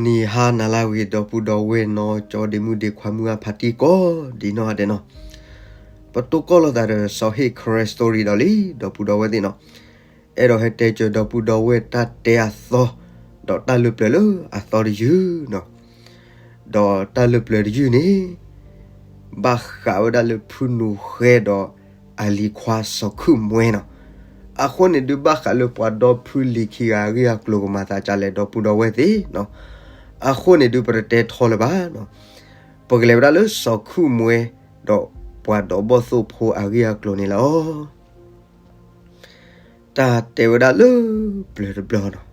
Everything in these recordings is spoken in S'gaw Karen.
နံၤဟါနၤလၢအဂ့ၤ ဒီပုၢ်ဒီဝဲၢ်နီၢ်ကၠီဒ့မုၣ်ဒ့ခွါမုၢ်အဖါတံၢ်ကိးဒံးနီၢ်ဂၤဒဲးနီၤ, ပတိၢ်ကီၢ်လိာ်သးဒီးစီၤဟ့ၣ် Karen Story ဒီးလံ ဒီပုၢ်ဒီဝဲၢ်သ့ၣ်နီၤ, အဲၣ်ဒိးဟဲတဲစၢၤဒီပုၢ်ဒီဝဲၢ်တၢ်တဲအသီ, ဒီးတၢ်လၢပျၢၤလၢအသီတယုၢ်နီၤ, ဒီးတၢ်လၢပျၢၤတယုၢ်န့ၣ် ဘၣ်ဃးဝဲဒၣ်လၢဖုနူၤဃဲဒီးအလံၤခွါစီၤခုၣ်မွဲနီၤ, အဃိန့ၣ်ဒုးဘၣ်ဃးလၢပှၤဒီဖုလံၤခံဂၤအဂ့ၢ်အကျိၤကမၤသးဒ်လဲၣ် ဒီပုၢ်ဒီဝဲၢ်သ့ၣ်နီၤ, အဃိန့ၣ်ဒုးပတတဲထီလၢၤဘၣ်နီၤ, ပကလဲၤဝဲဒၣ်လၢစီၤခုၣ်မွဲ ဒီးပှၤဒီးဘီၣ်သိၣ်ဖိအဂ့ၢ်အကျိၤန့ၣ်လီၤ. တၢ်တဲဝဲဒၣ်လၢပျၢၤတဘျီနီ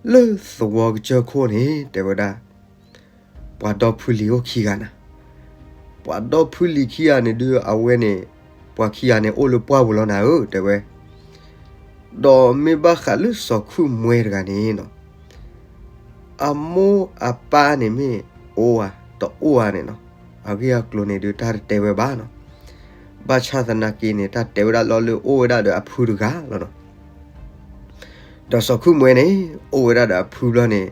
ၤ, လၢသဝီကစၢၢ်ခိၣ်န့ၣ် တဲဝဲဒၣ် ပှၤဒီဖုလံၤအိၣ်ခံဂၤနၤ, ပှၤဒီဖုလံၤခံဂၤန့ၣ်ဒုးအဝဲန့ၣ် ပှၤခံဂၤန့ၣ်အိၣ်လၢပှၢ်ပူၤလီၤနၤဧၢ တဲဝဲ, ဒီးမ့ၢ်ဘၣ်ဃးလၢစီၤခုၣ်မွဲတဂၤန့ၣ်နီၤ အမိၢ်အပၢ်န့ၣ်မ့ၢ်အိၣ်ဧါ တအိၣ်ဧါန့ၣ်နီၤ, အဂ့ၢ်အကျိၤန့ၣ်ဒုးတၢ်တတဲဝဲဘၣ်နီၤ, ဘၣ်ဆၣ်သနာ်က့န့ၣ် တၢ်တဲဝဲဒၣ်လီၤလၢအိၣ်ဝဲဒၣ်ဒီးအဖုတဂၤလီၤနီၤ, ဒီးစီၤခုၣ်မွဲန့ၣ် အိၣ်ဝဲဒၣ်ဒီးအဖုဘျီန့ၣ်,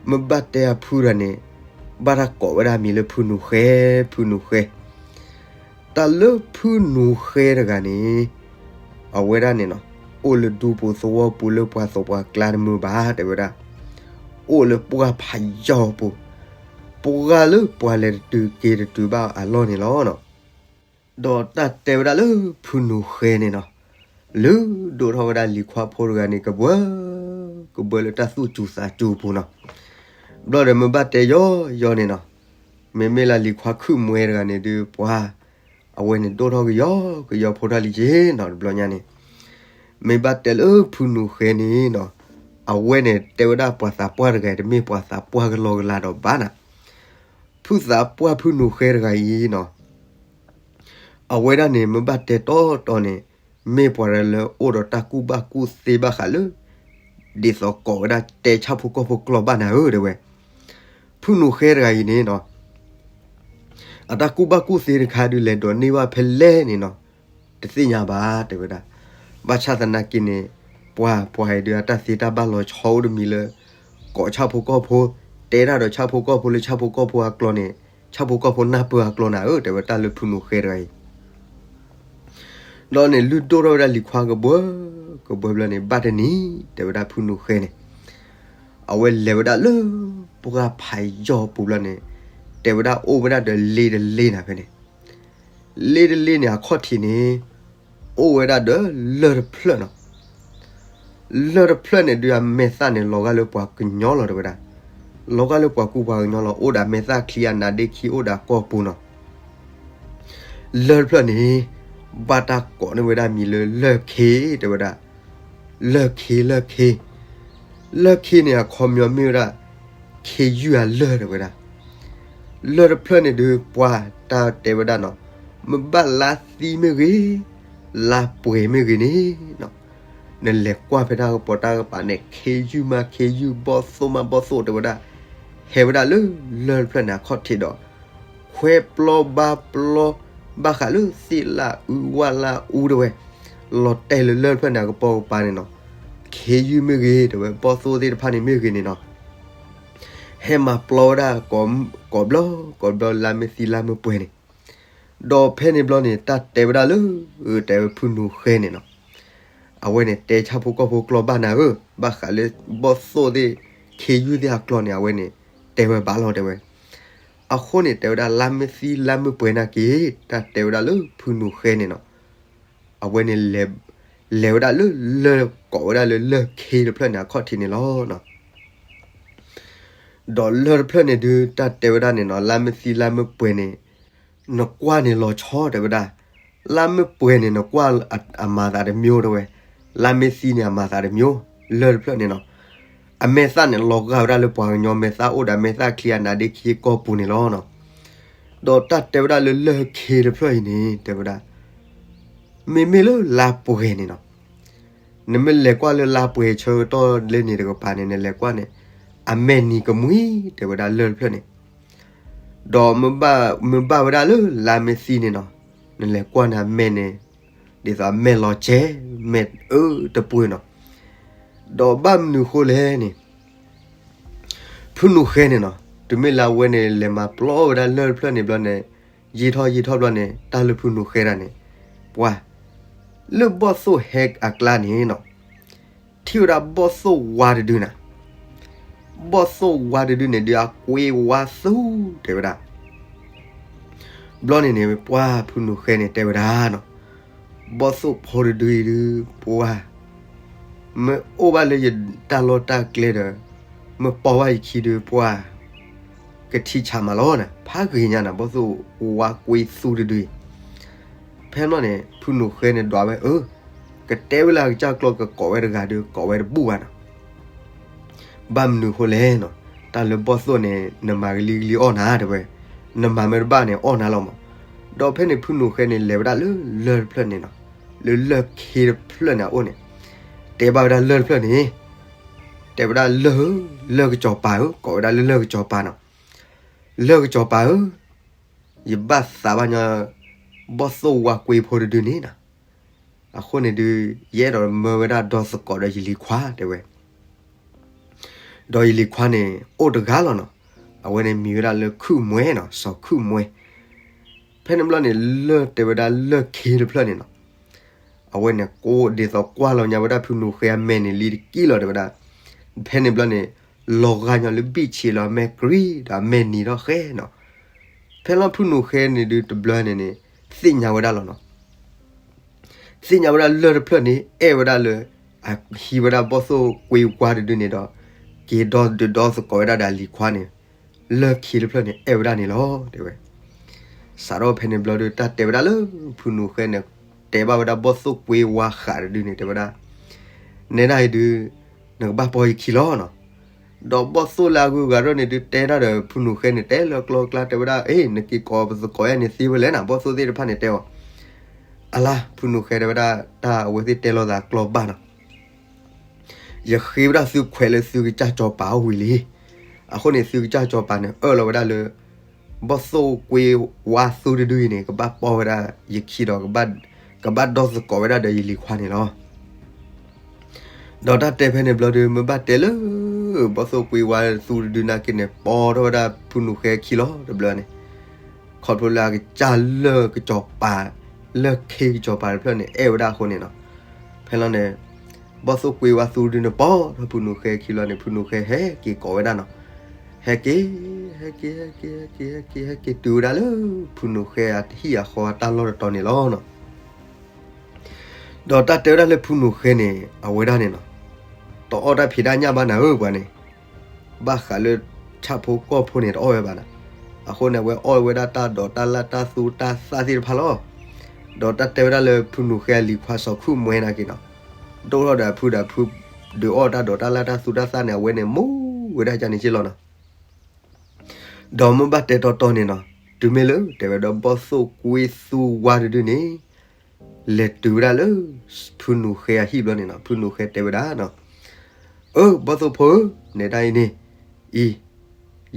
မ့ၢ်ဘၣ်တဲအဖုတဂၤန့ၣ် ဘၣ်တၢ်ကိးဝဲဒၣ်မံၤလၢဖုနူၤဃဲ, ဖုနူၤဃဲ တၢ်လၢဖုနူၤဃဲတဂၤန့ၣ် အဝဲဒၣ်န့ၣ်နီၤ, အိၣ်လၢဒူပူၤသဝီပူၤလၢပှၤသိးပှၤကျါတမုာ်ဘၣ် တဲဝဲဒၣ်, အိၣ်လၢပှၢ်ဖးယီၤပူၤ, ပှၤလၢပှၤလဲၤတတုၤက့ၤတတုၤဘၣ်အလီၢ်န့ၣ်လီၤနီၤ, ဒီးတၢ်တဲဝဲဒၣ်လၢဖုနူၤဃဲန့ၣ်နီၤ, လုၢ်ဒိၣ်ထီၣ်ဝဲဒၣ်လံၤခွါဖိတဂၤန့ၣ် ကဘှၢ, ကဘှၢလၢတၢ်သူၣ်စူၤသးစူၤပူၤနီၤ, ဘျီဒီးမ့ၢ်ဘၣ်တဲယီယီန့ၣ်နီၤ, မ့မ့ၢ်လၢလံၤခွါခုၣ်မွဲတဂၤန့ၣ်ဒုးပှၤ, အဝဲန့ၣ်ဒိၣ်ထီၣ်ကယီကယီဖိတၢ်လံက့နီၤ တဘျီညါန့ၣ်, မ့ၢ်ဘၣ်တဲလၢဖုနူၤဃဲန့ၣ်နီၤ, အဝဲန့ၣ်တဲဝဲဒၣ်ပှၤသးပှၢ်တဂၤအံၤ တမ့ၢ်ပှၤသးပှၢ်ကလီကလီဒီးဘၣ်နၤ, ဖုသးပှၢ်ဖုနူၤဃဲတဂၤအံၤနီၤ အဝဲဒၣ်န့ၣ် မ့ၢ်ဘၣ်တဲတီတီန့ၣ်, မ့ၢ်ပှၤလၢအိၣ်ဒီးတၢ်ကူၣ်ဘၣ်ကူၣ်သ့ဘၣ်ဃးလၢ, ဒ်သိးကိးဝဲဒၣ်တဲဆၣ်ဖိကီၢ်ဖိကျိာ်ဘၣ်နၤဧၢ တဲဝဲ, ဖုနူၤဃဲတဂၤအံၤန့ၣ်နီၤ, အတၢ်ကူၣ်ဘၣ်ကူၣ်သ့တခါဒုးလဲၤဒိးန့ၢ်ဘၣ်ဖဲလဲၣ်န့ၣ်နီၤ, တသ့ၣ်ညါဘၣ် တဲဝဲဒၣ်, ဘၣ်ဆၣ်သနာ်က့န့ၣ်, ပှၤပှၤအံၤဒုးအတၢ်သ့တၢ်ဘၣ်လီၤဆီအိၣ်တမံၤလၢ, ကိးဆၣ်ဖိကီၢ်ဖိ, တဲတၢ်ဒီးဆၣ်ဖိကီၢ်ဖိလၢဆၣ်ဖိကီၢ်ဖိအကျိာ်န့ၣ်, ဆၣ်ဖိကီၢ်ဖိနၢ်ပၢၢ်အကျိာ်နၤဧၢ တဲဝဲတၢ်လၢဖုနူၤဃဲတဂၤအံၤ ဒီးန့ၣ် လုၢ်ဒိၣ်ထီၣ်ဝဲဒၣ်လံၤခွါကဘှၢ, ကဘှၢဘျီန့ၣ် ဘၣ်တနံၤ တဲဝဲဒၣ်ဖုနူၤဃဲန့ၣ်, အဝဲလဲၤဝဲဒၣ်လၢ, ပှၢ်ဖးယီၤပူၤဘျီန့ၣ်, တဲဝဲဒၣ်အိၣ်ဝဲဒၣ်ဒီးလ့တလ့နၤဖဲန့ၣ်, လ့တလ့န့ၣ်အခီၣ်ထံးန့ၣ်, အိၣ်ဝဲဒၣ်ဒီးလၢၢ်တဖျၢၣ်နီၤ လၢၢ်တဖျၢၣ်န့ၣ်ဒုးအမဲာ်သၣ်န့ၣ် လီၤဂာ်လၢပှၤကညီလီၤတဲဝဲဒၣ်, လီၤဂာ်လၢပှၤကူပှၤကညီလီၤ အိၣ်ဒီးအမဲာ်သၣ်ချံအနါဒ့ခံ အိၣ်ဒီးကီၢ်ပူၤနီၤ, လၢၢ်တဖျၢၣ်န့ၣ်, ဘၣ်တၢ်ကိးန့ၢ်ဝဲဒၣ်မံၤလၢလၢၢ်ခ့ တဲဝဲဒၣ်, လၢၢ်ခ့ လၢၢ်ခ့, လၢၢ်ခ့န့ၣ်အခီပညီမ့ၢ်ဝဲဒၣ်, ခ့ယုၢ်အလၢၢ်တဲဝဲဒၣ် လၢၢ်တဖျၢၣ်န့ၣ်ဒုး ပှၤတၢ်တဲဝဲဒၣ်နီၤ, မ့ၢ်ဘၣ်လါသံမ့ၢ်ဂ့ၤ, လါပှဲၤမ့ၢ်ဂ့ၤန့ၣ်, နလဲၤကွၢ်ဖဲတၢ်ကပီၤတၢ်ကပၤန့ၣ် ခ့ယုၢ်မးခ့ယုၢ် ဘီၣ်သိၣ်မးဘီၣ်သိၣ်တဲဝဲဒၣ်, ဟဲဝဲဒၣ်လၢလၢၢ်တဖျၢၣ်န့ၣ်အခီၣ်ထံးဒီး, ခွဲပျီဘါပျီ, ဘၣ်ဃးလၢသ့ၣ်လၣ်အူဝၣ်လၣ်အူတဲဝဲ, လီၤတဲာ်လၢလၢၢ်တဖျၢၣ်န့ၣ်အကပီၤကပၤန့ၣ်နီၤ, ခ့ယုၢ်မ့ၢ်ဂ့ၤတဲဝဲ ဘီၣ်သိၣ်သ့ၣ်တဖၣ်န့ၣ်မ့ၢ်ဂ့ၤန့ၣ်နီၤ ဟဲမၤပျီဝဲဒၣ်, ကိးဘျီ, ကိးဘျီလါမ့ၢ်သံလါမ့ၢ်ပှဲၤန့ၣ်, ဒီးဖဲန့ၣ်ဘျီန့ၣ် တၢ်တဲဝဲဒၣ်လၢ, တဲဝဲဖုနူၤဃဲန့ၣ်နီၤ, အဝဲန့ၣ်တဲဆၣ်ဖိကီၢ်ဖိကျိာ်ဘၣ်နၤဧၢ, ဘၣ်ဃးလၢဘီၣ်သိၣ်သ့ၣ်, ခ့ယုၢ်သ့ၣ်အကျိာ်န့ၣ် အဝဲန့ၣ်, တဲဝဲဘၣ်လီၤတဲဝဲ, အဃိန့ၣ်တဲဝဲဒၣ်လါမ့ၢ်သံလါမ့ၢ်ပှဲၤနာ်က့, တၢ်တဲဝဲဒၣ်လၢဖုနူၤဃဲန့ၣ်နီၤ အဝဲန့ၣ်, လဲၤဝဲဒၣ်လၢလၢၢ်ကိးဝဲဒၣ်လၢလၢၢ်ခ့တဖျၢၣ်န့ၣ်အခီၣ်ထံးန့ၣ်လီၤ. ဒီးလၢၢ်တဖျၢၣ်န့ၣ်ဒုး တၢ်တဲဝဲဒၣ်န့ၣ်နီၤ လါမ့ၢ်သံလါမ့ၢ်ပှဲၤန့ၣ်, နကွၢ်န့ၣ်လီၤဆီတဲဝဲဒၣ်, လါမ့ၢ်ပှဲၤန့ၣ် နကွၢ်အမၤသးတမျိုးတဲဝဲ, လါမ့ၢ်သံန့ၣ်အမၤသးတမျိုး, လၢၢ်တဖျၢၣ်န့ၣ်နီၤ, အမဲာ်သၣ်န့ၣ်လီၤဂာ်ဝဲဒၣ်လၢပှၤကညီမဲာ်သၣ်အိၣ်ဒီးအမဲာ်သၣ်ချံအနါဒ့ခံကီၢ်ပူၤန့ၣ်လီၤ. ဒီးတၢ်တဲဝဲဒၣ်လၢလၢၢ်ခ့တဖျၢၣ်အံၤန့ၣ် တဲဝဲဒၣ်, မ့မ့ၢ်လၢလါပှဲၤန့ၣ်နီၤ, နမ့ၢ်လဲၤကွၢ်လၢလါပှဲၤဆၢကတီၢ်လၢန့ၣ်တကပၤန့ၣ် နလဲၤကွၢ်န့ၣ်, အမဲာ်နံၤကမှံတဲဝဲဒၣ်လၢၢ်တဖျၢၣ်န့ၣ်, ဒီးမ့ၢ်ဘၣ်ဝဲဒၣ်လၢလါမ့ၢ်သံန့ၣ်နီၤ, နလဲၤကွၢ်န့ၣ်အမဲာ်န့ၣ်, ဒ်သိးအမဲာ်လီၤစဲၤ, မဲာ်အၢတပှဲၤနီၤ, ဒီးဘၣ်မနုၤဃိလဲၣ်န့ၣ် ဖုနူၣ်ဃဲန့ၣ်နီၤ, တုၤမ့ၢ်လၢအဝဲန့ၣ် လဲၤမၤပျီဝဲဒၣ်လၢၢ်တဖျၢၣ်န့ၣ်ဘျီန့ၣ်, ယံာ်ထီၣ်ယံာ်ထီၣ်ဘျီန့ၣ် တၢ်လၢဖုနူၣ်ဃဲဒၣ်န့ၣ်, ပှၤ လၢဘီၣ်သိၣ်ဟဲအကျါန့ၣ်နီၤ, ထံၣ်ဝဲဒၣ်ဘီၣ်သိၣ်ဝါတဒုနၤ, ဘီၣ်သိၣ်ဝါတဒုန့ၣ်ဒုး အကွ့ဝါသူတဲဝဲဒၣ် ဘျီန့ၣ်န့ၣ် ပှၤဖုနူၣ်ဃဲန့ၣ်တဲဝဲဒၣ်နီၤ, ဘီၣ်သိၣ်ဖိတဒုအံၤဒုး ပှၤ မ့ၢ်အိၣ်ဘၣ်လၢယတၢ်လီၢ်တၢ်ကျဲဒီး မ့ၢ်ပိာ်ဘၣ်ယခံဒုး ပှၤ ကထံၣ်ဆးမးလီၤနၤ, ဖးဂ့ၤညါနၤ ဘီၣ်သိၣ်ဝါကွ့သူတဒုအံၤ. ဖဲန့ၣ်န့ၣ် ဖုနူၣ်ဃဲန့ၣ်ဒွးဝဲအၢ, ကတဲဝဲလၢအကစၢ်ကျီၢ်ကကိးဝဲတဂၤဒုး ကိးဝဲတဘူၣ်ဘၣ်နီၤ. ဘၣ်မနုၤအဃိလဲၣ်နီၤ, တၢ်လၢဘီၣ်သိၣ်န့ၣ် နမၤကလံၤကလံၤအီၣ်နၤတဲဝဲ, နမၤမ့ၢ်တဘၣ်န့ၣ်အီၣ်နၤလီၤမး. ဒီးဖဲန့ၣ်ဖုနူၣ်ဃဲန့ၣ် လဲၤဝဲဒၣ်လၢလၢၢ်တဖျၢၣ်န့ၣ်နီၤ, လၢလၢၢ်ခ့တဖျၢၣ်န့ၣ်အအိၣ်န့ၣ်, တဲဘၣ်ဝဲဒၣ်လၢၢ်တဖျၢၣ်န့ၣ်, တဲဝဲဒၣ်လၢၢ်ဧၢ, လၢၢ်ကစီၤပၤဧၢ, ကိးဝဲဒၣ်လၢလၢၢ်ကစီၤပၤနီၤ, လၢၢ်ကစီၤပၤဧၢ, ယဘၣ်သးဘၣ်ညီ ဘီၣ်သိၣ်ဝါကွ့ဖိတဒုန့ၣ်နီၤ. အဃိန့ၣ်ဒုး ယအဲၣ်ဒိးမၢဝဲဒၣ်ဒီသကိးဒီးယလံၤခွါတဲဝဲ. ဒီးယလံၤခွါန့ၣ် အိၣ်တဂၤလီၤနီၤ, အဝဲန့ၣ်မံၤဝဲဒၣ်လၢခုၣ်မွဲနီၤ, စီၤခုၣ်မွဲ. ဖဲန့ၣ်ဘျီန့ၣ် လၢၢ်တဲဝဲဒၣ်လၢၢ်ခ့တဖျၢၣ်န့ၣ်နီၤ, အဝဲန့ၣ်ကိးဒ်သိးကွၢ်လီၤညါဝဲဒၣ်ဖုနူၣ်ဃဲအမဲာ်န့ၣ်လံတက့ၢ်လီၤတဲဝဲဒၣ်. ဖဲန့ၣ်ဘျီန့ၣ် လီၤဂာ်ညီလၢဘံၣ်ဆံးလီၤအမဲာ်ကြံၤဒီးအမဲာ်နံၤထီၣ်ဃဲနီၤ. ဖဲလီၤဖုနူၣ်ဃဲန့ၣ်ဒုးတဘျီန့ၣ်န့ၣ် သ့ၣ်ညါဝဲဒၣ်လီၤနီၤ. သ့ၣ်ညါဝဲဒၣ်လၢၢ်တဖျၢၣ်န့ၣ် အဲၣ်ဝဲဒၣ်လၢ အဟံးဝဲဒၣ်ဘီၣ်သိၣ်ကွ့ဝါတဒုန့ၣ်ဒီး က့ၤဒီဒုးဒီသကိးဝဲဒၣ်ဒီးအလံၤခွါန့ၣ် လၢၢ်ခ့တဖျၢၣ်န့ၣ် အဲၣ်ဝဲဒၣ်န့ၣ်လီၤတဲဝဲ. စးထီၣ်ဖဲန့ၣ်ဘျီဒုး တၢ်တဲဝဲဒၣ်လၢဖုနူၣ်ဃဲန့ၣ် တဲဘၣ်ဝဲဒၣ်ဘီၣ်သိၣ်ကွ့ဝါဃးတဒုန့ၣ် တဲဝဲဒၣ်, နဲဒၣ်အံၤဒုး နကဘၣ်ပိာ်ယခံလီၤနီၤ. ဒီးဘီၣ်သိၣ်လၢအဂုၤအဂၤထီၣ်န့ၣ်ဒုး တဲတၢ်ဒီးဖုနူၣ်ဃဲန့ၣ် တဲလၢကျီကျါတဲဝဲဒၣ်, အ့ နက့ၤကိးပသကိးယၤန့ၣ်သ့ဝဲလဲၣ်နၤ, ဘီၣ်သိၣ်သ့ၣ်တဖၣ်န့ၣ်တဲအီၤ. အလါ ဖုနူၣ်ဃဲတဲဝဲဒၣ် တၢ်အဝဲသ့ၣ်တဲလိာ်သးကျီဘၣ်နီၤ. ယဃ့ဝဲဒၣ်သုခွဲးလၢသုကစၢ်စီၤပၤအီၤဝံၤလံ. အဃိန့ၣ် သုကစၢ်စီၤပၤန့ၣ် အၢၣ်လီၤဝဲဒၣ်လၢ ဘီၣ်သိၣ်ကွ့ဝါသူတဒုအံၤန့ၣ် ကဘၣ်ပိာ်ဝဲဒၣ်ယခံဒီး ကဘၣ်ဒီသကိးဝဲဒၣ်ဒီးယလံၤခွါန့ၣ်လီၤ. ဒီးတၢ်တဲဖဲန့ၣ်ဘျီဒုး မ့ၢ်ဘၣ်တဲလၢ ဘီၣ်သိၣ်ကွ့ဝါသူတဒုနာ်က့န့ၣ် ပိာ်ထီၣ်ဝဲဒၣ်ဖုနူၣ်ဃဲခံလီၤတဘျီန့ၣ်, ခီဖျိလၢအကစၢ်လၢၢ်ကစီၤပၤ လၢၢ်ခ့ကစီၤပၤတဖျၢၣ်န့ၣ် အဲၣ်ဝဲဒၣ်အဃိန့ၣ်နီၤ. ဖဲလီၤန့ၣ် ဘီၣ်သိၣ်ကွ့ဝါသူတဒုန့ၣ် ပိာ်ထီၣ်ဖုနူၣ်ဃဲခံလီၤန့ၣ် ဖုနူၣ်ဃဲဟဲက့ၤကိးဝဲဒၣ်နီၤ. ဟဲက့ၤ ဟဲက့ၤ ဟဲက့ၤ ဟဲက့ၤ ဟဲက့ၤ ဟဲက့ၤတုၤဝဲဒၣ်လၢ ဖုနူၣ်ဃဲအဟံၣ်အဃီအတၢ်လီၢ်တတီၤန့ၣ်လီၤနီၤ. ဒီးတၢ်တဲဝဲဒၣ်လၢဖုနူၣ်ဃဲန့ၣ် အဝဲဒၣ်န့ၣ်နီၤ, တအီၣ်တၢ်ဖံးတၢ်ညၣ်ဘၣ်နၤဧၢ ပှၤန့ၣ်, ဘၣ်ဃးလၢဆၣ်ဖိကီၢ်ဖိန့ၣ် တအီၣ်ဝဲဘၣ်နၤ. အဃိန့ၣ် အဝဲအီၣ်ဝဲဒၣ်တၢ်ဒိးတၢ်လၢ်တၢ်သူတၢ်သၣ်သ့ၣ်တဖၣ်လီၤ. ဒီးတၢ်တဲဝဲဒၣ်လၢဖုနူၣ်ဃဲအလံၤခွါစီၤခုၣ်မွဲနာ်က့နီၤ, ဒိၣ်ထီၣ်ဒီးအဖုဒီးအဖု ဒုးအီၣ်တၢ်ဒိးတၢ်လၢ်တၢ်သူတၢ်သၣ်န့ၣ် အဝဲန့ၣ်မူဝဲဒၣ်ကန့ၣ်က့လီၤနီၤ. ဒီးမ့ၢ်ဘၣ်တဲတီတီန့ၣ်နီၤ, တုၤမ့ၢ်လၢ တဲဝဲဒီးဘီၣ်သိၣ်ကွ့သူဝါတဒုန့ၣ် လဲၤတုၤဝဲဒၣ်လၢ ဖုနူၣ်ဃဲအဟံၣ်ဘျီန့ၣ်နီၤ, ဖုနူၣ်ဃဲတဲဝဲဒၣ်နီၤ, အၢ ဘီၣ်သိၣ်ဖိဧၢ, နဲဒၣ်အံၤန့ၣ် အံၤ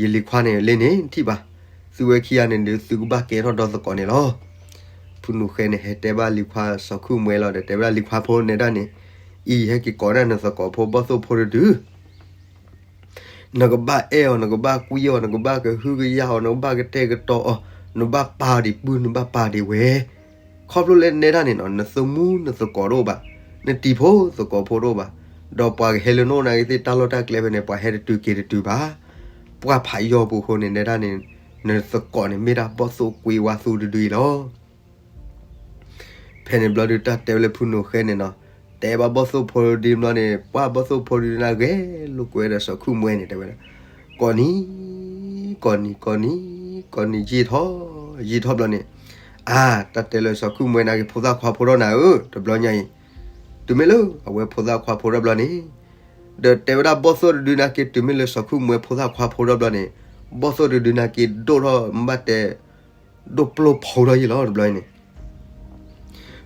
ယလံၤခွါန့ၣ်လၢန့ၣ် နထံၣ်ဘၣ်, သုဝဲခံဂၤန့ၣ်ဒီး သုကဘၣ်ကဲထီၣ်ဒီသကိးန့ၣ်လီၤ. ဖုနူၣ်ဃဲန့ၣ် ဟဲတဲဘၣ်လံၤခွါစီၤခုၣ်မွဲလီၤဒီး တဲဝဲဒၣ်လံၤခွါဖိ နဲဒၣ်န့ၣ် အံၤ ဟဲက့ၤကိးဒၣ်နသကိးဖိဘီၣ်သိၣ်ဖိတဒု နကဘၣ်အဲၣ်အီၤ, နကဘၣ်ကွံအီၤ, နကဘၣ်ကဟုကယာ်အီၤ, နကဘၣ်ကတဲာ်ကတီၤအီၤ, နဘၣ်ပာ်ဒံးပုၢ်, နဘၣ်ပာ်ဒံးဝဲၢ်, ခီဖျိလၢနဲဒၣ်န့ၣ်နီၤ, နသမူနသကိးတအိၣ်ဘၣ်, နတံၤဖိသကိးဖိတအိၣ်ဘၣ်, ဒီးပှၤကဟဲလၢနအိၣ်နာ်က့သ့ၣ်တၢ်လီၢ်တၢ်ကျဲဖဲန့ၣ် ပှၤဟဲတတုၤက့ၤတတုၤဘၣ်, ပှၤဖးယီၤပူၤအဃိန့ၣ် နဲဒၣ်န့ၣ် နသကိးန့ၣ်မ့ၢ်ဒၣ်ဘီၣ်သိၣ်ကွ့ဝါသူတဒုအံၤလီၤ. ဖဲန့ၣ်ဘျီဒုး တၢ်တဲဝဲလၢဖုနူၣ်ဃဲန့ၣ်နီၤ, တဲဘၣ်ဘီၣ်သိၣ်ဖိဒုးဘျီန့ၣ် ပှၤဘီၣ်သိၣ်ဖိဒုးန့ၣ်ဂဲၤလိာ်ကွဲဒီးစီၤခုၣ်မွဲန့ၣ် တဲဝဲဒၣ်, ကိးနံၤ ကိးနံၤ ကိးနံၤ ကိးနံၤ ယံာ်ထီၣ် ယံာ်ထီၣ်ဘျီန့ၣ်, အါ တၢ်တဲလၢစီၤခုၣ်မွဲနာ်က့ ဖိသၣ်ခွါဖိထီၣ်နၤဧၢ, တဘျီညါအံၤ တုၤမ့ၢ်လၢအဝဲဖိသၣ်ခွါဖိထီၣ်ဘျီန့ၣ်, ဒီးတဲဝဲဒၣ်ဘီၣ်သိၣ်တဒုနာ်က့ တုၤမ့ၢ်လၢစီၤခုၣ်မွဲဖိသၣ်ခွါဖိထီၣ်ဘျီန့ၣ်, ဘီၣ်သိၣ်တဒုနာ်က့ ဒိၣ်ထီၣ်မ့ၢ်ဘၣ်တဲ ဒိၣ်ပျိၢ်ဖီထီၣ်ယံာ်လီၤတဘျီအံၤန့ၣ်,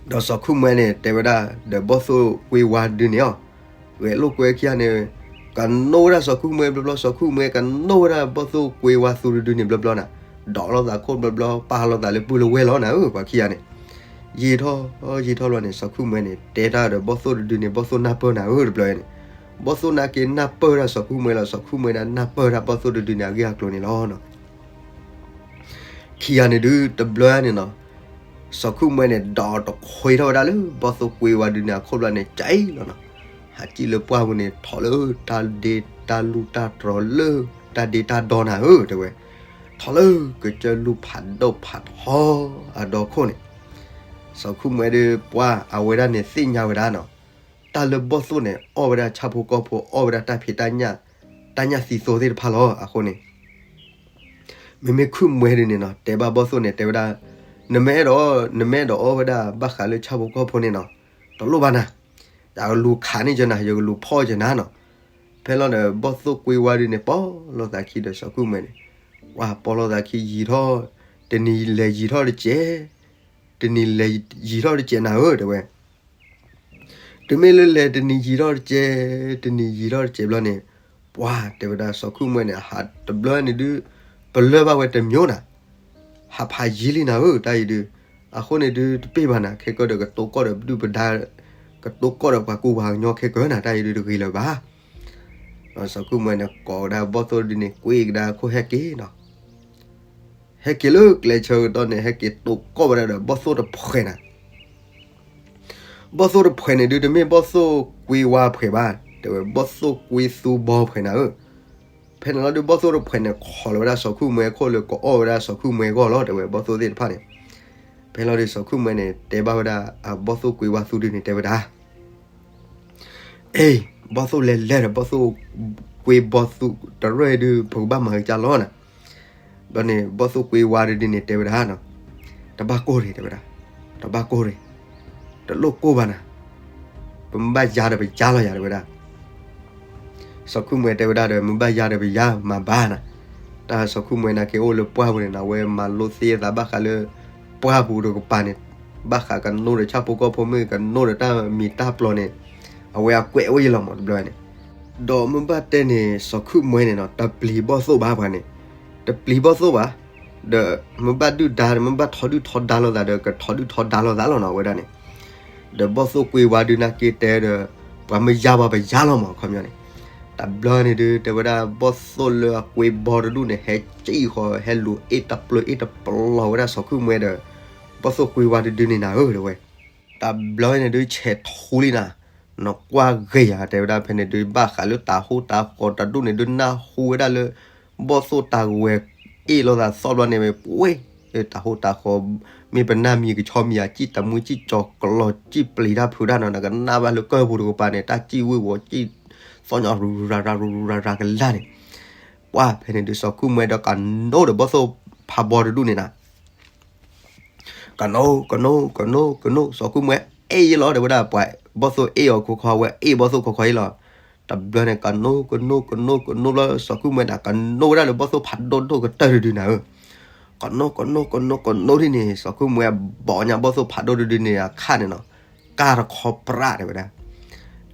ဒီးစီၤခုၣ်မွဲန့ၣ် တဲဝဲဒၣ် ဒီးဘီၣ်သိၣ်ကွ့ဝါတဒုန့ၣ်အီၤ, ဂဲၤလိာ်ကွဲခံဂၤန့ၣ်, ကနိၣ်ဝဲဒၣ်စီၤခုၣ်မွဲဘျီဘျီ, စီၤခုၣ်မွဲကနိၣ်ဝဲဒၣ်ဘီၣ်သိၣ်ကွ့ဝါသူတဒုန့ၣ်ဘျီဘျီနၤ, ဒီးလိာ်သးခိၣ်ဘျီဘျီ, ပာ်လိာ်သးလၢပုၢ်လၢဝဲၢ်လီၤနၤဧၢ, ပှၤခံဂၤန့ၣ်, ယံာ်ထီၣ် ယံာ်ထီၣ်ဘျီန့ၣ် စီၤခုၣ်မွဲန့ၣ် တဲတၢ်ဒီးဘီၣ်သိၣ်တဒုန့ၣ် ဘီၣ်သိၣ်နၢ်ပၢၢ်နၤဧၢ တဘျီအံၤန့ၣ်, ဘီၣ်သိၣ်နာ်က့နၢ်ပၢၢ်တၢ်စီၤခုၣ်မှဲလီၤ, စီၤခုၣ်မှဲဒၣ်နၢ်ပၢၢ်တၢ်ဘီၣ်သိၣ်တဒုန့ၣ်အဂ့ၢ်အကျိၤန့ၣ်လီၤ. ခံဂၤန့ၣ်ဒုးတဘျီန့ၣ်နီၤ, စီၤခုၣ်မှဲန့ၣ် ဒိးတခွ့ထီၣ်ဝဲဒၣ်လၢဘီၣ်သိၣ်ကွ့ဝါဒုန့ၣ်အခိၣ်ဘျီန့ၣ် ကၠဲလီၤနီၤ. ဟးစံၣ်လၢပှၢ်ပူၤန့ၣ် ထီၣ်လၢတၢ်ဒ့တၢ်လူၢ်တၢ်တြီၤလၢ တၢ်ဒ့တၢ်ဒီနၤဧၢ တဲဝဲ, ထီၣ်လၢကစၢၢ်လူၢ်ဖးဒိၣ်ဖးထီအဒီခိၣ်န့ၣ်, စီၤခုၣ်မှဲဒုးပှၢ်အဝဲဒၣ်န့ၣ်သ့ၣ်ညါဝဲဒၣ်နီၤ, တၢ်လၢဘီၣ်သိၣ်န့ၣ် အီၣ်ဝဲဒၣ်ဆၣ်ဖိကီၢ်ဖိ အီၣ်ဝဲဒၣ်တၢ်ဖံးတၢ်ညၣ် တၢ်ညၣ်သံသိသ့ၣ်တဖၣ်လီၤ. အဃိန့ၣ် မ့မ့ၢ်ခုၣ်မှဲဒုန့ၣ်နီၤ တဲဘၣ်ဘီၣ်သိၣ်န့ၣ် တဲဝဲဒၣ်, နမ့ၢ်အဲၣ်ဒိး, နမ့ၢ်အဲၣ်ဒိးအီၣ်ဝဲဒၣ်ဘၣ်ဃးလၢဆၣ်ဖိကီၢ်ဖိန့ၣ်နီၤ, တလိၣ်ဘၣ်နၤ, ယကလူၤခးန့ၢ်ကနၤ, ယကလူၤဖီၣ်ကနၤနီၤ. ဖဲလီၤဒီး ဘီၣ်သိၣ်ကွ့ဝါဒုန့ၣ် ပိာ်လိာ်သးခံဒီးစီၤခုၣ်မှဲန့ၣ်, ဝါပိာ်လိာ်သးခံယံၤထီၣ်, တနံၤလဲၤယံၤထီၣ်တစဲး, တနံၤလဲၤယံၤထီၣ်တစဲးနၤဧၢ တဲဝဲ. တုၤမ့ၢ်လၢလဲၤတနံၤယံၤထီၣ်တစဲး, တနံၤယံၤထီၣ်တစဲးဘျီန့ၣ်, ပှၢ်တဲဝဲဒၣ်စီၤခုၣ်မှဲန့ၣ် ဟးတဘျီန့ၣ်ဒုး ပလၢၢ်ဘၣ်ဝဲတမံၤနၤ, ဟးဖးယံာ်လံနၤဧၢ တၢ်အံၤဒုး, အဃိန့ၣ်ဒုး တပ့ၢ်ဘၣ်နၤ, ခဲကၢဒီးကတိၤကီၢ်ဒီးပဒုၣ်ပဒါ, ကတိၤကီၢ်ဒီးပှၤကူပှၤကညီခဲကၢနၤ, တၢ်အံၤဒုးတဂ့ၤလၢၤဘၣ်. စီၤခုၣ်မှဲန့ၣ် ကိးဝဲဒၣ်ဘီၣ်သိၣ်ဒုန့ၣ် ကွ့ကဒါခိၣ်ဟဲက့ၤနီၤ. ဟဲက့ၤလၢကျဲဆၢကတီၢ်န့ၣ် ဟဲက့ၤတိၤကီၢ်ဝဲဒၣ်ဒီးဘီၣ်သိၣ်တဖှဲးနၤ. ဘီၣ်သိၣ်တဖှဲးန့ၣ်ဒုး တမ့ၢ်ဘီၣ်သိၣ်ကွ့ဝါဖှဲးဘၣ်, တဲဝဲ ဘီၣ်သိၣ်ကွ့သူဘီဖှဲးနၤဧၢ. ဖဲန့ၣ်လီၤဒုး ဘီၣ်သိၣ်တဖှဲးန့ၣ် ခိးလီၤဝဲဒၣ်စီၤခုၣ်မှဲအခိၣ်လၢ ကအီၣ်ဝဲဒၣ်စီၤခုၣ်မှဲအဂီၢ်လီၤ တဲဝဲ ဘီၣ်သိၣ်သ့ၣ်တဖၣ်န့ၣ်. ဖဲလီၤဒုးစီၤခုၣ်မှဲန့ၣ် တဲဘၣ်ဝဲဒၣ် အဘီၣ်သိၣ်ကွ့ဝါသူဒုန့ၣ် တဲဝဲဒၣ် အ့, ဘီၣ်သိၣ်လဲၤလဲၤဒီး ဘီၣ်သိၣ်ကွ့ဘီၣ်သိၣ်တရၢၢ်ဒုး ပကဘၣ်မၤကစၢ်လီၤနၤ. ဒီးန့ၣ် ဘီၣ်သိၣ်ကွ့ဝါဒုးန့ၣ် တဲဝဲဒၣ်နီၤ, တဘၣ်ကိၢ်ရ့ၣ် တဲဝဲဒၣ်, တဘၣ်ကိၢ်ရ့ၣ်, တလိၣ်ကိၢ်ဘၣ်နၤ, ပမ့ၢ်ဘၣ်ယါဒီးပယါလီၤယၤ တဲဝဲဒၣ်. စီၤခုၣ်မှဲတဲဝဲဒၣ်ဒီး မ့ၢ်ဘၣ်ယါဒီးပယါမၤဘၣ်နၤ. တၢ်စီၤခုၣ်မှဲနာ်က့အိၣ်လၢပှၢ်ပူၤန့ၣ်နီၤ အဝဲမၤလိသ့အသးဘၣ်ဃးလၢ ပှၢ်ပူၤတကပၤန့ၣ် ဘၣ်ဃးကနိဒီးဆၣ်ဖိကီၢ်ဖိ မ့ၢ်ကနိဒီးတၢ်မံၤတၢ်ပျီန့ၣ် အဝဲအကွဲးအိၣ်ယဲလီၤမးတဘျီန့ၣ်. ဒီးမ့ၢ်ဘၣ်တဲန့ၣ် စီၤခုၣ်မှဲန့ၣ်နီၤ တပျံၤဘီၣ်သိၣ်ဘၣ်ပှၤန့ၣ်, တပျံၤဘီၣ်သိၣ်ဘၣ်, ဒီးမ့ၢ်ဘၣ်ဒုၣ်ဒါဒီး မ့ၢ်ဘၣ်ထီဒုၣ်ထီဒါလိာ်သးဒီး ကထီဒုၣ်ထီဒါလိာ်သးလီၤနီၤ အဝဲဒၣ်န့ၣ်. ဒီးဘီၣ်သိၣ်ကွ့ဝါဒုးနာ်က့တဲဒီး ပှၤမ့ၢ်ယါပှၤပယါလီၤမး အခီပညီန့ၣ်. တဘျီန့ၣ်ဒုး တဲဝဲဒၣ်ဘီၣ်သိၣ်လၢအကွ့ဘီတဒူၣ်န့ၣ် ဟဲစံၣ်ဃီ ဟဲလူၤအ့ၣ်တပျၢၤအ့ၣ်တပျီၤဝဲဒၣ်စီၤခုၣ်မှဲဒီး ဘီၣ်သိၣ်ကွ့ဝါတဒုန့ၣ်နၤဧၢ တဲဝဲ. တဘျီန့ၣ်ဒုး ဆဲးထူလံနၤ, နကွၢ်ဂ့ၤယၤ တဲဝဲဒၣ်ဖဲန့ၣ်ဒုး ဘၣ်ဃးလၢတၤဟူတၤဃီၤတဒူၣ်န့ၣ်ဒုး နၢ်ဟူဝဲဒၣ်လၢ ဘီၣ်သိၣ်တၢ်ဝဲအ့ၣ်လိာ်သးသီဘျီန့ၣ် ပှ့ၤ တၤဟူတၤဃီၤ မ့ၢ်ပနၢ်မံၤကဆီမံၤယၤ စံၣ်တမှံစံၣ်ကၠီၤကလီၤ စံၣ်ပျံၤတၢ်ဖုးတၢ်နီၤ နကနၣ်ဘၣ်လၢကၢၢ်ပူၤတကပၤန့ၣ် တၢ်စံၣ်ဝ့ၢ်ဝီၤစံၣ် သီၣ်ညီရူရူရၤရၤရူရူရၤရၤကလာ်န့ၣ်, ပှၢ်ဖဲန့ၣ်ဒုး စီၤခုၣ်မှဲဒီးကနိဒီးဘီၣ်သိၣ်ဖးဘီတဒူၣ်န့ၣ်နၤ ကနိ ကနိ ကနိ ကနိ စီၤခုၣ်မှဲအ့ၣ်ယဲလီၤ တဲဝဲဒၣ် ပှၤဘီၣ်သိၣ်အ့ၣ်အီၤခိခီ အဝဲအ့ၣ်ဘီၣ်သိၣ်ခိခီယဲလီၤ. တဘျီန့ၣ် ကနိ ကနိ ကနိ ကနိဘျီ စီၤခုၣ်မှဲန့ၣ် ကနိဝဲဒၣ်လၢဘီၣ်သိၣ်ဖးဒိၣ်ဒိၣ်ကတၢၢ်တဒုန့ၣ်ဧၢ ကနိ ကနိ ကနိ ကနိဒ်န့ၣ် စီၤခုၣ်မှဲဘီညါဘီၣ်သိၣ်ဖးဒိၣ်တဒုန့ၣ် အခၣ်န့ၣ်နီၤ ကၢ်တခီပြး တဲဝဲဒၣ်.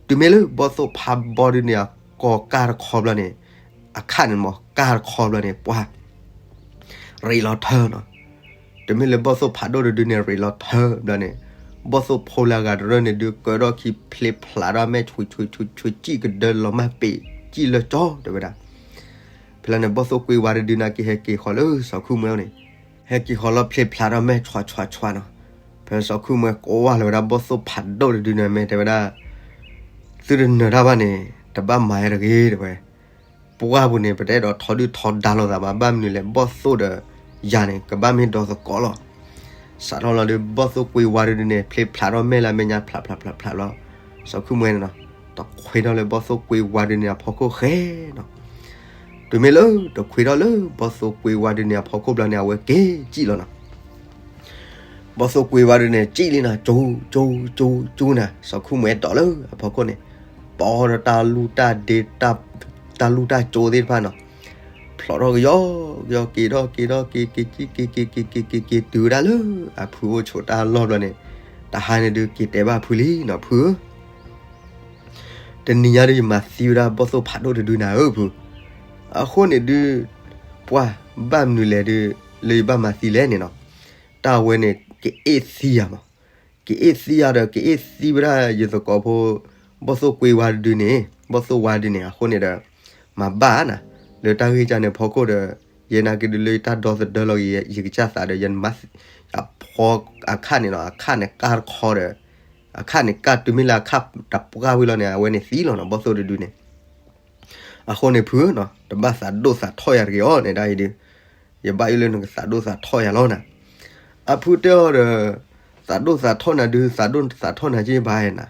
တုၤမ့ၢ်လၢဘီၣ်သိၣ်ဖးဘီတဒုန့ၣ် အကိးကၢ်တခီဘျီန့ၣ် အခၣ်န့ၣ်မ့ၢ်ကၢ်တခီဘျီန့ၣ် ပှၤ ရ့းလီၤထၢနီၤ. တုၤမ့ၢ်လၢဘီၣ်သိၣ်ဖးဒိၣ်တဒုန့ၣ် ရ့းလီၤထၢဘျီန့ၣ် ဘီၣ်သိၣ်ဖိလၢအဂၤတရၢၢ်န့ၣ်ဒုး ကၢထီၣ်ခံဖျ့ဖျးထီၣ်မဲာ် ဆွံဆွံဆွံဆွံ စံၣ်ကဒၢလီၤမၢ်ပ့ၤ စံၣ်လၢကၠီ တဲဝဲဒၣ်. ဖဲလီၤန့ၣ် ဘီၣ်သိၣ်ကွ့ဝါတဒုနာ်က့ဟဲက့ၤဃီၤလၢစီၤခုၣ်မှဲန့ၣ် ဟဲက့ၤဃီၤလီၤဖျ့ဖျးထီၣ်မဲာ် ဆွံဆွံဆွံနီၤ. ဖဲစီၤခုၣ်မှဲကိးဝဲလီၤဝဲဒၣ်ဘီၣ်သိၣ်ဖးဒိၣ်တဒုန့ၣ် မ့ၢ်တဲဝဲဒၣ် သုတနၢၤတၢ်ဘၣ်န့ၣ် တဘၣ်မၤဝဲတဂ့ၤ တဲဝဲ. ပှၢ်ပူၤန့ၣ် ပတအဲၣ်ဒိးထီဒုၣ်ထီဒါလိာ်သးဘၣ် ဘၣ်မနုၤလဲၣ် ဘီၣ်သိၣ်ဒီးယၤန့ၣ် ကဘၣ်မ့ၢ်ဒီသကိးလီၤ. စးထီၣ်လီၤဒုး ဘီၣ်သိၣ်ကွ့ဝါတဒုန့ၣ် ဖျ့ဖျးထီၣ်မဲာ်လၢအမဲာ်ညါ ဖျးဖျးဖျးဖျးလီၤ. စီၤခုၣ်မှဲန့ၣ်နီၤ တခွ့ထီၣ်လၢဘီၣ်သိၣ်ကွ့ဝါတဒုန့ၣ်အဖီခိၣ်ဃဲနီၤ. တုၤမ့ၢ်လၢ တခွ့ထီၣ်လၢဘီၣ်သိၣ်ကွ့ဝါတဒုန့ၣ်အဖီခိၣ်ဘျီန့ၣ် အဝဲက့ၤစံၣ်လီၤနီၤ. ဘီၣ်သိၣ်ကွ့ဝါဒုန့ၣ် စံၣ်လံနီၤ ကၠူ ကၠူ ကၠူ ကၠူနၤ စီၤခုၣ်မှဲဒိးလၢအဖီခိၣ်န့ၣ် ပအီၣ်ဒီးတၢ်လူၢ်တၢ်ဒ့ တၢ်လူၢ်တၢ်ကၠိသ့ၣ်တဖၣ်နီၤ ဖျိးထီၣ်ကယီကယီ က့ၤထီၣ်က့ၤထီၣ်က့ၤ က့ၤက့ၤက့ၤက့ၤက့ၤက့ၤက့ၤတုၤဝဲဒၣ်လၢ အဖုအိၣ်ဆိးတၢ်လီၢ်ဘျီန့ၣ် တဟါန့ၣ်ဒုး က့ၤတဲဘၣ်ဖုလံနီၤ ဖုဧၢ တနံၤညါဒုး ယမၤသံဝဲဒၣ်ဘီၣ်သိၣ်ဖးဒိၣ်တဒုနၤဧၢဖု, အဃိန့ၣ်ဒုး ပှၢ်ဘၣ်မနုၤလဲၣ်ဒုး လၢယဘၣ်မၤသံလဲၣ်န့ၣ်နီၤ, တၢ်ဝဲန့ၣ် ကအ့ၣ်သံယၤမး, ကအ့ၣ်သံယၤဒီး ကအ့ၣ်သံဝဲဒၣ်ယသကိးဖိ ဘီၣ်သိၣ်ကွ့ဝါတဒုန့ၣ်, ဘီၣ်သိၣ်ဝါဒုန့ၣ် အဃိန့ၣ်ဒီး မၤဘၣ်နၤ, လၢတၢ်ဂ့ၢ်ကါန့ၣ်အဖီခိၣ်ဒီး ယဲနာ်က့ဒုးလၢယတၢ်ဒီသဒၢလီၤက့ၤယကစၢ်သးဒီး ယနမါ ယဖီအခၣ်န့ၣ်နီၤ, အခၣ်န့ၣ်ကၢ်တခီဒီး အခၣ်န့ၣ်ကၢ်တုၤမ့ၢ်လၢအခၣ်တပှၢ်ဝံၤလီၤန့ၣ် အဝဲန့ၣ်သံလီၤနီၤ, ဘီၣ်သိၣ်တဒုန့ၣ်. အဃိန့ၣ်ဖုနီၤ တဘၣ်သးဒိၣ်သးထီၣ်ယၤတဂ့ၤအီၤန့ၣ်ဒၣ်အံၤဒုး, ယဘၣ်အၢၣ်လၢနကသးဒိၣ်သးထီၣ်ယၤလီၤနၤ. အဖုတဲအီၤဒီး သးဒိၣ်သးထီၣ်နၤဒုး သးဒိၣ်သးထီၣ်နၤက့ဘၣ်နၤ,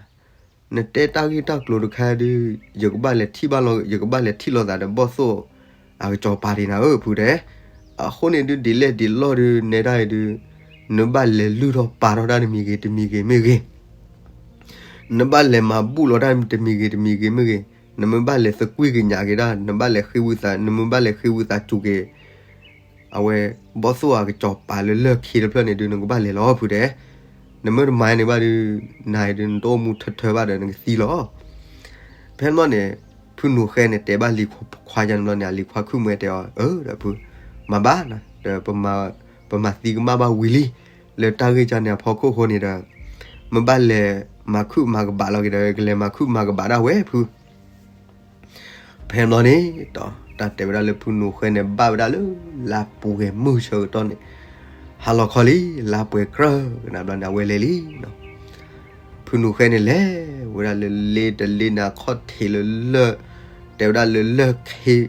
နတဲတၢ်ဂ့ၢ်တၢ်ကျိၤတခါဒုး ယကဘၣ်လဲၤထံၣ်ဘၣ်လီၤ, ယကဘၣ်လဲၤထံၣ်လိာ်သးဒီးဘီၣ်သိၣ်အကစီၤပၤဒံးနၤဧၢ ဖုတဲ. အဃိန့ၣ်ဒုး ဒ်လဲၣ်ဒ်လဲၣ်ဒုး နဲဒၣ်အံၤဒုး နဘၣ်လဲၤလုၢ်ထီၣ်ပာ်ထီၣ်တၢ်တမံၤဂ့ၤတမံၤဂ့ၤမ့ၢ်ဂ့ၤ, နဘၣ်လဲၤမၤဘူၣ်လီၤတၢ်တမံၤဂ့ၤတမံၤဂ့ၤမ့ၢ်ဂ့ၤ, နမ့ၢ်ဘၣ်လဲၤသကွံၢ်ကညးက့ၤဒၣ်, နဘၣ်လဲၤဃ့ဝံသး, နမ့ၢ်ဘၣ်လဲၤဃ့ဝံသးစူၤက့ၤ အဝဲ ဘီၣ်သိၣ်အကစီၤပၤလၢလၢၢ်ခ့တဖျၢၣ်န့ၣ်ဒုး နကဘၣ်လဲၤလီၤဖုတဲ. နမ့ၢ်တမၤန့ၣ်ဘၣ်ဒုး နၤအံၤဒုး နတအိၣ်မူထၢထၢဘၣ်ဒီးနကသံလီၤ. ဖဲန့ၣ်ဘျီန့ၣ် ဖုနူၤဃဲန့ၣ် တဲဘၣ်လံၤခွါယါန့ၣ်ဘျီန့ၣ် အလံၤခွါခုၣ်မွဲတဲအီၤ အၢ ဒီးဖု မၤဘၣ်နၤ ဒီး ပမၤသံကမၣ်ဘၣ်ဝံၤလံ, လၢတၢ်ဂ့ၢ်ကါန့ၣ်အဖီခိၣ်အဃိန့ၣ်ဒီး မ့ၢ်ဘၣ်လဲၤမၤခုၣ်မၤကဘၣ်လီၤက့ၤဒီး ကလဲၤမၤခုၣ်မၤကဘၣ်ဒၣ်ဝဲဖု ဖဲန့ၣ်ဘျီန့ၣ်ဒီး တၢ်တဲဝဲဒၣ်လၢဖုနူၤဃဲန့ၣ် ဘၣ်ဝဲဒၣ်လၢ လါပှဲၤမုၢ်ဆၢကတီၢ်န့ၣ် ဟါလီၤခီလံ, လါပှဲၤကြၢးကနၣ်ဘျီန့ၣ် အဝဲလဲၤလံနီၤ. ဖုနူၤဃဲန့ၣ်လဲၤဝဲဒၣ်လၢလ့တလ့န့ၣ် အခီၣ်ထံးလၢလၢၢ်, တဲဝဲဒၣ်လၢလၢၢ်ခ့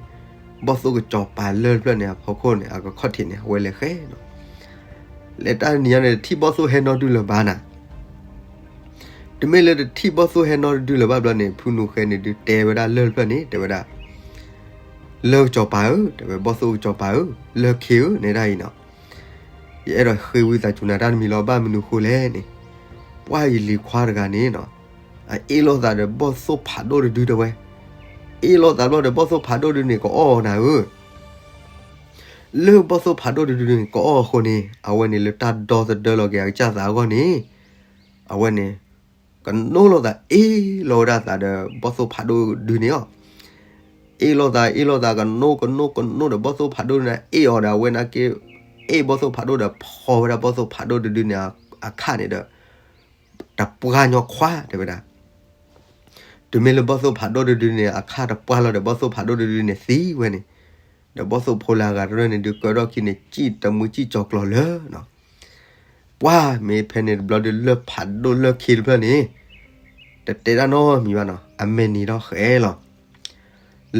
ဘီၣ်သိၣ်ကစီၤပၤလၢၢ်တဖျၢၣ်န့ၣ် အဖီခိၣ်န့ၣ် အကခီၣ်ထံးန့ၣ် အဝဲလဲၤဃဲနီၤ. လဲၤတၢ်နံၤညါန့ၣ် တထံၣ်ဘီၣ်သိၣ်ဟဲနီတဒုလၢၤဘၣ်နၤ. တမ့ၢ်လၢတထံၣ်ဘီၣ်သိၣ်ဟဲနီတဒုလၢၤဘၣ်ဘျီန့ၣ် ဖုနူၤဃဲန့ၣ်ဒုးတဲဝဲဒၣ်လၢၢ်တဖျၢၣ်န့ၣ် တဲဝဲဒၣ် လၢၢ်ကစီၤပၤဧၢ, တဲဝဲဘီၣ်သိၣ်ကစီၤပၤဧၢ, လၢၢ်ခ့ဧၢ နဲဒၣ်အံၤနီၤ. ယအဲၣ်ဒိးဃ့ဝံသးစူၤနၤတၢ်တမံၤလီၤ, ဘၣ်မနုၤဃိလဲၣ်န့ၣ်, ပှၢ်ယလံၤခွါတဂၤန့ၣ်နီၤ, အအ့ၣ်လိာ်သးဒီးဘီၣ်သိၣ်ဖးဒိၣ်တဒုတဲဝဲ, အ့ၣ်လိာ်သးဘျီဒီးဘီၣ်သိၣ်ဖးဒိၣ်တဒုန့ၣ် ကအီၣ်နၤဧၢ လၢဘီၣ်သိၣ်ဖးဒိၣ်တဒုန့ၣ် ကအီၣ်အဃိန့ၣ် အဝဲန့ၣ်လၢတၢ်ဒီသဒၢလီၤက့ၤအကစၢ်သးအဂီၢ်န့ၣ်, အဝဲန့ၣ် ကနိးလိာ်သးအ့ၣ်လိာ်ဝဲဒၣ်သးဒီးဘီၣ်သိၣ်ဖးဒိၣ်တဒုန့ၣ်လီၤ. အ့ၣ်လိာ်သး အ့ၣ်လိာ်သး ကနိးကနိးကနိးဒီးဘီၣ်သိၣ်ဖးဒိၣ်န့ၣ် အ့ၣ်အီၤဒီး အဝဲန့ၣ်က့ အ့ၣ်ဘီၣ်သိၣ်ဖးဒိၣ်ဒီး ဖီဝဲဒၣ်ဘီၣ်သိၣ်ဖးဒိၣ်တဒုန့ၣ် အခၣ်န့ၣ်ဒီး တပှၢ်ညီခွါတဲဝဲဒၣ်. တုၤမ့ၢ်လၢဘီၣ်သိၣ်ဖးဒိၣ်တဒုန့ၣ် အခၣ်တပှၢ်လီၤဒီး ဘီၣ်သိၣ်ဖးဒိၣ်တဒုန့ၣ်သံဝဲန့ၣ်, ဒီးဘီၣ်သိၣ်ဖိလၢအဂၤတရၢၢ်န့ၣ်ဒုး ကၢထီၣ်ခံန့ၣ် စံၣ်တမုၢ်စံၣ်ကၠီၤကျီၤလၢနီၤ. ပှၢ်မ့ၢ်ဖဲန့ၣ်တဘျီဒုး လၢၢ်ဖးဒိၣ်လၢၢ်ခ့တဖျၢၣ်န့ၣ် တတဲတၢ်နီတမံၤဘၣ်နီၤ, အမဲာ်နံၤထီၣ်ဃဲလီၤ.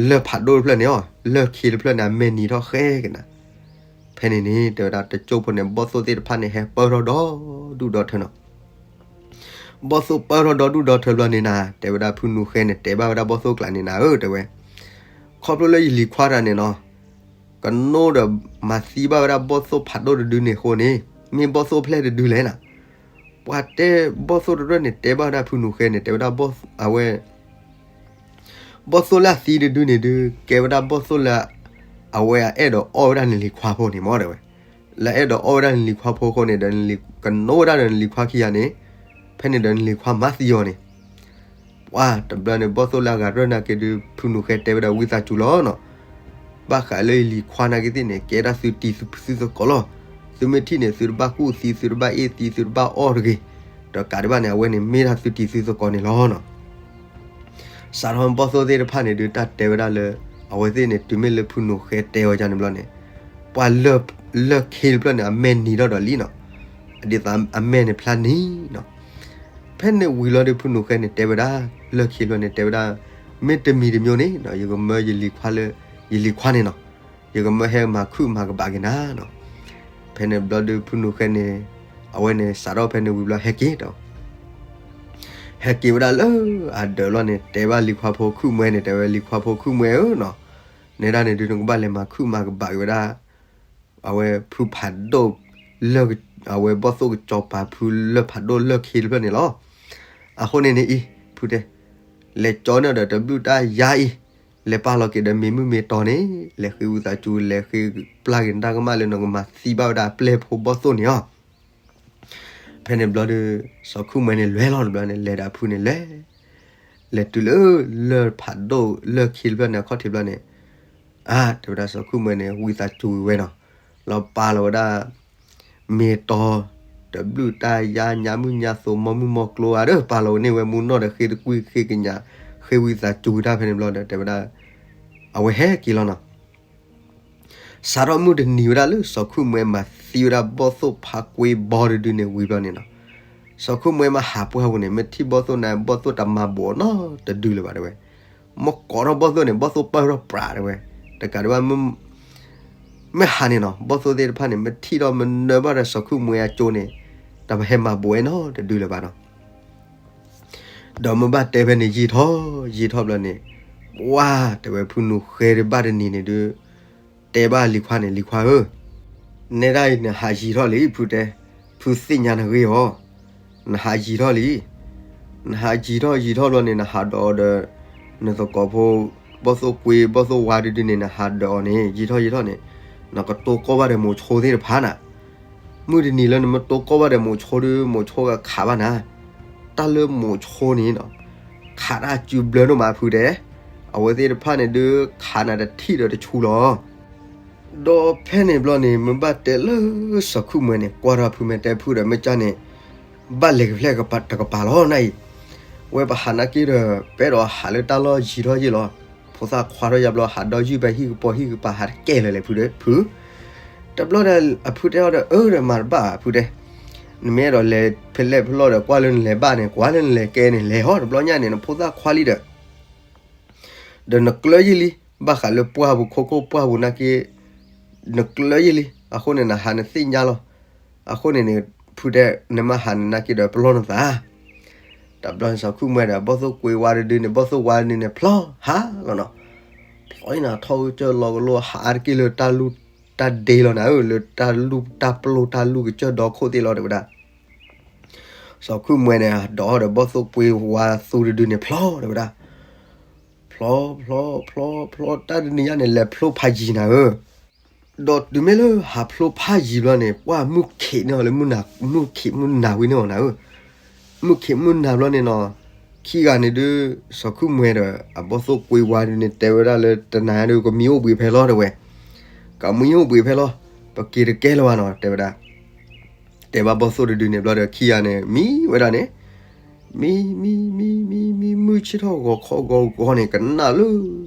လၢၢ်ဖးဒိၣ်တဖျၢၣ်န့ၣ်အီၤ လၢၢ်ခ့တဖျၢၣ်န့ၣ် အမဲာ်နံၤထီၣ်ဃဲကနၤ. ဖဲန့ၣ်န့ၣ် တဲဝဲဒၣ်တစိၢ်ဖိန့ၣ် ဘီၣ်သိၣ်သ့ၣ်တဖၣ်န့ၣ် ဟဲပၢၢ်ထီၣ်ဒီဒူၣ်ဒီထၢနီၤ. ဘီၣ်သိၣ်ပၢၢ်ထီၣ်ဒီဒူၣ်ဒီထၢဘျီန့ၣ်နၤ တဲဝဲဒၣ်ဖုနူၤဃဲန့ၣ် တဲဘၣ်ဝဲဒၣ်ဘီၣ်သိၣ်ကျးန့ၣ်နၤဧၢ တဲဝဲ, ခီဖျိလၢယလံၤခွါတဂၤန့ၣ်နီၤ ကနိးဒီးမၤသံဘၣ်ဝဲဒၣ်ဘီၣ်သိၣ်ဖးဒိၣ်တဒုန့ၣ်အဃိန့ၣ် မ့ၢ်ဘီၣ်သိၣ်ဖျဲၣ်တဒုလဲၣ်နၤ. ပှၤတဲဘီၣ်သိၣ်တရၢၢ်န့ၣ် တဲဘၣ်ဝဲဒၣ်ဖုနူၤဃဲန့ၣ် တဲဝဲဒၣ်အဝဲ ဘီၣ်သိၣ်လၢအသံတဒုန့ၣ်ဒုး ကဲဝဲဒၣ်ဘီၣ်သိၣ်လၢ အဝဲအအဲၣ်ဒိးအီၣ်ဝဲဒၣ်နလံၤခွါဖိန့ၣ်မ့ၢ်တဲဝဲ, လၢအအဲၣ်ဒိးအီၣ်ဝဲဒၣ်နလံၤခွါဖိအဃိန့ၣ်ဒီး ကနိးဝဲဒၣ်ဒီးနလံၤခွါခံဂၤန့ၣ်, ဖဲန့ၣ်ဒီးနလံၤခွါမၤသံအီၤန့ၣ် ပှၢ်တဘျီန့ၣ် ဘီၣ်သိၣ်လၢအဂၤတရၢၢ်နာ်က့ဒုး ဖုနူၤဃဲတဲဝဲဒၣ်ဝံသးစူၤလီၤနီၤ. ဘၣ်ဃးလၢယလံၤခွါနာ်က့သ့ၣ်န့ၣ် ကဲဒၣ်သုတံၤသုသကိးလီၤ. သုမ့ၢ်ထံၣ်န့ၣ် သုတဘၣ်ကူၣ်သံ သုတဘၣ်အ့ၣ်သံ သုတဘၣ်အီၣ်တဂ့ၤ. ဒီးကးဒံးဘၣ်န့ၣ် အဝဲန့ၣ်မ့ၢ်ဒၣ်သုတံၤသုသကိးန့ၣ်လီၤနီၤ. စးထီၣ်ဘီၣ်သိၣ်သ့ၣ်တဖၣ်န့ၣ်ဒုး တၢ်တဲဝဲဒၣ်လၢ အဝဲသ့ၣ်န့ၣ် တုၤမ့ၢ်လၢဖုနူၤဃဲတဲဝဲဒၣ်န့ၣ်ဘျီန့ၣ် ပှၤလၢၢ်ခ့တဖျၢၣ်န့ၣ် အမဲာ်နံၤထီၣ်ဒီးလံနီၤ. ဒ်သိးအမဲာ်န့ၣ်ဖျါနံၤနီၤ. ဖဲန့ၣ်ဝံၤလီၤဒုး ဖုနူၤဃဲန့ၣ်တဲဝဲဒၣ် လၢၢ်ခ့တဖျၢၣ်န့ၣ်တဲဝဲဒၣ် မ့ၢ်တမံၤတမံၤန့ၣ်နီၤ ယကမၢယလံၤခွါလၢ ယလံၤခွါန့ၣ်နီၤ ယကမၢဟဲမၤခုၣ်မၤကဘၣ်က့ၤနၤနီၤ. ဖဲန့ၣ်ဘျီဒုး ဖုနူၤဃဲန့ၣ် အဝဲန့ၣ်စးထီၣ်ဖဲန့ၣ်ဝံၤဘျီဟဲက့ၤဒီး ဟဲက့ၤဝဲဒၣ်လၢအဒၢးလီၤန့ၣ် တဲဘၣ်လံၤခွါဖိခုၣ်မွဲန့ၣ် တဲဝဲလံၤခွါဖိခုၣ်မွဲဧၢနီၤ, နဲဒၣ်န့ၣ်ဒုး နကဘၣ်လဲၤမၤခုၣ်မၤကဘၣ်က့ၤဝဲဒၣ် အဝဲဖုဖးဒိၣ်လၢ အဝဲဘီၣ်သိၣ်ကစီၤပၤဖုလၢၢ်ဖးဒိၣ်လၢၢ်ခ့တဖျၢၣ်န့ၣ်လီၤ. အဃိန့ၣ်န့ၣ်အံၤ ဖုတဲ လဲၤကၠီန့ၢ်ဒီးတဘျုးတၢ်ယါအံၤ လဲၤပာ်လီၤက့ၤဒီးမ့ၢ်မုၢ်မ့ၢ်တီၤန့ၣ် လဲၤဃ့ဝံသးစူၤ လဲၤဃ့ပျၢ်က့ၤနတၢ်ကမၣ်လၢနကမၤသံဘၣ်ဝဲဒၣ်အပျဲၢ်ဖိဘီၣ်သိၣ်န့ၣ်လီၤ. ဖဲန့ၣ်ဘျီဒုး စီၤခုၣ်မွဲန့ၣ်လဲၤလီၤတဘျီန့ၣ် လဲၤဒီးအဖုန့ၣ်လဲၤ လဲၤတုၤလၢ လၢၢ်ဖးဒိၣ်လၢၢ်ခ့တဖျၢၣ်န့ၣ် အခီၣ်ထံးဘျီန့ၣ် အါ တဲဝဲဒၣ်စီၤခုၣ်မွဲန့ၣ် ဝံသးစူၤဝဲနီၤ, လီၤပာ်လီၤဝဲဒၣ် မ့ၢ်တီၤ တဘျုးတၢ်ယါ ညါမုၢ်ညါသိး မီမုၢ်မီကျိဧါဒီး ပာ်လီၤဝဲန့ၢ်ဝဲမူနီၢ်ဒီး ဃ့တကွံၢ်ဃ့ကညး ဃ့ဝံသးစူၤတၢ်ဖဲန့ၣ်ဘျီဒီး တဲဝဲဒၣ် အဝဲဟဲက့ၤလီၤနီၤ. စးထီၣ်မုၢ်တနံၤဝဲဒၣ်လၢ စီၤခုၣ်မွဲမၤသံဝဲဒၣ်ဘီၣ်သိၣ်ဖါကွ့ဘီတဒုန့ၣ်ဝံၤဘျီန့ၣ်နီၤ, စီၤခုၣ်မွဲမ့ၢ်ဟးပှၢ်ပူၤန့ၣ် မ့ၢ်ထံၣ်ဘီၣ်သိၣ်န့ၣ် ဘီၣ်သိၣ်တမၤဘိးနီတဒုလၢၤဘၣ်တဲဝဲ, မ့ၢ်ကိးထီၣ်ဘီၣ်သိၣ်န့ၣ် ဘီၣ်သိၣ်ပၢၢ်ထီၣ်ပြးတဲဝဲ, တကးဒံးဘၣ် မ့ၢ်ဟးန့ၣ်နီၤ ဘီၣ်သိၣ်သ့ၣ်တဖၣ်န့ၣ် မ့ၢ်ထံၣ်ထီၣ်မ့ၢ်နၢဘၣ်ဒီးစီၤခုၣ်မွဲအကၠိန့ၣ် တမ့ၢ်ဟဲမၤဘိးဝဲနီတဒုလၢၤဘၣ်နီၤ. ဒီးမ့ၢ်ဘၣ်တဲဖဲန့ၣ်ယံာ်ထီၣ်ယံာ်ထီၣ်ဘျီန့ၣ်, ပှၢ်တဲဝဲဖုနူၤဃဲဒုးဘၣ်တနံၤန့ၣ်ဒုး, တဲဘၣ်လံၤခွါန့ၣ် လံၤခွါဧၢ, နဲဒၣ်အံၤနဟးယံာ်ထီၣ်လံ ဖုတဲ, ဖုသ့ၣ်ညါနဂ့ၢ်အီၤ, နဟးယံာ်ထီၣ်လံ, နဟးယံာ်ထီၣ်ယံာ်ထီၣ်ဘျီန့ၣ် နဟးဒိးအီၤဒီး နသကိးဖိ ဘီၣ်သိၣ်ကွ့ ဘီၣ်သိၣ်ဝါတဒုန့ၣ် နဟးဒိးအီၤန့ၣ် ယံာ်ထီၣ်ယံာ်ထီၣ်န့ၣ် နကတိၤကီၢ်ဘၣ်ဒီးမိၤဆိသ့ၣ်တဖၣ်နၤ, မုၢ်တနံၤလၢနမ့ၢ်တိၤကီၢ်ဘၣ်ဒီးမိၤဆိဒုး မိၤဆိကခးဘၣ်နၤ, တၢ်လၢမိၤဆိန့ၣ် ခးတၢ်စုဘျၢဒိၣ်မးဖုတဲ, အဝဲသ့ၣ်တဖၣ်န့ၣ်ဒုး ခးနၤတထံၣ်ဒီးတဆူလီၤ. ဒီးဖဲန့ၣ်ဘျီန့ၣ် မ့ၢ်ဘၣ်တဲလၢစီၤခုၣ်မွဲန့ၣ် ကွၢ်ထီၣ်ဖုမဲာ်တဲဖုဒီးမ့ၢ်ကၢ်န့ၣ် ဘၣ်လဲၤကဖျဲၣ်တကပၤလီၤနၤအံၤ, ဝဲပဟးနာ်က့ဒီး ပအဲၣ်ဒိးဟးလၢတၢ်လီၢ်ယံာ်ထီၣ်ယံာ်လီၤ, ဖိသၣ်ခွါထီၣ်ယါဘျီ ဟးဒီးယုၢ်ဖဲဟံၣ်ကပီၤဟံၣ်ကပၤ ဟးတကဲလၢၤလဲၣ်ဖုတဲဖု တဘျီဒီးအဖုတဲအီၤဒီး အၢဒီးမၤတဘၣ်ဖုတဲ, နမ့ၢ်အဲၣ်ဒိးလဲၤဖဲလဲၣ်ဖဲလီၢ်ဒီး ကွၢ်လၢနလဲၤဘၣ်န့ၣ် ကွၢ်လၢနလဲၤကဲန့ၣ် လဲၤဟီ တဘျီညါန့ၣ် နဖိသၣ်ခွါလံဒီး ဒီးနကျၢၢ်ယံာ်လံ, ဘၣ်ဃးလၢပှၢ်ပူၤခိခိၣ်ပှၢ်ပူၤနာ်က့ နကျၢၢ်ယံာ်လံ, အဃိန့ၣ် နဟးနသ့ၣ်ညါလီၤ, အဃိန့ၣ်န့ၣ် ဖုတဲ နမ့ၢ်ဟးန့ၣ်နာ်က့ဒီးပလီၢ်နသး တဘျီန့ၣ် စီၤခုၣ်မွဲဒီး ဘီၣ်သိၣ်ကွ့ဝါတဒုန့ၣ် ဘီၣ်သိၣ်ဝါတဒုန့ၣ် ဖျီဟးလီၤနီၤ, ဖျီအံၤနၤထီၣ်ကစၢၢ်လီၤကလိဟးအါတက့ၢ်လၢတၢ်လူၢ်တၢ်ဒ့လီၤနၤဧၢ, လၢတၢ်လူၢ်တၢ်ပျိၢ်တၢ်လူၢ်ကစၢၢ်ဒီခိၣ်သ့ၣ်လီၤတဲဝဲဒၣ်, စီၤခုၣ်မွဲန့ၣ် ဒိးဒီးဘီၣ်သိၣ်ကွ့ဝါသူတဒုန့ၣ် ဖျီတဲဝဲဒၣ်, ဖျီဖျီဖျီဖျီ တၢ်တနံၤညါန့ၣ် လဲၤဖျိဖးယံၤနၤဧၢ ဒီးတုၤမ့ၢ်လၢဟးဖျိဖးယံၤဘျီန့ၣ် ပှၢ်မုၢ်ခံးန့ၢ်အီၤလၢ မုၢ်ခံးမုၢ်နၤဝံၤန့ၢ်အီၤနၤဧၢ, မုၢ်ခံးမုၢ်နၤဘျီန့ၣ်နီၤ, ခံဂၤန့ၣ်ဒုး စီၤခုၣ်မွဲဒီး အဘီၣ်သိၣ်ကွ့ဝါဒုးန့ၣ် တဲဝဲဒၣ်လၢတနၤညါဒုး ကမံအိၣ်ဘှံးဖဲလီၤတဲဝဲ, ကမံအိၣ်ဘှံးဖဲလီၤ, ပက့ၤတကဲလၢၤဘၣ်နီၤ တဲဝဲဒၣ်, တဲဘၣ်ဘီၣ်သိၣ်တဒုန့ၣ်ဘျီဒီး ခံဂၤန့ၣ် မံဝဲဒၣ်န့ၣ်, မံမံမံမံမံ မုၢ်ဆ့ၣ်ထီၣ်ဂီၤခီဂီၤဂီၤန့ၣ် ကနၣ်လၢ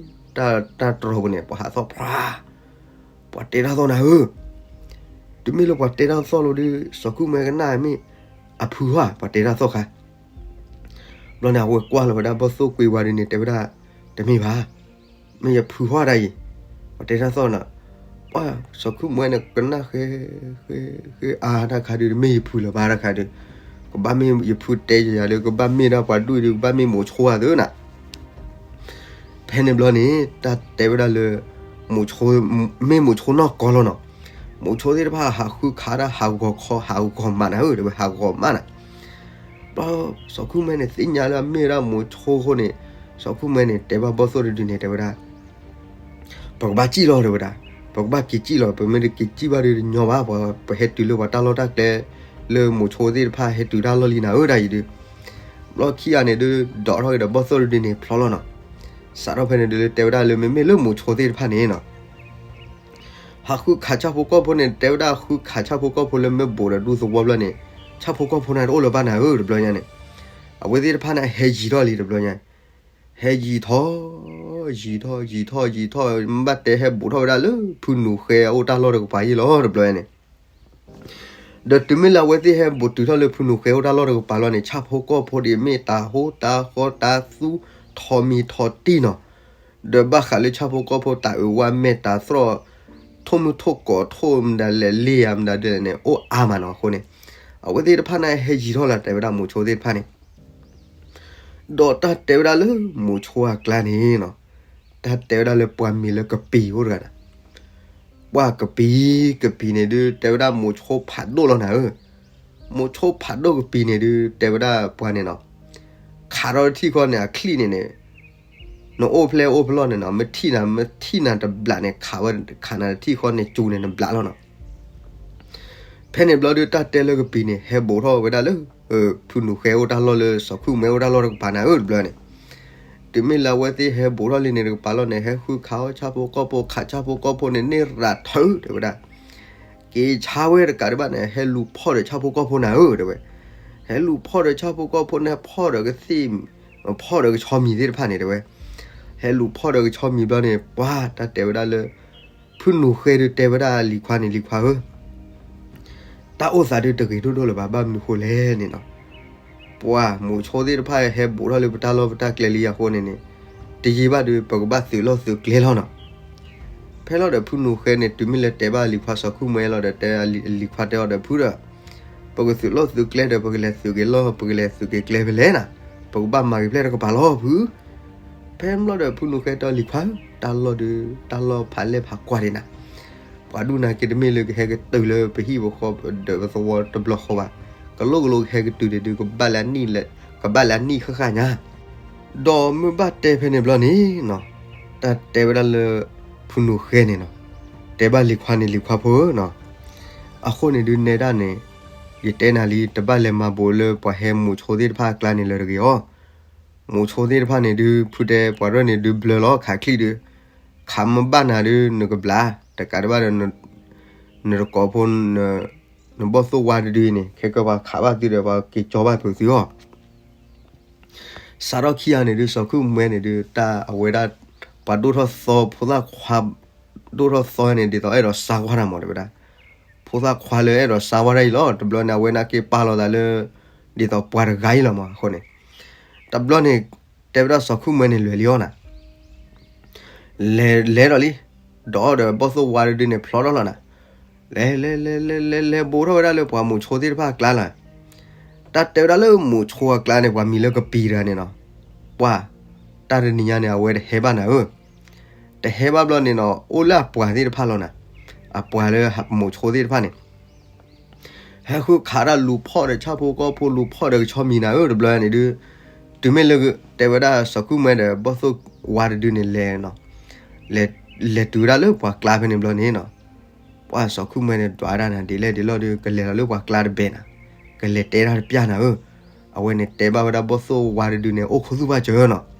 တၢ်တြီၤပူၤန့ၣ် ပှၤဟးသီၣ်ဖြါ ပှၤတဲတၢ်သီၣ်နၤဧၢ, တုၤမ့ၢ်လၢပှၤတဲတၢ်သီၣ်လီၤဒုး စီၤခုၣ်မွဲကနၣ်မ့ၢ် အဖုဟါ ပှၤတဲတၢ်သီၣ်ခါ, ဘျီန့ၣ် အဝဲကွၢ်လီၤဝဲဒၣ်ဘီၣ်သိၣ်ကွ့ဝါဒုးန့ၣ် တဲဝဲဒၣ်, တမ့ၢ်ဘၣ်, မ့ၢ်ယဖုဟါဒၣ်အံၤ, ပှၤတဲတၢ်သီၣ်နၤ, ပှၤစီၤခုၣ်မွဲန့ၣ် ကနၣ်ဃဲ ဃဲ ဃဲအါတၢ်ခါဒုး တမ့ၢ်ယဖုလၢၤဘၣ်တၢ်ခါဒုး, ကဘၣ်မ့ၢ်ယဖုတဲယၤလၢ ကဘၣ်မ့ၢ်ဒၣ်ပှၤဒူၣ်အံၤဒုး ကဘၣ်မ့ၢ်မိၤဆိဧါသ့နၤ ဖဲန့ၣ်ဘျီန့ၣ် တၢ်တဲဝဲဒၣ်လၢ မိၤဆိ, မ့ၢ်မိၤဆိနီၢ်ကီၢ်လီၤနီၤ, မိၤဆိသ့ၣ်တဖၣ်ဟးဃုခးဒၣ်ဟးဂီၤခီ ဟးဂီၤမးနၤဧၢ တဲဝဲ ဟးဂီၤမးနၤ, ဘျီစီၤခုၣ်မွဲန့ၣ် သ့ၣ်ညါလၢအမ့ၢ်ဝဲဒၣ်မိၤဆိအဃိန့ၣ်, စီၤခုၣ်မွဲန့ၣ် တဲဘၣ်ဘီၣ်သိၣ်တဒုန့ၣ် တဲဝဲဒၣ် ပကဘၣ်စံၣ်လီၤတဲဝဲဒၣ်, ပကဘၣ်က့ၤစံၣ်လီၤ, ပမ့ၢ်တက့ၤစံၣ်ဘၣ်ဒီးတညီဘၣ်, ပှၤပဟဲတုၤလၢပှၤတၢ်လီၢ်တၢ်ကျဲ လၢမိၤဆိသ့ၣ်တဖၣ်ဟဲတုၤတၢ်လီၢ်လံနၤဧၢဒၣ်အံၤဒုး, ဘျီခံဂၤန့ၣ်ဒုး ဒိးထီၣ်က့ၤဒီးဘီၣ်သိၣ်တဒုန့ၣ်ဖျီလီၤနီၤ, စးထီၣ်ဖဲန့ၣ်ဒုးလၢတဲဝဲဒၣ်လၢမ့မ့ၢ်လၢမိၤဆိသ့ၣ်တဖၣ်န့ၣ်နီၤ ဟးဃုခးဆၣ်ဖိကီၢ်ဖိန့ၣ် တဲဝဲဒၣ်ဃုခးဆၣ်ဖိကီၢ်ဖိလၢမ့ၢ်ဘူးဒီးဒူသဝီဘျီန့ၣ်, ဆၣ်ဖိကီၢ်ဖိန့ၣ်တအိၣ်လၢၤဘၣ်နၤဧၢတဘျီညါန့ၣ်, အဝဲသ့ၣ်တဖၣ်န့ၣ်ဟဲယံၤထီၣ်လံတဘျီညါ, ဟဲယံၤထီၣ်, ယံၤထီၣ် ယံၤထီၣ် ယံၤထီၣ် မ့ၢ်ဘၣ်တဲဟဲဘူးထီၣ်ဝဲဒၣ်လၢဖုနူၤဃဲအအိၣ်တၢ်လီၢ်တကပၤယ့ၢ်လီၤတဘျီညါန့ၣ် ဒီးတုၤမ့ၢ်လၢအဝဲသ့ၣ်ဟဲဘူးတုၤထီၣ်လၢဖုနူၤဃဲအိၣ်တၢ်လီၢ်တကပၤလီၤန့ၣ် ဆၣ်ဖိကီၢ်ဖိဒ်မ့ၢ်တၢ်ဟိတၢ်ဃီတၢ်သူ ထီမံၤထီတံၢ်နီၤ, ဒီးဘၣ်ဃးလၢဆၣ်ဖိကီၢ်ဖိတၢ်အၢဝါမဲာ်တၢ်သြီၣ် ထိၣ်မုၢ်ထိၣ်ကီးထိၣ်မတၤလဲၣ်လ့ၣ်ယၤမတၤဒ်လဲၣ်န့ၣ် အိၣ်အါမးနီၤအဃိန့ၣ်, အဝဲသ့ၣ်တဖၣ်န့ၣ်ဟဲယံၤထီၣ်လၢတဲဝဲဒၣ်မိၤဆိသ့ၣ်တဖၣ်န့ၣ် ဒီးတၢ်တဲဝဲဒၣ်လၢမိၤဆိအကျါန့ၣ်နီၤ, တၢ်တဲဝဲဒၣ်လၢပှၤမံၤလၢကပံၤအိၣ်တဂၤန့ၣ်, ပှၤကပံၤ ကပံၤန့ၣ်ဒုး တဲဝဲဒၣ်မိၤဆိဖးဒိၣ်လီၤနၤဧၢ, မိၤဆိဖးဒိၣ်ကပံၤန့ၣ်ဒုး တဲဝဲဒၣ်ပှၤန့ၣ်နီၤ, ခးထီၣ်တထံၣ်ဃီန့ၣ် အချံၣ်န့ၣ်န့ၣ် နအိၣ်ဖျဲၣ်အိၣ်ဖျီၣ်န့ၣ်နီၤ မ့ၢ်ထံၣ်နၤ မ့ၢ်ထံၣ်နၤတဘျးန့ၣ် ခးဝဲခးနၤတထံၣ်ဃီန့ၣ် စူၤန့ၣ်နဘျးလီၤနီၤ ဖဲန့ၣ်ဘျီဒုး တၢ်တဲလၢကပံၤန့ၣ် ဟဲဘူးထီၣ်ဝဲဒၣ်လၢ ဖုနူၤဃဲအိၣ်တၢ်လီၢ်လၢ စီၤခုၣ်မဲအိၣ်တၢ်လီၢ်တကပၤနၤဧၢတဘျီန့ၣ်, တုၤမ့ၢ်လၢအဝဲသ့ၣ်ဟဲဘူးထီၣ်လံန့ၣ်တကပၤလီၤန့ၣ် ဟဲဃုခးအီၣ်ဆၣ်ဖိကီၢ်ဖိ ခးဆၣ်ဖိကီၢ်ဖိန့ၣ် န့ၢ်ရၤထၢတဲဝဲဒၣ်, က့ၤဆါဝဲတကးဒံးဘၣ်န့ၣ် ဟဲလူၤဖီၣ်ဒီးဆၣ်ဖိကီၢ်ဖိနၤဧၢ တဲဝဲ. ဟဲလူၤဖီၣ်ဒီးဆၣ်ဖိကီၢ်ဖိန့ၣ် ဖီၣ်ဒီးကသ့ၣ်, ဖီၣ်ဒီးကဆီမံၤသ့ၣ်တဖၣ်န့ၣ် တဲဝဲ. ဟဲလူၤဖီၣ်ဒီးကဆီမံၤဘျီန့ၣ် ပှၤတၢ်တဲဝဲဒၣ်လၢ ဖုနူၤဃဲဒုးတဲဝဲဒၣ်လံၤခွါန့ၣ် လံၤခွါဧၢ, တၢ်အိၣ်သးဒုးတဂ့ၤဒိၣ်ဒိၣ်လၢၤဘၣ် ဘၣ်မနုၤဃိလဲၣ်န့ၣ်နီၤ. ပှၤမိၤဆိသ့ၣ်တဖၣ်ဟဲဘူးထီၣ်လၢပတၢ်လီၢ်ပတၢ်ကျဲလံအဃိန့ၣ်န့ၣ်, တယံာ်ဘၣ်ဒုး ပကဘၣ်သုးလီၢ်သုးကျဲလီၤနီၤ. ဖဲလီၤဒီးဖုနူၤဃဲန့ၣ် တုၤမ့ၢ်လၢတဲဘၣ်လံၤခွါ စီၤခုၣ်မွဲလီၤဒီး တဲလံၤခွါတဲအီၤဒီး ဖုဒီး ပကသုးလီၢ်သုးကျဲဒီး ပကလဲၤသုးက့ၤလီၢ် ပကလဲၤသုးက့ၤကျဲဖဲလဲၣ်နၤ, ပကဘၣ်မၤက့ၤဖဲလဲၣ်တကပၤလီၤဖု. ဖဲလီၤဒီးဖုနူၤဃဲတဲအီၤ လံၤခွါဧၢ, တၢ်လီၢ်ဒုး တၢ်လီၢ်ဖးလဲၢ်ဖးကွၢ်ဒံးနၤ, ပှၤဒူၣ်နၤက့တမ့ၢ်လၢကဟဲကတုၤလၢပဟံၣ်ပဃီဒီးပသဝီတဘျီဃီဘၣ်, ကလိၣ်ကလိကဟဲကတုၤန့ၣ်ဒုး ကဘၣ်လၢအနံၣ်, ကဘၣ်လၢအနံၣ်ဃၣ်ဃၣ်ညါ. ဒီးမ့ၢ်ဘၣ်တဲဖဲန့ၣ်ဘျီန့ၣ်နီၤ, တၢ်တဲဝဲဒၣ်လၢ ဖုနူၤဃဲန့ၣ်နီၤ, တဲဘၣ်လံၤခွါန့ၣ် လံၤခွါဖိဧၢနီၤ, အဃိန့ၣ်ဒုးနဲဒၣ်န့ၣ်, ယတဲနၤလံ တဘၣ်လဲၤမၤဘူးလၢပှၤဟဲမိၤဆိသ့ၣ်တဖၣ်အကျါန့ၣ်လၢၤတဂ့ၤအီၤ. မိၤဆိသ့ၣ်တဖၣ်န့ၣ်ဒုး ဖုတဲပှၤရဲၣ်န့ၣ်ဒုး ဘျၢလီၤခးချံၣ်ဒုး, ခးမ့ၢ်ဘၣ်နၤဒုး နကဘျါ, တကးဒံးဘၣ်ဒီး နတကိးဖိ နဘီၣ်သိၣ်ဝါတဒုအံၤန့ၣ် ခဲကပှၤခးဘၣ်သုဒီး ပှၤက့ၤကၠီဘၣ်ဖုးသုအီၤ. စးထီၣ်ခံဂၤန့ၣ်ဒုး စီၤခုၣ်မွဲန့ၣ်ဒုး တၢ်အဝဲဒၣ် ပှၤဒိၣ်ထီၣ်သီ ဖိသၣ်ခွါ ဒိၣ်ထီၣ်သီန့ၣ် ဒ်သိးအဲၣ်ဒိးစါကွၢ်တၢ်မး တဲဝဲဒၣ်. ဖိသၣ်ခွါလၢအဲၣ်ဒိးစါကွၢ်တၢ်အံၤလီၤ. တဘျီန့ၣ် အဝဲန့ၣ်က့ၤပာ်လီၤသးလၢ ဒ်သိးပှၤတဂၤအံၤလီၤမး အဃိန့ၣ်, တဘျီန့ၣ် တဲဝဲဒၣ်စီၤခုၣ်မွဲန့ၣ် လဲၤလံအီၤနၤ လဲၤ လဲၤဒီးလံ, ဒီးဒီးဘီၣ်သိၣ်ဝါတဒုန့ၣ် ဖျီထီၣ်လီၤနၤ, လဲၤ လဲၤ လဲၤ လဲၤ လဲၤ လဲၤဘူးထီၣ်ဝဲဒၣ်လၢပှၤမိၤဆိသ့ၣ်တဖၣ်အကျါလီၤ. တၢ်တဲဝဲဒၣ်လၢမိၤဆိအကျါန့ၣ် ပှၤမံၤလၢကပံၤတဂၤန့ၣ်နီၤ, ပှၤ တၢ်တနံၤညါန့ၣ် အဝဲတဟဲဘၣ်နၤဧၢ, တဟဲဘၣ်ဘျီန့ၣ်နီၤ အိၣ်လၢအပှၤသ့ၣ်တဖၣ်လီၤနၤ, အပှၤလၢမိၤဆိသ့ၣ်တဖၣ်န့ၣ် ဟဲဃုခးတၢ်လူၤဖီၣ်ဒီးဆၣ်ဖိကီၢ်ဖိ လူၤဖီၣ်ဒီးကဆီမံၤနၤဧၢ တဘျီန့ၣ်ဒုး, တုၤမ့ၢ်လၢတဲဝဲဒၣ်စီၤခုၣ်မွဲဒီး ဘီၣ်သိၣ်ဝါတဒုန့ၣ်လဲၤ, လဲၤတုၤဝဲဒၣ်လၢပှၤကျါဖဲန့ၣ်ဘျီန့ၣ်နီၤ, ပှၤစီၤခုၣ်မွဲန့ၣ် ဒွးဒၣ်နၤဒ်လဲၣ်ဒ်လဲၣ်ဒီး ကလဲၤလီၤလၢပှၤကျါတဘဲနၤ, ကလဲၤတဲတၢ်တပျၢ်နၤဧၢ, အဝဲန့ၣ်တဲဘၣ်ဝဲဒၣ်ဘီၣ်သိၣ်ဝါတဒုန့ၣ် အိၣ်ခိၣ်သူၣ်ဘၣ်စၢၤနီၤ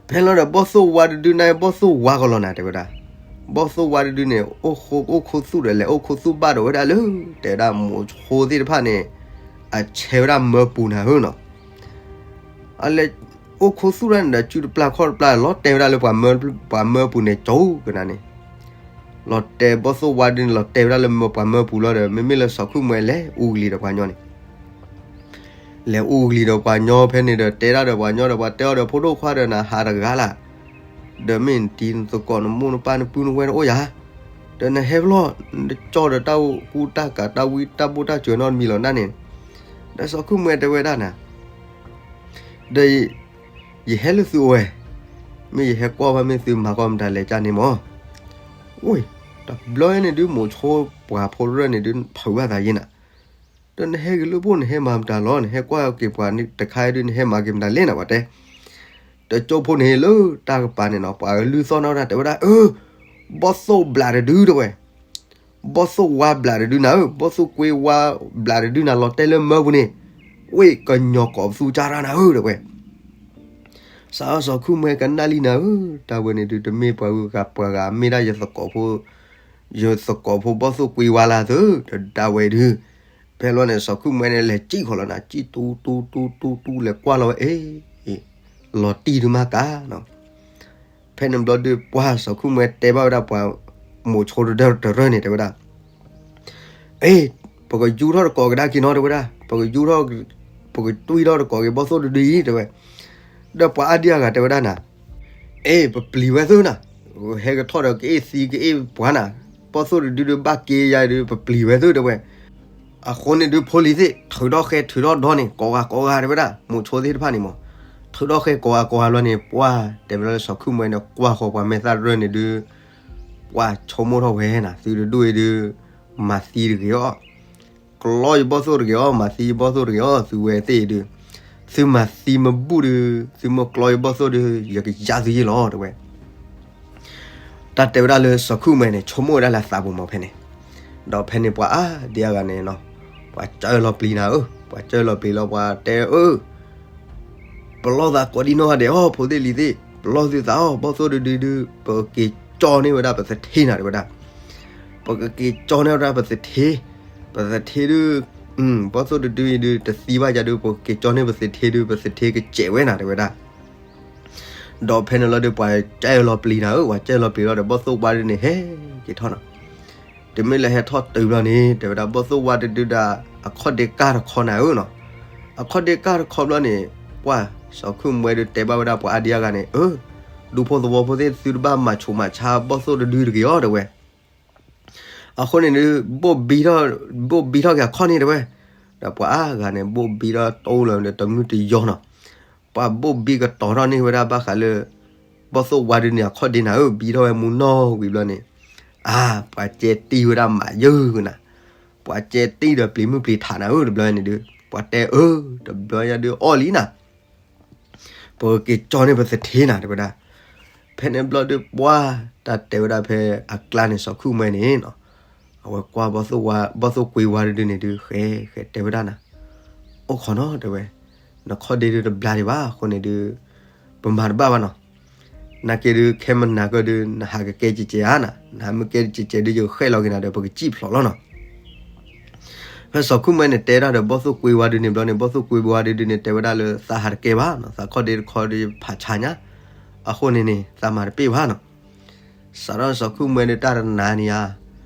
ဖဲလီၤဒီးဘီၣ်သိၣ်ဝါတဒုန့ၣ် ဘီၣ်သိၣ်ဝါကလီၤနၤ တဲဝဲဒၣ်, ဘီၣ်သိၣ်ဝါတဒုန့ၣ် အိၣ်ခိၣ်သူၣ်ဒီးလဲၤအိၣ်ခိၣ်သူၣ်ဘၣ်ဒီးဝဲဒၣ်လၢ တဲဝဲဒၣ်မိၤဆိသ့ၣ်တဖၣ်န့ၣ် အဆဲးဝဲဒၣ်မၢပူၤနၤဧၢနီၤ, အလဲၤအိၣ်ခိၣ်သူၣ်ဒၣ်န့ၣ်ဒီး စုတပျၢ်ခီၣ်တပျၢ် လီၤတဲာ်ဝဲဒၣ်လၢပှၤမၢပူၤန့ၣ် ကၠိကနၤန့ၣ်, လီၤတဲာ်ဘီၣ်သိၣ်ဝါဒုန့ၣ် လီၤတဲာ်ဝဲဒၣ်လၢမၢပှၤမၢပူၤလီၤဒီး မ့မ့ၢ်လၢစီၤခုၣ်မွဲလဲၤအူကလံၤဒီးပှၤညီန့ၣ် လဲၤအူကလံၤဒီးပှၤညီဖဲန့ၣ်ဒီး တဲဒၣ်ဒီးပှၤညီဒီး ပှၤတဲအီၤဒီး ဖိဒိၣ်ခွါဒီး နဟးတဂၤလၢ်, ဒီးမ့ၢ်နတံၤနသကိး နမိၢ်နပၢ်နပုၢ်နဝဲၢ်တအိၣ်ယၤ, ဒီးနဟဲဖျီၣ် နတကၠီဒီးတၢ်ကူတၢ်ကၤ တၢ်ဝံတၢ်ဘိၣ်တၢ်စၢၤနီတမံၤလီၤနၢ်န့ၣ်, ဒီးစီၤခုၣ်မွဲတဲဝဲဒၣ်နၤ ဒီး ယဟဲလၢသုအိၣ်ဝဲ, မ့ၢ်ယဟဲကွၢ်ဘၣ်မ့ၢ်သုမၤကီၢ်မတၤလဲၤကၢ်န့ၣ်မၢ်, ဝ့ၢ် တဘျီန့ၣ်ဒုး မိၤဆိပှၤဖိတရၢၣ်န့ၣ်ဒုး ဖုးဘၣ်သးယံၤနၤ, ဒီးနဟဲက့ၤလၢပှိၢ် နဟဲမၤမတၤလီၤ, နဟဲကွၢ်က့ၤပှၤတခါဒုး နဟဲမၤက့ၤမတၤလဲၣ်နၤ ပှၤတဲ, ဒီးကၠိဖိန့ၣ်လၢတၢ်ကပၤန့ၣ်နီၤ ပှၤလုၢ်သီၣ်နီၣ်တၢ်တဲဝဲဒၣ် အၢ ဘီၣ်သိၣ်ဘျးတဒုတဲဝဲ ဘီၣ်သိၣ်ဝါဘျးတဒုနၤဧၢ, ဘီၣ်သိၣ်ကွ့ဝါဘျးတဒုနၤ လီၤတဲာ်လၢမၢပူၤန့ၣ်, ဝ့ၢ်ကညီၤကိးပသူကၢ်တၢ်နၤဧၢ တဲဝဲ. စီၤစီၤခုၣ်မွဲကနၣ်လံနၤဧၢ, တၢ်ဝဲန့ၣ်ဒုး တမ့ၢ်ပှၤဂုၤဂၤပှၤဂၤ မ့ၢ်ဒၣ်ယသကိးဖိ, ယသကိးဖိဘီၣ်သိၣ်ကွ့ဝါလၢသု, ဒီးတၢ်ဝဲဒုး ဖဲလီၤန့ၣ် စီၤခုၣ်မွဲန့ၣ် လဲၤစံၣ်ဃီလီၤနၤ, စံၣ်တူတူတူတူတူ လဲၤကွၢ်လီၤဝဲ အ့ လီၤတံၢ်ဒုးမးကါနီၤ ဖဲန့ၣ်ဘျီဒုး ပှၤစီၤခုၣ်မွဲတဲဘၣ်ဝဲဒၣ်ပှၤမိၤဆိတဒၢတရၢၢ်န့ၣ် တဲဝဲဒၣ်, အ့ ပကယူထီၣ်တကိးကဒါက့ၤနီၤ တဲဝဲဒၣ်, ပကယူထီၣ်, ပကတွံၢ်ထီၣ်တကိးက့ၤဘီၣ်သိၣ်တဒုအံၤ တဲဝဲ. ဒီးပှၤအါဒံအါဂၤတဲဝဲဒၣ်နၤ, အ့ ပပျံၤဝဲသုနၤ, ဟဲကထီၣ်ဒီးကအ့ၣ်သံကအ့ၣ်ပှၤနၤ, ဘီၣ်သိၣ်တဒုဒုးဘၣ်က့ယါဒုး ပပျံၤဝဲသု တဲဝဲ. အဃိန့ၣ်ဒုး ဖိလံၤသ့ၣ် ထုးထီၣ်ဃဲထုးထီၣ်ဒီန့ၣ် ကိးဂၤကိးဂၤ တဲဝဲဒၣ်, မိၤဆိသ့ၣ်တဖၣ်န့ၣ်မး, ထုးထီၣ်ဃဲကိးဂၤကိးဂၤလီၤန့ၣ် ပှၤတဲဝဲဒၣ်လၢစီၤခုၣ်မွဲန့ၣ် ကွၢ်ဃီၤပှၤမဲာ်သၣ်တရၢၢ်န့ၣ်ဒုး, ပှၤဆိကမိၣ်ထီၣ်ဝဲနၤ, သုတဒူၣ်အံၤဒုး မၤသံတဂ့ၤအီၤ, ကျီယဘီၣ်သိၣ်တဂ့ၤအီၤ, မၤသံယဘီၣ်သိၣ်တဂ့ၤအီၤ, သုဝဲသ့ၣ်အံၤဒုး, သုမၤသံမဘူၣ်ဒုး, သုမ့ၢ်ကျီယဘီၣ်သိၣ်ဒုး ယကယါသုယ့ၢ်လီၤ တဲဝဲ. တၢ်တဲဝဲဒၣ်လၢစီၤခုၣ်မွဲန့ၣ် ဆိကမိၣ်ဝဲဒၣ်လၢသးပူၤမးဖဲန့ၣ်, ဒီးဖဲန့ၣ်ပှၤအါဒံအါဂၤန့ၣ်နီၤ, ပှၤစၢလီၤပျံၤနၤဧၢ, ပှၤစၢလီၤပျံၤလီၤ ပှၤတဲအၢ ပလီၢ်သးကိးဒံနီၢ်ဂၤဒဲးအီၤ, ဖိသ့ၣ်လံၤသ့ၣ် ပလီၢ်သုသးအီၤ, ဘီၣ်သိၣ်တဒုဒုး ပက့ၤကၠီန့ၢ်ဝဲဒၣ် ပသထ့နၤ တဲဝဲဒၣ်. ပ ပကက့ၤကၠီန့ၢ်ဝဲဒၣ်ပသထ့, ပသထ့ဒုး, ဘီၣ်သိၣ်တဒုအံၤဒုး တသံဘၣ်ယၤဒုး ပကက့ၤကၠီန့ၢ်ပသထ့ဒုး ပသထ့ကစဲးဝဲနၤ တဲဝဲဒၣ်. ဒီးဖဲန့ၣ်လီၤဒုး ပှၤကဲလီၤပျံၤနၤဧၢ, ပှၤကဲလီၤပျံၤလီၤဒီး ဘီၣ်သိၣ်ဝါဒုးန့ၣ် ဟဲက့ၤထီၣ်နီၤ. တုၤမ့ၢ်လၢဟဲထီၣ်တုၤဘျီန့ၣ် တဲဝဲဒၣ် ဘီၣ်သိၣ်ဝါတဒုဒၣ် အခီၣ်ဒ့ကၢ်တခီနၤဧၢနီၤ. အခီၣ်ဒ့ကၢ်တခီဘျီန့ၣ် ပှၤစီၤခုၣ်မွဲဒုးတဲဘၣ်ဝဲဒၣ်ပှၤအါဒံအါဂၤန့ၣ်, အၢ, ဒူဖိသဝီဖိသ့ၣ် သုတဘၣ်မၤဆူးမၤဆါဘီၣ်သိၣ်တဒုတဂ့ၤအီၤ တဲဝဲ. အဃိန့ၣ်ဒုး ဘိၣ်ဘံထီၣ်, ဘိၣ်ဘံထီၣ်က့ၤအခီၣ်န့ၣ် တဲဝဲ. ဒီးပှၤအါဂၤန့ၣ် ဘိၣ်ဘံထီၣ်တိၢ်လၢၤဒီးတမုၢ်တယီၤနီၤ. ပှၤဘိၣ်ဘံကတီၤထီၣ်န့ၢ်ဝဲဒၣ်ဘၣ်ဃးလၢ ဘီၣ်သိၣ်ဝါဒုးန့ၣ် အခီၣ်ဒ့နၤဧၢ, ဘံထီၣ်ဝဲမူနီၢ်ဝံၤဘျီန့ၣ်, အါ, ပှၤကဲတံၢ်ဝဲဒၣ်မးယၢကနၤ. ပှၤကဲတံၢ်ဒီးပျံၤမုၢ်ပျံၤထးနၤဧၢ တဘျီန့ၣ်ဒုး ပှၤတဲအၢ, တဘျီညါဒုးအီၣ်လံနၤ. ပကက့ၤကၠီန့ၢ်ပသထ့နၤ တဲဝဲဒၣ်. ဖဲန့ၣ်ဘျီဒုး ပှၤတၢ်တဲဝဲဒၣ်ဖဲအကျါန့ၣ် စီၤခုၣ်မွဲန့ၣ်နီၤ, အဝဲကွၢ်ဘီၣ်သိၣ်ကွ့ဝါတဒုန့ၣ်ဒုး ဃဲဃဲတဲဝဲဒၣ်နၤ, အိၣ်ခိးနီၤ တဲဝဲ, နခီၣ်ဒ့ဒုးတဘျါဒံးဘၣ် အဃိန့ၣ်ဒုး ပမၤတဘၣ်ဘၣ်နီၤ. နာ်က့ဒုး ခဲမုၢ်နၤကၢၢ်ဒုး နဟးကကဲကဲကဲဧါနၤ, နဟးမ့ၢ်ကဲကဲကဲဒုး ယဃဲၣ်လီၤက့ၤနၤဒီး ပကစံၣ်ဖျိးလီၤနီၤ. ဖဲစီၤခုၣ်မွဲန့ၣ်တဲတၢ်ဒီးဘီၣ်သိၣ်ကွ့ဝါဒုန့ၣ်ဘျီန့ၣ် ဘီၣ်သိၣ်ကွ့ဝါဒုန့ၣ် တဲဝဲဒၣ်လၢသးဟးတကဲဘၣ်နီၤ, သးခီၣ်ဒ့တခီဒုးဖးဆါညါ, အဃိန့ၣ်န့ၣ် သးမၤတပ့ၢ်ဘၣ်နီၤ. စးထီၣ်စီၤခုၣ်မွဲဒုးတၢ်တနၤန့ၣ်ဧါ,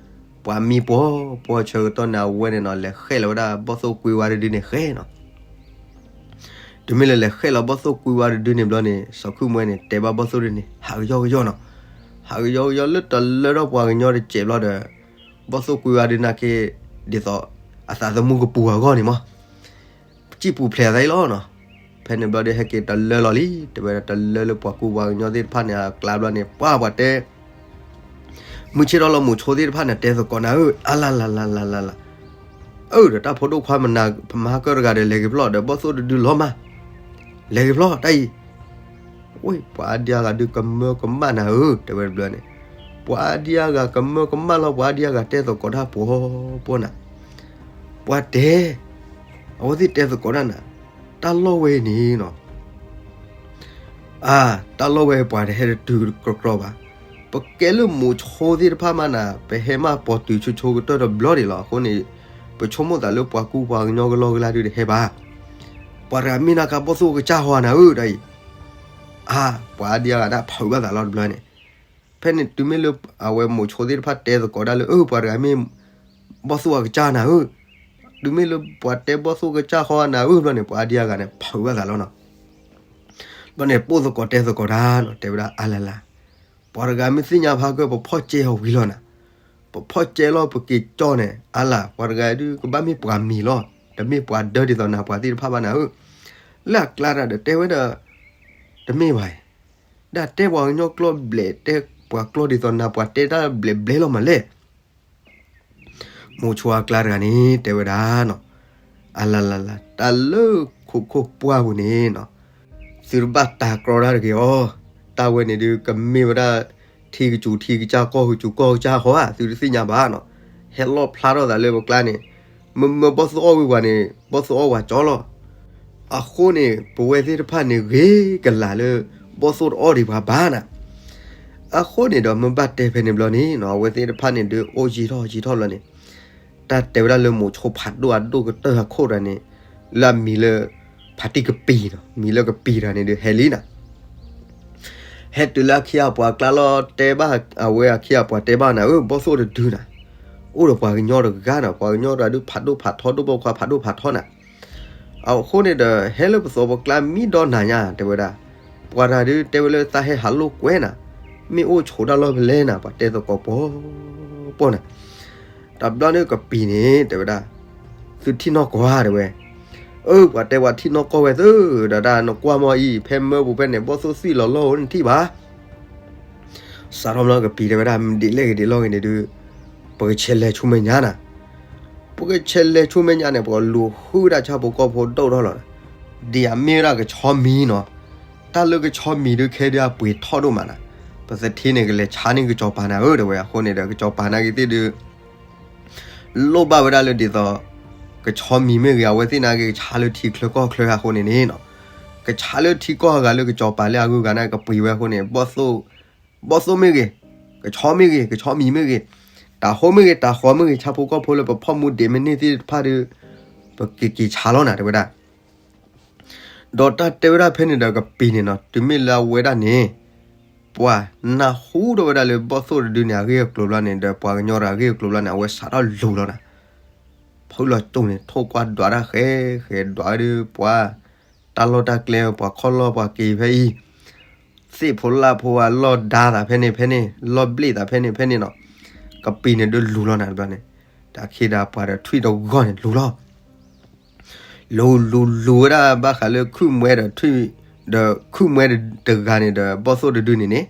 ပှၤမံပှီၤပှီၤဆၢကတီၢ်န့ၣ် အဝဲန့ၣ်နီၤ လဲၤဃဲၣ်လီၤဝဲဒၣ်ဘီၣ်သိၣ်ကွ့ဝါတဒုန့ၣ်ဃဲနီၤ. တုၤမ့ၢ်လၢလဲၤဃဲၣ်လီၤဘီၣ်သိၣ်ကွ့ဝါတဒုန့ၣ်ဘျီန့ၣ် စီၤခုၣ်မွဲန့ၣ် တဲဘၣ်ဘီၣ်သိၣ်ဒုန့ၣ် ဟးကယီကယီနီၤ. ဟးကယီကယီလၢတလၢထီၣ်ပှၤကညီတစဲးဘျီဒီး ဘီၣ်သိၣ်ကွ့ဝါဒုနာ်က့ ဒ်သိးအသးသမူကပူၤအဂီၢ်န့ၣ်မး စံၣ်ပူၤဖျဲးသးအံၤလီၤနီၤ. ဖဲန့ၣ်ဘျီဒုးဟဲက့ၤတလၢလီၤလံ, တဲဝဲဒၣ်တလၢလၢပှၤကူပှၤကညီသ့ၣ်တဖၣ်န့ၣ် အကျါဘျီန့ၣ် ပှၤပှၤတဲ မုၢ်ဆ့ၣ်ထီၣ်လီၤမိၤဆိသ့ၣ်တဖၣ်န့ၣ် တဲသကိးနၤဧၢ, အါလၢ်လၢ်လၢ်လၢ်လၢ်လၢ်, အၢ ဒီးတၢ်ဖိဒိၣ်ခွါမနၤ ပမၤကၢၢ်တဂၤဒီး လဲၤက့ၤဖျီၣ်ဒီး ဘီၣ်သိၣ်တဒုလီၤမး, လဲၤက့ၤဖျီၣ်တၢ်အံၤ, ဝဲပှၤအါဒံအါဂၤဒုးကမၢကမၣ်နၤဧၢ, တဲဝဲတဘျီန့ၣ်, ပှၤအါဒံအါဂၤကမၢကမၣ်လီၤ, ပှၤအါဒံအါဂၤတဲသကိးတၢ်ပှီၤပှီၤနၤ, ပှၤတဲ အဝဲသ့ၣ်တဲသကိးတၢ်နၤ, တၢ်လီၢ်ဝဲအံၤန့ၣ်နီၤ အါ, တၢ်လီၢ်ဝဲပှၤတဟဲတတုၤကြၢးကြၢးဘၣ်. ပကဲလၢမိၤဆိသ့ၣ်တဖၣ်မးနၤ, ပဟဲမးပိာ်တုၤဆိဆိကတၢၢ်တဘျီဒံးလီၤ. အဃိန့ၣ် ပဆိကမိၣ်သးလၢပှၤကူပှၤကညီကလီကလီဒုးတဟဲဘၣ်. ပှၤတဂၤမ့ၢ်နၤကဘီၣ်သိၣ်ကစၢ်ဃီနၤဧၢ တၢ်အံၤ, အါ, ပှၤအါဒံအါဂၤဒၣ်ဖုးဘၣ်သးလီၤတဘျီန့ၣ်. ဖဲန့ၣ်တုၤမ့ၢ်လၢအဝဲမိၤဆိသ့ၣ်တဖၣ်တဲသကိးဒၣ်လၢ အၢ ပှၤတဂၤမ့ၢ် ဘီၣ်သိၣ်အကစၢ်နၤဧၢ, တုၤမ့ၢ်လၢပှၤတဲဘီၣ်သိၣ်ကစၢ်ဃီနၤဧၢ ဘျီန့ၣ် ပှၤအါဒံအါဂၤန့ၣ် ဖုးဘၣ်သးလီၤနီၤ. ဘျီန့ၣ် ပိၢ်သကိးတဲသကိးတၢ်နီၤ, တဲဝဲဒၣ်အါလၢ်လၢ်, ပှၤတဂၤမ့ၢ်သ့ၣ်ညါဖးကၢၢ် ပဖီၣ်ကဲအီၤဝံၤလီၤနၤ, ပဖီၣ်ကဲလီၤ ပက့ၤကၠီန့ၣ် အါလၢ်, ပှၤတဂၤဒုးကဘၣ်မ့ၢ်ပှၤမံၤလီၤ, တမ့ၢ်ပှၤဒၢဒ်သိးနၤပှၤသ့ၣ်တဖၣ်ဘၣ်နၤဧၢ. လၢအကျါတၢ်ဒီးတဲဝဲဒီး တမ့ၢ်ဘၣ်, ဒၣ်တဲပှၤကညီကျိာ်ဘျဲး တဲပှၤကျိာ်ဒ်သိးနၤပှၤတဲတၢ်ဘျဲးဘျဲးလီၤမးလဲၣ်. မိၤဆိအကျါတဂၤန့ၣ် တဲဝဲဒၣ်နီၤ, အလလလ တၢ်လၢခိခိၣ်ပှၢ်ပူၤန့ၣ်နီၤ, သုတဘၣ်တၤကြီတၢ်တဂ့ၤအီၤ, တၢ်ဝဲန့ၣ်ဒုးကမ့ၢ်ဝဲဒၣ် ထံကစူၤထံကစၢ် ကီၢ်ကစူၤကီၢ်ကစၢ်ဃီဧါ, သုတသ့ၣ်ညါဘၣ်နီၤ. ဟဲလီၣ်ဖျါထီၣ်သးလၢပကျါန့ၣ်, မ့မ့ၢ်ဘီၣ်သိၣ်အီၣ်ဝံၤပှၤန့ၣ် ဘီၣ်သိၣ်အီၣ်ပှၤကၠီလီၤ. အဃိန့ၣ် ပဝဲသ့ၣ်တဖၣ်န့ၣ် ဂ့ၤကလာ်လၢ ဘီၣ်သိၣ်တအီၣ်ဒံးပှၤဘၣ်နၤ. အဃိန့ၣ်ဒီး မ့ၢ်ဘၣ်တဲဖဲန့ၣ်ဘျီန့ၣ်နီၤ, အဝဲသ့ၣ်တဖၣ်န့ၣ်ဒုးအိၣ်ယံာ်ထီၣ်ယံာ်ထီၣ်ဘျီန့ၣ်, တၢ်တဲဝဲဒၣ်လၢမိၤဆိဖးဒိၣ်အဒိၣ်ကတၢၢ်အခိၣ်တဂၤန့ၣ်, လၢအမံၤလၢ ဖးတံၢ်ကပံာ်နီၤ, မံၤလၢကပံာ်တဂၤန့ၣ်ဒုးဟဲလံနၤ. ဟဲတုၤလၢအခံအပှၤအကျါလီၤ တဲဘၣ်အဝဲအခံအပှၤတဲဘၣ်နၤဧၢ, ဘီၣ်သိၣ်တဒုနၤ, အိၣ်ဒီးပှၤကညီတဂၤနၤ, ပှၤကညီတဂၤဒုးဖးဒိၣ်ဖးထီဒိၣ်ဘီခွါဖးဒိၣ်ဖးထီနၤ. အဃိန့ၣ်ဒီး ဟဲလၢပသိးပကျါမံဒီနၤညါ တဲဝဲဒၣ်, ပှၤတဂၤဒုးတဲဝဲလၢသးဟဲဟးလိာ်ကွဲနၤ, မ့ၢ်အိၣ်ဆိးတၢ်လီၢ်ဖဲလဲၣ်နၤ, ပှၤတဲသကိးပှီၤပှီၤနၤ. တဘျီန့ၣ်ကပံာ်န့ၣ် တဲဝဲဒၣ်, သုထံၣ်နီၢ်ကီၢ်ဧါ တဲဝဲ. အၢ ပှၤတဲပှၤထံၣ်နီၢ်ကီၢ်ဝဲသၢ, ဒီးတၢ်နကွၢ်မီၢ်အံၤ ဖဲမၢပူၤဖဲန့ၣ် ဘီၣ်သိၣ်သွံၣ်လီၤလီၢ်ဧိၤ နထံၣ်ဘၣ်. စးထီၣ်ဘျီကပံာ်တဲဝဲဒၣ် မ့ၢ်ဒ်လဲၣ်ဂ့ၤဒ်လဲၣ်ဂ့ၤန့ၣ်ဒုး ပကဆဲးလဲၤဆူမဲာ်ညါနၤ. ပကဆဲးလဲၤဆူမဲာ်ညါန့ၣ် ပကလူၤဃုဒၣ်ဆၣ်ဖိကီၢ်ဖိဒိၣ်ထီၣ်လီၤ. ဒ်အမ့ၢ်ဝဲဒၣ်ကဆီမံၤနီၤ, တၢ်လၢကဆီမံၤဒုးခဲဒုးအပှ့ၤထီၣ်ဒိၣ်မးနၤ. ပသထ့န့ၣ် ကလဲၤဆါန့ၢ်ကစီၤပၤနၤဧၢ တဲဝဲ. အဃိန့ၣ်ဒီး ကစီၤပၤနာ်က့သ့ၣ်ဒုး လိၣ်ဘၣ်ဝဲဒၣ်လၢဒ်သိး ကဆီမံၤမ့ၢ်ဂ့ၤ, အဝဲသ့ၣ်နာ်က့ ကဆါလၢထံချၢကီၢ်ချၢအဃိန့ၣ်န့ၣ်နီၤ, ကဆါလၢထံကီၢ်အဂၤလၢကစီၤပၤလၢအဂုၤအဂၤန့ၣ် ကပှ့ၤဝဲအဃိန့ၣ် ဘီၣ်သိၣ်မ့ၢ်ဂ့ၤ, ကဆီမံၤမ့ၢ်ဂ့ၤ, ကဆီမံၤမ့ၢ်ဂ့ၤ, တၢ် တၢ်ဟိမ့ၢ်ဂ့ၤ တၢ်ဃီမ့ၢ်ဂ့ၤ ဆၣ်ဖိကီၢ်ဖိလၢပဖီၣ်မူဒံးမ့ၢ်န့ၢ်သ့ၣ်တဖၣ်ဒီး ပကက့ၤဆါလီၤနၤ တဲဝဲဒၣ်. ဒီးတၢ်တဲဝဲဒၣ်ဖဲန့ၣ်ဒီး ကပံာ်န့ၣ်နီၤ တုၤမ့ၢ်လၢအဝဲဒၣ်န့ၣ် ပှၤနၢ်ဟူထီၣ်ဝဲဒၣ်လၢဘီၣ်သိၣ်တဒုန့ၣ် အဂ့ၢ်အကျိၤဘျီန့ၣ် ဒီးပှၤကညီတဂၤအဂ့ၢ်အကျိၤဘျီန့ၣ် အဝဲစးထီၣ်လူၤလီၤနၤ. ဖုလီၤကၠိန့ၣ် ထိၣ်ကွၢ်ဒွးတၢ်ဃဲဃဲဒွးဝဲဒီး ပှၤတၢ်လီၢ်တၢ်ကျဲ ပှၤခီၣ်လီၢ်ပှၤက့ၤဖဲအံၤ သ့ၣ်ဖိလၢ်ဖိအလီၢ်ဒါသးဖဲန့ၣ်ဖဲန့ၣ် လီၢ်ဘျ့ၣ်သးဖဲန့ၣ်ဖဲန့ၣ်နီၤ. ကပံာ်န့ၣ်ဒုးလူၤလီၤနၤတဘျီန့ၣ် တၢ်ခ့ဒီးပှၤဒီးထွံၣ်တဂီၢ်န့ၣ်လူၤလီၤ လူၤလူၤလူၤဝဲဒၣ်ဘၣ်ဃးလၢခုၣ်မွဲဒီးထွံၣ် ဒီးခုၣ်မွဲတဂၤန့ၣ်ဒီးဘီၣ်သိၣ်တဒုန့ၣ်န့ၣ်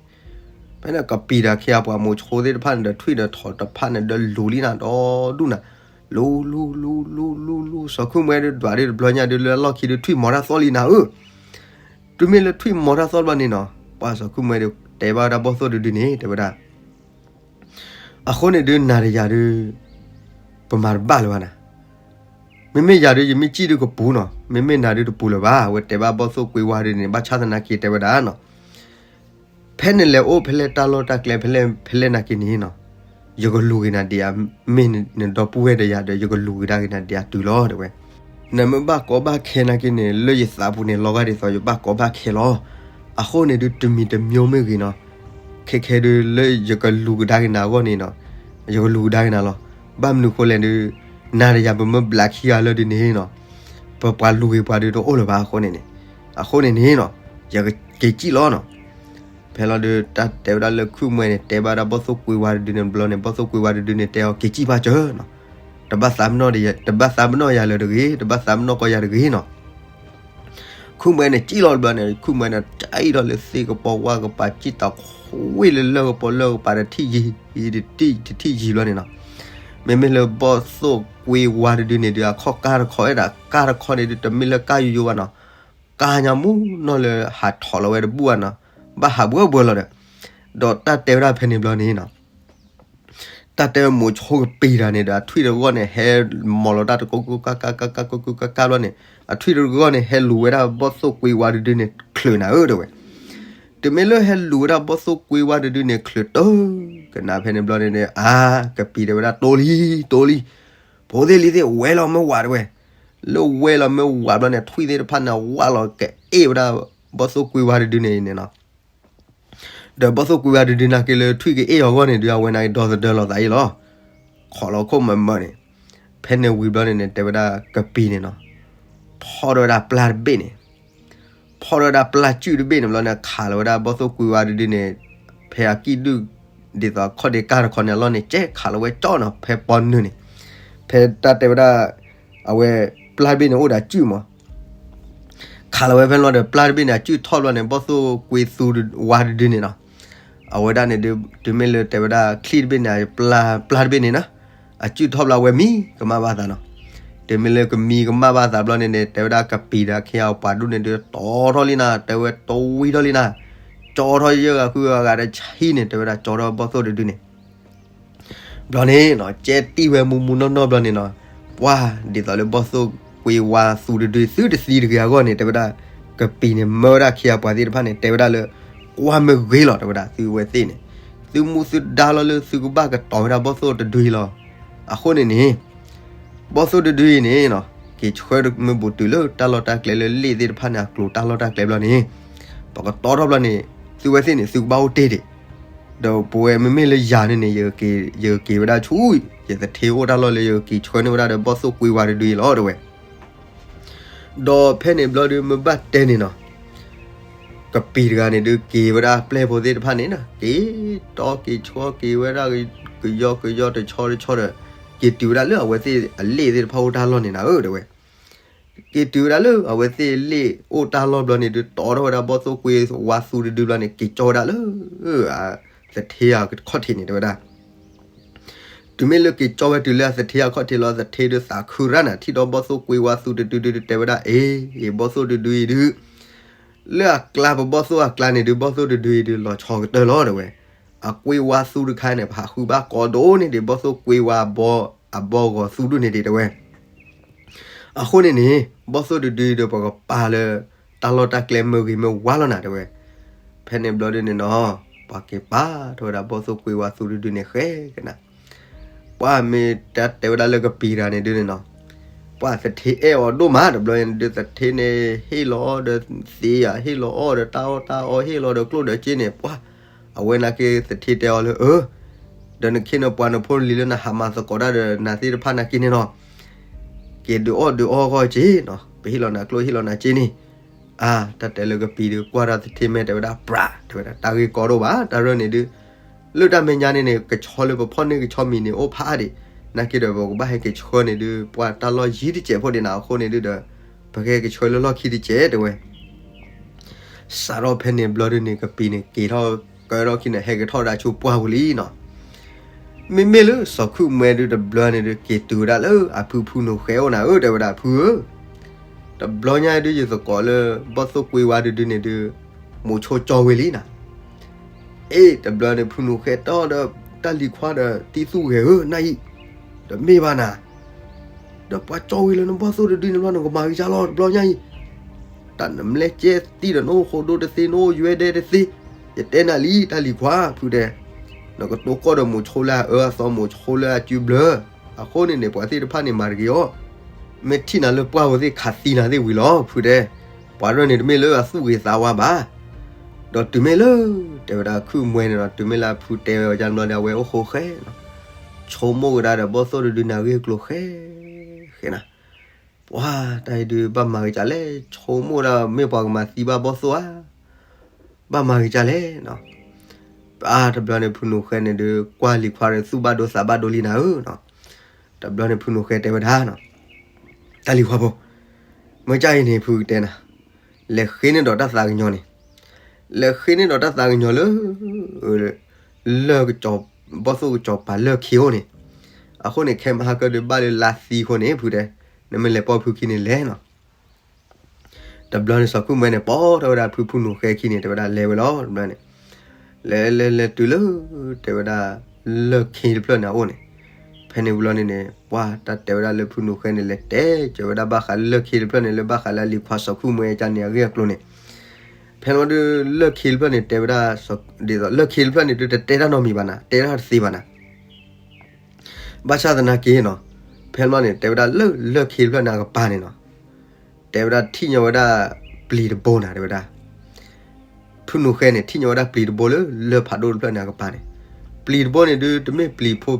ဖဲန့ၣ်ကပံာ်ဒီးခ့အပှၤမိၤဆိသ့ၣ်တဖၣ်န့ၣ်ဒီးထွံၣ်ဒီးထိးတဖၣ်န့ၣ်ဒီးလူၤလံနၤဒီဒူၣ်နၤ လူၤလူၤလူၤလူၤလူၤလူၤ စီၤခုၣ်မွဲဒီးဒွးဒုးတဘျီညါဒုးလၢအလီၢ်ခံဒုးထွံၣ်မီၤတၢ်သီလံနၤဧၢ တုၤမ့ၢ်လၢထွံၣ်မီၤတၢ်သီဘျီန့ၣ်နီၤ ပှၤစီၤခုၣ်မွဲဒီးတဲဘၣ်ဝဲဒၣ်ဘီၣ်သိၣ်တဒုန့ၣ် တဲဝဲဒၣ် အဃိန့ၣ်ဒုးနၤဒီးယၤဒုး ပမၤတဘၣ်လၢၤဘၣ်နၤ မ့မ့ၢ်ယၤဒုး ယမ့ၢ်စံၣ်ဒုးကပူၤနီၤ မ့မ့ၢ်နၤဒုးတပူၤလၢၤဘၣ် အဝဲတဲဘၣ်ဘီၣ်သိၣ်ကွ့ဝါဒုးန့ၣ် ဘၣ်ဆၣ်သနာ်က့တဲဝဲဒၣ်နီၤ ဖဲနလဲၤအိၣ်ဖဲလဲၣ်တၢ်လီၢ်တၢ်ကျဲ ဖဲလဲၣ်ဖဲလဲၣ်နာ်က့န့ၣ်နီၤ ယကလူၤက့ၤနၤဒံးဧါ မ့ၢ်နဒီပုၢ်ဝဲၢ်ဒီးယၤဒီး ယကလူၤကဒါက့ၤနၤဒံးဧါတုၤလီၤ တဲဝဲ နမ့ၢ်ဘၣ်ကီဘၣ်ခဲနာ်က့န့ၣ် လၢယသးပူၤန့ၣ် လီၤဂာ်ဒ်သိးယဘၣ်ကီဘၣ်ခဲလီၤ. အဃိန့ၣ်ဒုး တမံၤတမံၤမ့ၢ်ဂ့ၤနီၤ, ခဲခဲဒုးလၢယကလူၤကဒါက့ၤနၤအဂီၢ်န့ၣ်နီၤ, ယကလူၤကဒါက့ၤနၤလီၤ. ဘၣ်မနုၤဃိလဲၣ်ဒုး နၤဒီးယၤပမ့ၢ်ဘျးခံဂၤလၢဒုးန့ၣ်နီၤ, ပပှၤလူၤဂ့ၤပှၤဒုးတအိၣ်လၢၤဘၣ်အဃိန့ၣ်န့ၣ်, အဃိန့ၣ်န့ၣ်နီၤ, ယကက့ၤစံၣ်လီၤနီၤ. ဖဲလီၤဒုး တၢ်တဲဝဲဒၣ်လၢခုၣ်မွဲန့ၣ် တဲဘၣ်ဒၣ်ဘီၣ်သိၣ်ကွ့ဝါတဒုန့ၣ်ဘျီန့ၣ် ဘီၣ်သိၣ်ကွ့ဝါတဒုန့ၣ် တဲအီၤက့ၤစံၣ်ဘၣ်စၢၤနီၤ, တဘၣ်သးပ့ၤနီၣ်ယၤလၢၤတဂ့ၤ, တဘၣ်သးပ့ၤနီၣ်ကီယၤတဂ့ၤနီၤ. ခုၣ်မွဲန့ၣ်စံၣ်လီၤတဘျီန့ၣ် ခုၣ်မွဲန့ၣ် တၢ်အံၤထီၣ်လၢသ့ၣ်ကပီၤဝၣ်ကပၤ စံၣ်တၢ်ခွံလၢလၢၢ်ကပီၤလၢၢ်ကပၤတထံၣ်ယံၤ, တထံၣ်ယံၤဘျီန့ၣ်နီၤ. မ့မ့ၢ်လၢဘီၣ်သိၣ်ကွ့ဝါတဒုန့ၣ်ဒုး အခီၣ်ကၢ်တခီဝဲဒၣ် ကၢ်တခီန့ၣ်ဒုး တမ့ၢ်လၢကၢ်ယိယိဘၣ်နီၤ, ကၢ်ညါမူနီၢ်လၢဟးထီၣ်လီၤဝဲတဘူၣ်ဘၣ်နီၤ, ဘၣ်ဟးဘှၢဘှၢလီၤဒီး, ဒီးတၢ်တဲဝဲဒၣ်ဖဲန့ၣ်ဘျီန့ၣ်နီၤ တၢ်တဲမိၤဆိကပံာ်တၢ်န့ၣ်ဒီး အထွံၣ်တဂီၢ်န့ၣ် ဟဲမီၤလီၤတၢ်တကိးကိးကၢ်ကၢ်ကၢ်ကၢ်ကၢ်ကိးကိးကၢ်ကၢ်ဘျီန့ၣ် အထွံၣ်တဂီၢ်န့ၣ် ဟဲလူၤဝဲဒၣ်ဘီၣ်သိၣ်ကွ့ဝါတဒုန့ၣ် ချုးနၤဧၢ တဲဝဲ. တမ့ၢ်လၢဟဲလူၤဝဲဒၣ်ဘီၣ်သိၣ်ကွ့ဝါတဒုန့ၣ် ချုးတၢ်ကနၣ်ဖဲန့ၣ်ဘျီန့ၣ် အါ ကပံာ်တဲဝဲဒၣ် တိလံ တိလံ, ဖိသ့ၣ်လံၤသ့ၣ် ဝဲလီၤမ့ၢ်ဝး တဲဝဲ. လၢဝဲလီၤမ့ၢ်ဝးဘျီန့ၣ် ထွံၣ်သ့ၣ်တဖၣ်န့ၣ် ဝးလီၤကအဲၣ်ဝဲဒၣ် ဘီၣ်သိၣ်ကွ့ဝါတဒုန့ၣ်န့ၣ်နီၤ. ဒီးဘီၣ်သိၣ်ကွ့ဝါတဒုနာ်က့လၢထွံၣ်ကအ့ၣ်အီၤအဂီၢ်န့ၣ်ဒုး အဝဲနာ်က့ဒီသဒၢလီၤသးအံၤလီၤ. ခိးလီၤခိၣ်မၢမၢန့ၣ်, ဖဲန့ၣ်ဝံၤဘျီန့ၣ်န့ၣ် တဲဝဲဒၣ်ကပံာ်န့ၣ်နီၤ, ဖီၣ်ထီၣ်ဝဲဒၣ်ပျၢ်တဘ့ၣ်န့ၣ်, ဖီၣ်ထီၣ်ဝဲဒၣ်ပျၢ်စုၣ်တဘ့ၣ်န့ၣ်ဘျီန့ၣ် ခးလီၤဝဲဒၣ်ဘီၣ်သိၣ်ကွ့ဝါတဒုန့ၣ်, ဖဲအကံၣ်ဒုၣ် ဒ်သိးခီၣ်ဒ့ကၢ်တခီန့ၣ်အလီၢ်န့ၣ် ကဲခးလီၤဝဲကၠီနီၤ ဖဲပီနုာ်န့ၣ်, ဖဲတၢ်တဲဝဲဒၣ် အဝဲပျၢ်တဘ့ၣ်န့ၣ်အိၣ်ဒီးအစုၣ်မး ခးလီၤဝဲဖဲလီၤဒီး ပျၢ်တဘ့ၣ်န့ၣ် အစုၣ်ထီၣ်ဘျီန့ၣ် ဘီၣ်သိၣ်ကွ့သူဝါတဒုန့ၣ်နီၤ, အဝဲဒၣ်န့ၣ်ဒုး တုၤမ့ၢ်လၢတဲဝဲဒၣ်ချံၣ်တဘ့ၣ်န့ၣ် ပျၢ်တဘ့ၣ်န့ၣ်နီၤ, အစုၣ်ထီၣ်ဘျီအဝဲမံကမၣ်ဘၣ်သးနီၤ. တုၤမ့ၢ်လၢကမံကမၣ်ဘၣ်သးဘျီန့ၣ်န့ၣ် တဲဝဲဒၣ်ကပံာ်ဒီးခ့အပှၤဒူၣ်န့ၣ်ဒုး တီထီၣ်လံနၤ တဲဝဲတဝံထီၣ်လံနၤ, ကၠီထီၣ်ယဲၢ်ဂၤဃုဂၤဂၤတဆံန့ၣ် တဲဝဲဒၣ်ကၠီထီၣ်ဘီၣ်သိၣ်တဒုန့ၣ် ဘျီန့ၣ်နီၤ ကဲတံၢ်ဝဲမူမူနီၢ်နီၢ်ဘျီန့ၣ်နီၤ, ပှၤဒ်သိးလၢဘီၣ်သိၣ်ကွ့ဝါသူတဒု သုတသံတဂ့ၤအဂီၢ်န့ၣ် တဲဝဲဒၣ် ကပံာ်န့ၣ်မၢဝဲဒၣ်ခ့အပှၤသ့ၣ်တဖၣ်န့ၣ် တဲဝဲဒၣ်လၢ ကွၢ်မ့ၢ်ဂ့ၤလီၤ တဲဝဲဒၣ် သုဝဲသ့ၣ်န့ၣ် သုမူသုဒါလီၤလၢသုကဘၣ်ကတီၤဝဲဒၣ်ဘီၣ်သိၣ်တဒုအံၤလီၤ. အဃိန့ၣ်န့ၣ် ဘီၣ်သိၣ်တဒုအံၤန့ၣ်နီၤ က့ၤဆှၢမ့ၢ်ဘူးတုၤလၢတၢ်လီၢ်တၢ်ကျဲလၢလ့ၣ်သ့ၣ်တဖၣ်န့ၣ် အကျိၤတၢ်လီၢ်တၢ်ကျဲဘျီန့ၣ် ပကတီထီၣ်ဘျီန့ၣ် သုဝဲသ့ၣ်န့ၣ် သုကဘၣ်အိၣ်တ့ၢ်ဒံး, ဒီးပဝဲမ့မ့ၢ်လၢယၤန့ၣ်န့ၣ် ယကက့ၤဝဲဒၣ်ဆူ ယသထ့အိၣ်တၢ်လီၢ်လၢယကက့ၤဆှၢန့ၢ်ဝဲဒၣ်ဒီးဘီၣ်သိၣ်ကွ့ဝါတဒုအံၤလီၤ တဲဝဲ. ဒီးဖဲန့ၣ်ဘျီဒုးမ့ၢ်ဘၣ်တဲန့ၣ်နီၤ ကပံာ်တဂၤန့ၣ်ဒုးက့ၤဝဲဒၣ်ပျဲၢ်ဖိသ့ၣ်တဖၣ်န့ၣ်နီၤ က့ၤတီက့ၤဆီက့ၤဝဲဒၣ် ကယီကယီတဆီတဆီဒီး က့ၤတုၤဝဲဒၣ်လၢအဝဲသ့ၣ်အလ့ၣ်သ့ၣ်တဖၣ်အိၣ်တၢ်လီၢ်န့ၣ်နၤဧၢ တဲဝဲ. က့ၤတုၤဝဲဒၣ်လၢအဝဲသ့ၣ်လ့ၣ်အိၣ်တၢ်လီၢ်ဘျီန့ၣ်ဒုး တီထီၣ်ဝဲဒၣ်ဘီၣ်သိၣ်ကွ့ဝါသူတဒုဘျီန့ၣ် က့ၤကၠီဝဲဒၣ်လၢ သထ့အခီၣ်ထံးန့ၣ် တဲဝဲဒၣ်. တုၤမ့ၢ်လၢက့ၤကၠီဝဲတုၤလၢအသထ့အခီၣ်ထံးလီၤ သထ့ဒုးသးခုရၣ်နၤ ထံၣ်ဒီးဘီၣ်သိၣ်ကွ့ဝါသူတဒုဒုး တဲဝဲဒၣ် အ့ ဘီၣ်သိၣ်တဒုအံၤဒုး လၢအကျါပဘီၣ်သိၣ်အကျါန့ၣ်ဒုး ဘီၣ်သိၣ်တဒုအံၤဒုး လီၤဆီကတၢၢ်လီၤ တဲဝဲ. အကွ့ဝါသူတခါန့ၣ် ပဟးဃုဘၣ်ကီဒိၣ်န့ၢ်ဒံး ဘီၣ်သိၣ်ကွ့ဝါအဘီအဂီၤသူဒုန့ၣ်ဒံး တဲဝဲ. အဃိန့ၣ်န့ၣ် ဘီၣ်သိၣ်တဒုအံၤဒီး ပကပာ်လၢတၢ်လီၢ်တၢ်ကျဲမ့ၢ်ဂ့ၤမ့ၢ်ဝါလီၤနၤ တဲဝဲ. ဖဲန့ၣ်ဘျီဒုးန့ၣ်နီၤ ပှၤက့ၤပာ်ထီၣ်ဝဲဒၣ်ဘီၣ်သိၣ်ကွ့ဝါသူတဒုန့ၣ်ဃဲကနၤ ပှၢ်မ့ၢ်တၢ်တဲဝဲဒၣ်လၢကပံၤတဂၤန့ၣ်ဒုးန့ၣ်နီၤ, ပှၢ်သထ့အဲၣ်အီၤဒိၣ်မး တဘျီန့ၣ်ဒုး သထ့န့ၣ် ဟ့ၣ်လီၤအီၤဒီးသ့ဧါ, ဟ့ၣ်လီၤအီၤဒီးတၢ်အီၣ်တၢ်အီ, ဟ့ၣ်လီၤဒီးကျိၣ်ဒီးစ့န့ၣ် ပှၢ် အဝဲနာ်က့သထ့တဲအီၤလၢ အၢ ဒီးနခ့နပှၤနဖိနလံၤလၢနဟးမၤသကိးတၢ်ဒီးနၤသ့ၣ်တဖၣ်နာ်က့န့ၣ်နီၤ, က့ၤဒုးအီၣ်ဒုးအီဂီၢ်က့ၤနီၤ, ပဟ့ၣ်လီၤနၤကျိၣ်ဟ့ၣ်လီၤနၤစ့န့ၣ်. အါ တၢ်တဲလၢကပံၤဒုး ကွၢ်ဒီးသထ့မဲာ်တဲဝဲဒၣ် ပြး တဲဝဲဒၣ် တၢ်ဂ့ၢ်ကီဒိၣ်ဘၣ်, တၢ်ရၢၢ်န့ၣ်ဒုး လၢတၢ်မဲာ်ညါန့ၣ်န့ၣ် ကဆီလၢပဖီၣ်န့ၢ်ကဆီမံၤန့ၣ်အိၣ်ဖးဒံး, နာ်က့ဒီးပကဘၣ်ဟဲက့ၤဆှၢန့ၣ်ဒုး ပှၢ်တၢ်လီၢ်ယံၤတစဲးဖိဒံးနၤအဃိန့ၣ်ဒုးဒီး ပကဟဲက့ၤဆှၢလၢလီၢ်ခံတစဲးတဲဝဲ စးထီၣ်ဖဲန့ၣ်ဘျီဒုးန့ၣ် ကပံၤန့ၣ်က့ၤထီၣ်ကၢထီၣ်ခံန့ၣ် ဟဲက့ၤထီၣ်ဝဲဒၣ်ဆူပှၢ်ပူၤလံနီၤ. မ့မ့ၢ်လၢစီၤခုၣ်မွဲဒုးတဘျီန့ၣ်ဒုး က့ၤတုၤဝဲဒၣ်လၢအဖုဖုနိၣ်ဃဲအိၣ်နၤဧၢ တဲဝဲဒၣ် ဖုဧၢ, တဘျီညါဒုးယသကိးလၢ ဘီၣ်သိၣ်ကွ့ဝါတဒုန့ၣ်ဒုး မိၤဆိကၠီဝဲလံနၤ. အ့ တဘျီန့ၣ် ဖုနိၣ်ဃဲတီဒီး တၢ်လံၤခွါဒီးတံသူၣ်ဂဲၤဧၢ နၢ်အံၤ, တမ့ၢ်ဘၣ်နၤ ဒီးပှၤကၠီဝဲလၢနဘီၣ်သိၣ်တဒုန့ၣ်ဘျီ နကမၤဂ့ၤကၢ်လီၤ တဘျီညါအံၤ, တၢ်နမလဲကဲသံဒီးနအိၣ်ဃိဒိတသ့ နအိၣ်ယွဲဒဲတသ့, ယတဲနၤလံ တၢ်လံၤခွါ ဖုတဲ, နကတိၤကီၢ်ဒီးမိၤဆိလၢအအၢအသီ မိၤဆိလၢအစုဘျၢ, အဃိန့ၣ်န့ၣ် ပှၤသ့ၣ်တဖၣ်န့ၣ်မၤတဂ့ၤအီၤ, မ့ၢ်ထံၣ်နၤလၢပှၢ်ပူၤသ့ၣ်ခးသံနၤသ့ၣ်ဝံၤလီၤ ဖုတဲ, ပှၤရၢၢ်န့ၣ်တမ့ၢ်လၢအသူၣ်ဂ့ၤသးဝါဘၣ် ဒီးတုၤမ့ၢ်လၢ တဲဝဲဒၣ်ခုၣ်မွဲန့ၣ်ဒီး တုၤမ့ၢ်လၢအဖုတဲဝဲအီၤကၢ်ဘျီဒီး အဝဲအိၣ်ဃိဃဲနီၤ, ဆိကမိၣ်ဝဲဒၣ်ဒီးဘီၣ်သိၣ်တဒုန့ၣ်အဂ့ၢ်အကျိၤဃဲဃဲနၤ, ပှၤတၢ်အံၤဒုးဘၣ်မၤဂ့ၤကၢ်လဲၣ်, ဆိကမိၣ်ဒၣ်မ့ၢ်ပှၤကမၤသံဘၣ်ဘီၣ်သိၣ်ဧါ, ဘၣ်မၤဂ့ၤကၢ်လဲၣ်နီၤ, ပှၤတဘျီန့ၣ် ဖုနိၣ်ဃဲန့ၣ်ဒုး ကွၢ်လံၤခွါဒီးသူၣ်ဘၣ်ဒိသးဘၣ်ဒိလံနၤဧၢနီၤ, တဘျီန့ၣ် ဖုနိၣ်ဃဲတဲဝဲဒၣ်နီၤ, တၢ်လံၤခွါဖိ, မ့ၢ်ကၢ်အံၤန့ၣ် ဖုကတဲနၤ, လဲၤဃ့န့ၢ်ဒီးတၢ်သးကညီၤန့ၣ်, လဲၤဃ့န့ၢ်ဒီးတၢ်သးကညီၤလၢ လၢၢ်ကစီၤ, ဘီၣ်သိၣ်ကစီၤပၤလၢၢ်ခ့အိၣ်န့ၣ်, အဃိန့ၣ် ခဲမဟါကၢဒုးဘၣ်လၢလါသံအဃိန့ၣ် ဖုတဲ, နမ့ၢ်လဲၤပိာ်ဖုခံန့ၣ်လဲၤနီၤ, တဘျီန့ၣ် စီၤခုၣ်မွဲန့ၣ် ပိာ်ထီၣ်ဝဲဒၣ်ဖုဖုနိၣ်ဃဲခံန့ၣ် တဲဝဲဒၣ်လဲၤဝဲလီၤ တဘျီန့ၣ်, လဲၤလဲၤလဲၤတုၤလၢ တဲဝဲဒၣ် လၢၢ်ခ့တဖျၢၣ်န့ၣ်အအိၣ်န့ၣ်, ဖဲန့ၣ်ဝံၤလီၤန့ၣ်န့ၣ် ပှၤတၢ်တဲဝဲဒၣ်လၢဖုနိၣ်ဃဲန့ၣ် လဲၤတဲကၢၤဝဲဒၣ်ဘၣ်ဃးလၢလၢၢ်ခ့တဖျၢၣ်န့ၣ် လၢဘၣ်ဃးလၢအလံၤခွါစီၤခုၣ်မွဲကၢ်န့ၣ်အဂ့ၢ်အကျိၤန့ၣ်, ဖဲန့ၣ်ဝံၤဒီး လၢၢ်ခ့တဖျၢၣ်န့ၣ် တဲဝဲဒၣ်, ဒ်သိးလၢၢ်ခ့တဖျၢၣ်န့ၣ်ဒုး တတဲတၢ်နီတမံၤဘၣ်နၤ, တဲတၢ်တသ့ဘၣ်နၤ ဘၣ်ဆၣ်သနာ်က့နီၤ, ဖဲန့ၣ်န့ၣ် တဲဝဲဒၣ်လၢလၢၢ်ခ့တဖျၢၣ်န့ၣ်အကပၤန့ၣ်နီၤ, တဲဝဲဒၣ်ထံၣ်ညီဝဲဒၣ် ပျံၤတဘိနၤ တဲဝဲဒၣ်, ဖုနိၣ်ဃဲန့ၣ် ထံၣ်ညီဝဲဒၣ်ပျံၤတဘိလၢလၢၢ်ဖးဒိၣ်တဖျၢၣ်န့ၣ်အကပၤန့ၣ်, ပျံၤတဘိန့ၣ်ဒုး တမ့ၢ်ပျံၤဖိ,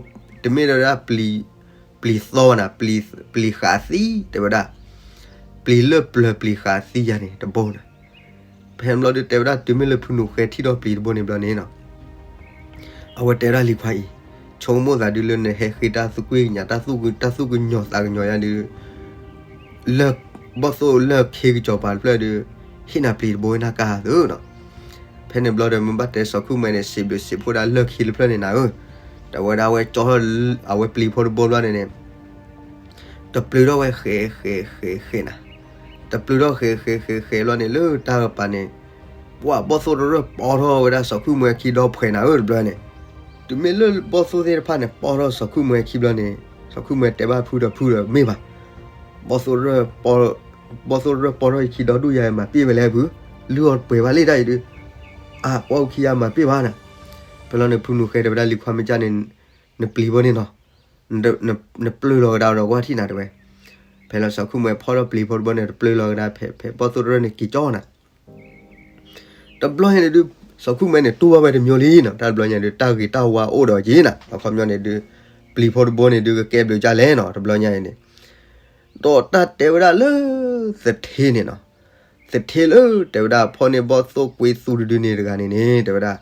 တမ့ၢ်ဒၣ်ဝဲဒၣ်ပျံၤ, ပျံၤသီနၤ, ပျံၤဃာ်သံ တဲဝဲဒၣ်, ပျံၤလၢပျၢၤပျံၤဃာ်သံယၤန့ၣ်တဘိနၤ, ဖဲန့ၣ်ဘျီဒုး တဲဝဲဒၣ်တုၤမ့ၢ်လၢဖုနိၣ်ဃဲထံၣ်ထီၣ်ပျံၤတဘိန့ၣ်ဘျီန့ၣ်နီၤ, အဝဲတဲဝဲဒၣ်လံၤခွါအံၤ, ဆိကမိၣ်သးဒုးလၢနဟဲဃ့တၢ်သူၣ်ကွံာ်ကညး တၢ်သူၣ်, တၢ်သူၣ်ကညီၤသးကညီၤယါဒုး, လၢၢ်, ဘီၣ်သိၣ်လၢၢ်ခ့ကစီၤပၤတဖျၢၣ်ဒုး, ဟ့ၣ်နၤပျံၤတဘိဝဲနၢ်ကါသၢနီၤ, ဖဲန့ၣ်ဘျီဒီး မ့ၢ်ဘၣ်တဲစီၤခုၣ်မွဲန့ၣ် စံးဘျုးစံးဖှိၣ်ဒၣ်လၢၢ်ခ့တဖျၢၣ်န့ၣ်နၤဧၢ, တဲဝဲဒၣ်အဝဲကၠီထီၣ်, အဝဲပျံၤဖိတဘိဘျီန့ၣ်န့ၣ် တပျုၤထီၣ်ဝဲဃဲးဃဲးဃဲးဃဲးနၤ, တပျုၤထီၣ်ဃဲးဃဲးဃဲးဃဲးဘျီန့ၣ် လၢတၢ်ကပၤန့ၣ်, ပှၤဘီၣ်သိၣ်တရၢၢ်ပီထီၣ်ဝဲဒၣ်စီၤခုၣ်မွဲခံဒီဖှဲးနၤဧၢ တဘျီန့ၣ်, တုၤမ့ၢ်လၢဘီၣ်သိၣ်သ့ၣ်တဖၣ်န့ၣ် ပီထီၣ်စီၤခုၣ်မွဲခံဘျီန့ၣ်, စီၤခုၣ်မွဲတဲဘၣ်ဖုဒီးဖုဒီးမ့ၢ်ဘၣ်, ဘီၣ်သိၣ်တရၢၢ်ပီ, ဘီၣ်သိၣ်တရၢၢ်ပီထီၣ်ယခံဒီဒူၣ်ယၤမၤပ့ၢ်ဝဲလဲၣ်ဖု, လုၢ်အီၤပှဲၤဘၣ်လံတၢ်အံၤဒုး, အါ ပှၤအိၣ်ခံယၤမၤပ့ၢ်ဘၣ်နၤ, ဖဲလီၤန့ၣ် ဖုနူၤဃဲတဲဝဲဒၣ်လံၤခွါမ့ၢ်ကၢ်န့ၣ်, နပျံၤဘိန့ၣ်နီၤ, နပျုၤလီၤကဒါဒီးကွၢ်ထံၣ်နၤတဲဝဲ, ဖဲလီၤစီၤခုၣ်မွဲဖီၣ်ထီၣ်ပျံၤဖိတဘိန့ၣ် တပျုၤလီၤကဒါ ဖဲ, ဖဲဘီၣ်သိၣ်တရၢၢ်န့ၣ်က့ၤကၠီနၤ တဘျီညါန့ၣ်ဒုး, စီၤခုၣ်မွဲန့ၣ် တူၢ်ဘၣ်ဝဲတမျိုးလံနီၤ, တၢ်တဘျီညါဒုး တၢ်ဂ့ၤတၢ်ဝါအိၣ်ဒီးက့ၤနၤ, အခီပညီန့ၣ်ဒုး, ပျံၤဖိတဘိန့ၣ်ဒုး ကကဲဘျုးကၢ်လဲၣ်နီၤ, တဘျီညါအံၤန့ၣ်, ဒီးတၢ်တဲဝဲဒၣ်လၢ သထ့န့ၣ်နီၤ, သထ့လၢ တဲဝဲဒၣ်ဖီၣ်န့ၢ်ဘီၣ်သိၣ်ကွ့သူတဒုန့ၣ်တဂၤန့ၣ်န့ၣ် တဲဝဲဒၣ်,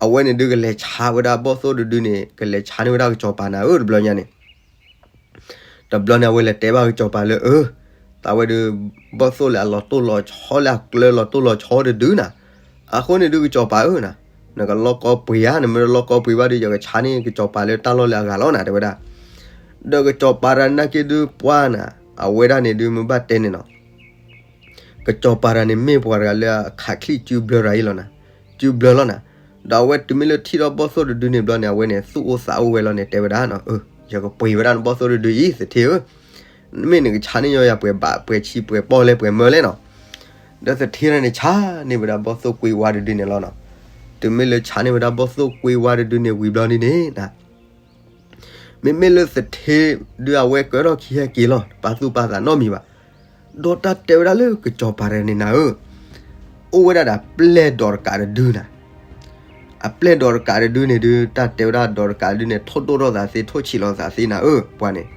အဝဲန့ၣ်ဒုးကလဲၤဆါဝဲဒၣ်ဘီၣ်သိၣ်တဒုန့ၣ် ကလဲၤဆါန့ၢ်ဝဲဒၣ်ကစီၤပၤနၤဧၢ တဘျီညါန့ၣ် တဘျီန့ၣ် အဝဲလဲၤတဲဘၣ်ကစီၤပၤလၢ အၢ, သးဝဲဒုး, ဘီၣ်သိၣ်လၢအလီၤတိၢ်လီၤဆီလၢအကျၢလီၤတိၢ်လီၤဆီတဒုနၤ, အဃိန့ၣ်ဒုးကစီၤပၤဧၢနၤ, နကလီၢ်ကီပှ့ၤဧါ, နမ့ၢ်တလီၢ်ကီပှ့ၤဘၣ်ဒီး ယကဆါန့ၢ်ကစီၤပၤလၢတၢ်လီၢ်လၢအဂၤလီၤနၤ တဲဝဲဒၣ်, ဒီးကစီၤပၤတဂၤနာ်က့ဒုးပှၢ်နၤ, အဝဲဒၣ်န့ၣ်ဒုးမ့ၢ်ဘၣ်တဲန့ၣ်နီၤ ကစီၤပၤတဂၤန့ၣ်မ့ၢ်ပှၤတဂၤလၢအခးချံၣ်စုဘျၢတဂၤအံၤလီၤနၤ, စုဘျၢလီၤနၤ, ဒီးအဝဲတုၤမ့ၢ်လၢထံၣ်ထီၣ်ဘီၣ်သိၣ်တဒုန့ၣ်ဘျီန့ၣ် အဝဲန့ၣ်သူၣ်အိၣ်သးအိၣ်ဝဲလီၤန့ၣ် တဲဝဲဒၣ်နီၤ, ယကပှ့ၤဝဲဒၣ်နဘီၣ်သိၣ်တဒုအံၤ သထ့ဧၢ, မ့ၢ်နကဆါန့ၢ်ညီယၤပှဲၤဘးပှဲၤဆံပှဲၤပီၣ်လဲၣ်ပှဲၤမၢလဲၣ်နီၤ, ဒီးသထ့န့ၣ်ဆါန့ၢ်ဝဲဒၣ်ဘီၣ်သိၣ်ကွ့ဝါတဒုန့ၣ်လီၤနီၤ, တုၤမ့ၢ်လၢဆါန့ၢ်ဝဲဒၣ်ဘီၣ်သိၣ်ကွ့ဝါတဒုန့ၣ်ဝံၤဘျီန့ၣ်န့ၣ် မ့မ့ၢ်လၢသထ့ဒုးအဝဲကၢထီၣ်ခံဟဲက့ၤလီၤ ပာ်သူၣ်ပာ်သးနီတမံၤဘၣ်. ဒီးတၢ်တဲဝဲဒၣ်လၢကစီၤပၤတဂၤန့ၣ်နၤဧၢ, အိၣ်ဝဲဒၣ်ဒီးအပျဲၢ်ဒီးတကးတဒုနၤ. အပျဲၢ်ဒီးတကးတဒုန့ၣ်ဒုး တၢ်တဲဝဲဒၣ်ဒီးတကးတဒုန့ၣ် ထိၣ်ဒိၣ်ထီၣ်သးသ့ ထိၣ်ဆံးလီၤသးသ့နၤဧၢ ပှၤန့ၣ်,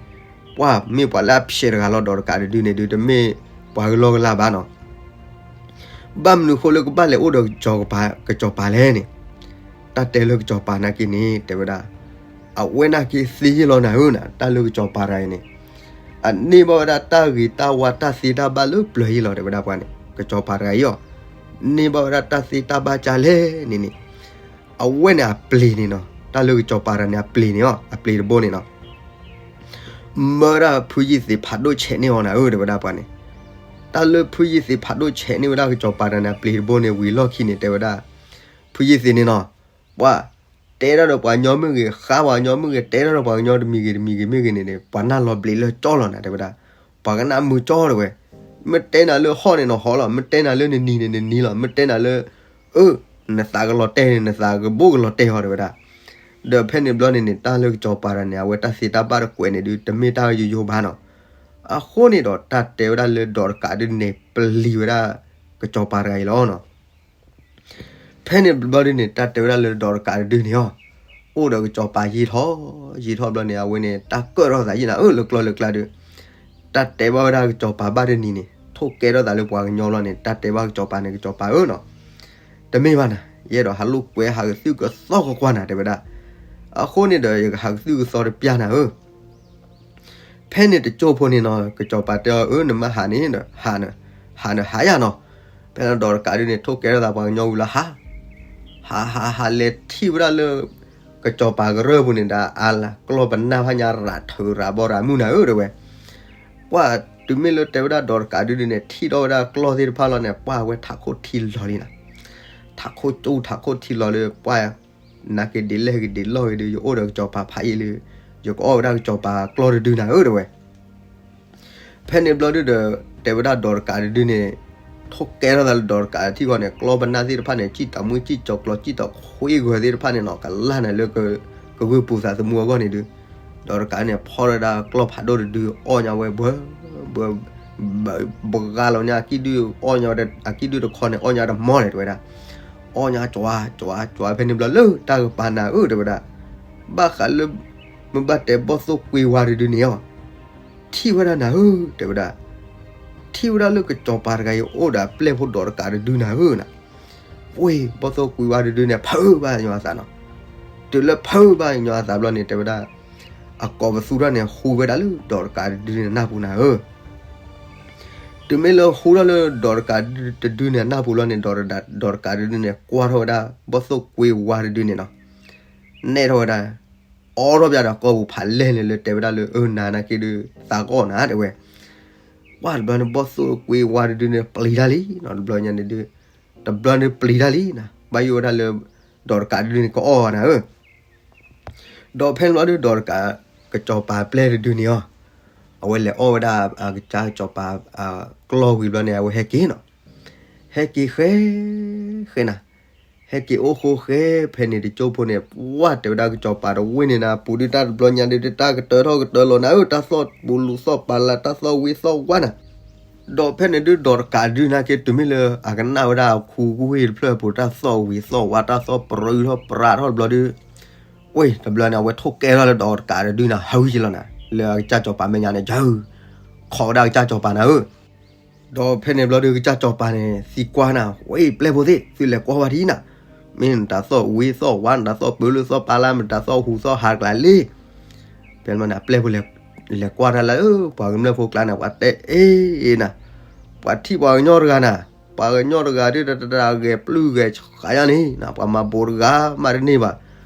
ပှၤမ့ၢ်ပှၤလၢအဖျဲးတဂၤလီၤ ဒီးတကးတဒုန့ၣ်ဒုး တမ့ၢ်ပှၤကလီကလီဘၣ်နီၤ. ဘၣ်မနုၤဃိလၢကဘၣ်လဲၤအိၣ်ဒီးကစီၤပၤလဲၣ်န့ၣ်, တၢ်တဲလၢကစီၤပၤနာ်က့န့ၣ် တဲဝဲဒၣ် အဝဲနာ်က့သ့ယ့ၢ်လီၤနၤဧၢနၤ, တၢ်လၢကစီၤပၤတဂၤအံၤန့ၣ် အန့ၢ်ဘၣ်ဝဲဒၣ်တၢ်ဂ့ၤတၢ်ဝါတၢ်သ့တၢ်ဘၣ်လၢပျၢၤယ့ၢ်လီၤ တဲဝဲဒၣ်ပှၤန့ၣ် ကစီၤပၤတဂၤအံၤအီၤ, န့ၢ်ဘၣ်ဝဲဒၣ်တၢ်သ့တၢ်ဘၣ်ကၢ်လဲၣ်န့ၣ်န့ၣ်, အဝဲန့ၣ်အပျ့ၤန့ၣ်နီၤ, တၢ်လၢကစီၤပၤတဂၤန့ၣ် အပျ့ၤန့ၣ်အီၤ အပျ့ၤတဘိန့ၣ်နီၤ မၢဒၣ်ဖုယ့ၢ်သ့းဖးဒိၣ်ဆဲးန့ၢ်အီၤနၤဧၢ တဲဝဲဒၣ်ပှၤန့ၣ်, တၢ်လၢဖုယ့ၢ်သ့းဖးဒိၣ်ဆဲးန့ၢ်ဝဲဒၣ်ကစီၤပၤတဂၤန့ၣ် အပျ့ၤတဘိန့ၣ် ဝံၤလီၢ်ခံန့ၣ် တဲဝဲဒၣ် ဖုယ့ၢ်သ့းန့ၣ်နီၤ, ပှၤတဲတၢ်ဒီးပှၤကညီမ့ၢ်ဂ့ၤ, ဃါပှၤကညီမ့ၢ်ဂ့ၤ, တဲတၢ်ဒီးပှၤကညီတမံၤဂ့ၤတမံၤဂ့ၤမ့ၢ်ဂ့ၤန့ၣ်န့ၣ် ပှၤနၢ်လီၤဘျ့းလၢကၠီလီၤနၤ တဲဝဲဒၣ်, ပှၤကနၣ်မုာ်ကၠီတဲဝဲ, မ့ၢ်တဲနၤလၢဟီၣ်န့ၣ်နီၤဟီၣ်လီၤ, မ့ၢ်တဲနၤလၢနနံၤန့ၣ်နနံၤလီၤ, မ့ၢ်တဲနၤလၢ အၢ နသးကလီၤတဲာ်န့ၣ် နသးကဘိၣ်ကလီၤတဲာ်ဟီတဲဝဲဒၣ်, ဒီးဖဲန့ၣ်ဘျီန့ၣ်န့ၣ် တၢ်လၢကစီၤပၤတဂၤန့ၣ် အဝဲတၢ်သ့တၢ်ဘၣ်တကွဲးန့ၣ်ဒုး တမ့ၢ်တၢ်ယိယိဘၣ်နီၤ, အဃိန့ၣ်ဒီးတၢ်တဲဝဲဒၣ်လၢဒီးတကးဒုးန့ၣ် ပျံၤဝဲဒၣ် ကစီၤပၤတဂၤအံၤလီၤနီၤ. ဖဲန့ၣ်ဘျီဒုးန့ၣ် တၢ်တဲဝဲဒၣ်လၢဒီးတကးတဒုန့ၣ်အီၤ, အိၣ်ဒီးကစီၤပၤယံာ်ထီၣ်, ယံာ်ထီၣ်ဘျီန့ၣ် အဝဲန့ၣ် တၢ်ကၢၣ်ထီၣ်သးယံာ်နၤဧၢ လၢကျီၢ်လၢကျါဒုး, တၢ်တဲဘၣ်ဝဲဒၣ်ကစီၤပၤဘၣ်တနံၤန့ၣ် ထိၣ်ကဲထီၣ်သးလၢပှၤကညီဘျီန့ၣ် တၢ်တဲဘၣ်ကစီၤပၤန့ၣ် ကစီၤပၤဧၢနီၤ, တမ့ၢ်ဘၣ်နၤ, ယအဲၣ်ဒိးဟးလိာ်ကွဲဟးကသုၣ်ကသီကွၢ်ကွၢ်နၤ တဲဝဲဒၣ်, အဃိန့ၣ်ဒီး ယကဟးကသုၣ်ကသီတပျၢ်နၤဧၢ ဖဲန့ၣ်တကၠိဖိန့ၣ်နီၤ ကစီၤပၤတဲအီၤ အၢ နမ့ၢ်ဟးန့ၣ်ဒီး ဟးန ဟးနဟးယၤနီၤ, ဖဲန့ၣ်ဒီးတကးဒုးန့ၣ် ထိၣ်ကဲထီၣ်သးပှၤကညီဝံၤလီၤဟး, ဟးဟးဟးလဲၤထံၣ်ဝဲဒၣ်လၢ ကစီၤပၤကရၢၢ်ပူၤန့ၣ်ဒီး အါလၢကျီၢ်ပနၢ်ဖးညါရၤထၢၣ်ရၤဘီရၤမုၢ်နၤဧၢ တဲဝဲ, ပှၤတုၤမ့ၢ်လၢတဲဝဲဒၣ်ဒီးတကးဒုးန့ၣ် ထံၣ်ထီၣ်ဝဲဒၣ်ကျီၢ်သ့ၣ်တဖၣ်လီၤန့ၣ် ပှၤဝဲထးခိၣ်ထံလီၤလံနၤ, ထးခိၣ်ကၠူထးခိၣ်ထံလီၤလၢပှၤ နာ်က့ဒ်လဲၣ်ဂ့ၤဒ်လဲၣ်ဂ့ၤဒုး ယအိၣ်ဒီးကစီၤပၤဖးယံာ်လံ, ယကအီၣ်ဝဲဒၣ်ကစီၤပၤကျီၢ်တဒုနၤဧၢ တဲဝဲ, ဖဲန့ၣ်ဘျီဒုးဒီး တဲဝဲဒၣ်ဒီးတကးတဒုန့ၣ် ထိၣ်ကဲထီၣ်သးလၢဒီးတကးထံၣ်ဃီန့ၣ် ကျီၢ်ပနၢ်သ့ၣ်တဖၣ်န့ၣ် စံၣ်တၢ်မှံစံၣ်ကၠီၤကျီၤ စံၣ်တၢ်ခွံဂၢၤသ့ၣ်တဖၣ်န့ၣ်နီၤ ကလၢ်နၤလၢ ကဂုၢ်ပူၤသးသမူအဂီၢ်န့ၣ်ဒုး ဒီးတကးန့ၣ် ဖီၣ်ဝဲဒၣ်ကျီၢ်ဖးဒိၣ်တဒု အီၣ်ညါဝဲဘှၢ ဘှၢ ဘှၢ ဘှၢဂါလီၤညါ အကံၣ်ဒုၣ်အီၣ်ညါဝဲ အကံၣ်ဒုၣ်တခီန့ၣ် အီၣ်ညါတမီၢ်လဲၣ် တဲဝဲဒၣ်, အီၣ်ညါကွၢ်ကွၢ်ကွၢ် ဖဲန့ၣ်ဘျီလၢတၢ်ကပၤနၤဧၢ တဲဝဲဒၣ်, ဘၣ်ဃးလၢ မ့ၢ်ဘၣ်တဲဘီၣ်သိၣ်ကွ့ဝါတဒုန့ၣ်အီၤ ထံၣ်ဝဲဒၣ်နၤဧၢ တဲဝဲဒၣ်, ထံၣ်ဝဲဒၣ်လၢကစီၤပၤတဂၤအံၤအိၣ်ဒီးအပျဲၢ်ဖိဒီးတကးတဒုနၤဧၢနၤ, ဝ့ၢ် ဘီၣ်သိၣ်ကွ့ဝါတဒုန့ၣ် ဖုးဘၣ်ညီအသးနီၤ, တုၤလၢဖုးဘၣ်ညီအသးဘျီန့ၣ် တဲဝဲဒၣ် အကိးပသူထီၣ်န့ၣ် ဟူဝဲဒၣ်လၢဒီးတကးတဒုန့ၣ်နၢ်ပူၤနၤဧၢ တုၤမ့ၢ်လၢဟူထီၣ်လၢဒီးတကးတဒုန့ၣ်အနၢ်ပူၤလီၤန့ၣ် ဒီးတကးတဒုန့ၣ် ကွၢ်ထီၣ်ဝဲဒၣ် ဘီၣ်သိၣ်ကွ့ဝါတဒုန့ၣ်နီၤ, နဲၣ်ထီၣ်ဝဲဒၣ် အိးထီၣ်ပၠးဒီးကိာ်ပူၤဖးလဲၢ်န့ၣ်လၢတဲဝဲဒၣ်လၢ အၢ နၤနာ်က့ဒုး သးကီၢ်နၤ တဲဝဲ, ပှၢ်တဘျီန့ၣ် ဘီၣ်သိၣ်ကွ့ဝါတဒုန့ၣ် ပျံၤတၢ်လံနီၤ တဘျီညါန့ၣ်ဒုး, တဘျီန့ၣ်ပျံၤတၢ်လံနၤ ဘၣ်ယိၣ်ဝဲဒၣ်လၢ ဒီးတကးတဒုန့ၣ် ကအီၣ်နၤဧၢ ဒီးဖဲန့ၣ်ဘျီဒုး ဒီးတကး ကစီၤပၤပျဲၢ်တဒုန့ၣ်အီၤ, အဝဲလဲၤအီၣ်ဝဲဒၣ် အကစၢ်ကစီၤပၤ ကျီၢ်ဝံၤဘျီန့ၣ် အဝဲဟဲက့ၤနီၤ, ဟဲက့ၤဃဲ ဃဲနၤ, ဟဲက့ၤအိၣ်ဃိဃဲ ဖဲန့ၣ်တကၠိဖိန့ၣ် ပှၢ်တဲဝဲဒၣ်ကစီၤပၤတဝ့ၢ်န့ၣ်နၤ ပူၤဒုးတၢ်တဘျီညါဒုး တၢ်ကတၢၢ်ထီၣ်ကတၢၢ်လီၤနၤဧၢ တၢ်သီၣ်ပူၤလူၤသီၣ်ပာ်လၢ တၢ်သီၣ်ဝံသီၣ်ဝါနၤ ဒီးဖဲန့ၣ်ဒုး ဒီးတကးဒုးနာ်က့ တုၤမ့ၢ်လၢအကနၣ်ဝဲဒၣ်အခူဝ့ၢ်တဖျၢၣ်အပူၤ တၢ်သီၣ်ဝံၤသီၣ်ဝါ တၢ်သီၣ်ပြၢထီၣ်ပြးထီၣ်တဘျီဒုး, ဝ့ၢ်တဘျီန့ၣ် အဝဲထိၣ်ကဲထီၣ်လၢဒီးတကးတဒုနၤ ဟးဝံၤက့ၤလီၤနၤ လၢအကစၢ်စီၤပၤမဲာ်ညါန့ၣ် ယၤ ခိးဝဲဒၣ်အကစၢ်စီၤပၤနၤဧၢ ဒီးဖဲန့ၣ်ဘျီဒုး ကစၢ်စီၤပၤန့ၣ် သံကွၢ်နၤ ဝ့ၢ်ပျဲၢ်ဖိသ့ၣ် သုလဲၤကွၢ်ဝဲဒ်အံၤနၤ, မ့ၢ်နတၢ်သီၣ်ဝံသီၣ်ဝါ နတၢ်သီၣ်ပၢၤလၢသီၣ်ပာ်လၢ မ့ၢ်တၢ်သီၣ်ဟူးသီၣ်ဟးတကျါလံ ဖဲန့ၣ်အပျဲၢ်ဖိလဲၤကွၢ်တၢ်လၢ ပှၤကမျၢၢ်ဖိကျါန့ၣ် ပှၤတဲအ့ၣ်နၤ, ပှၤထံၣ်ပှၤကညီတဂၤနၤ, ပှၤကညီတဂၤဒုး တၢ်ဂဲၤပျုၢ်ဂဲၤဆှးယါန့ၣ်နၤ, ပှၤမၤဘိးတဂၤမးတန့ၢ်ဘၣ်,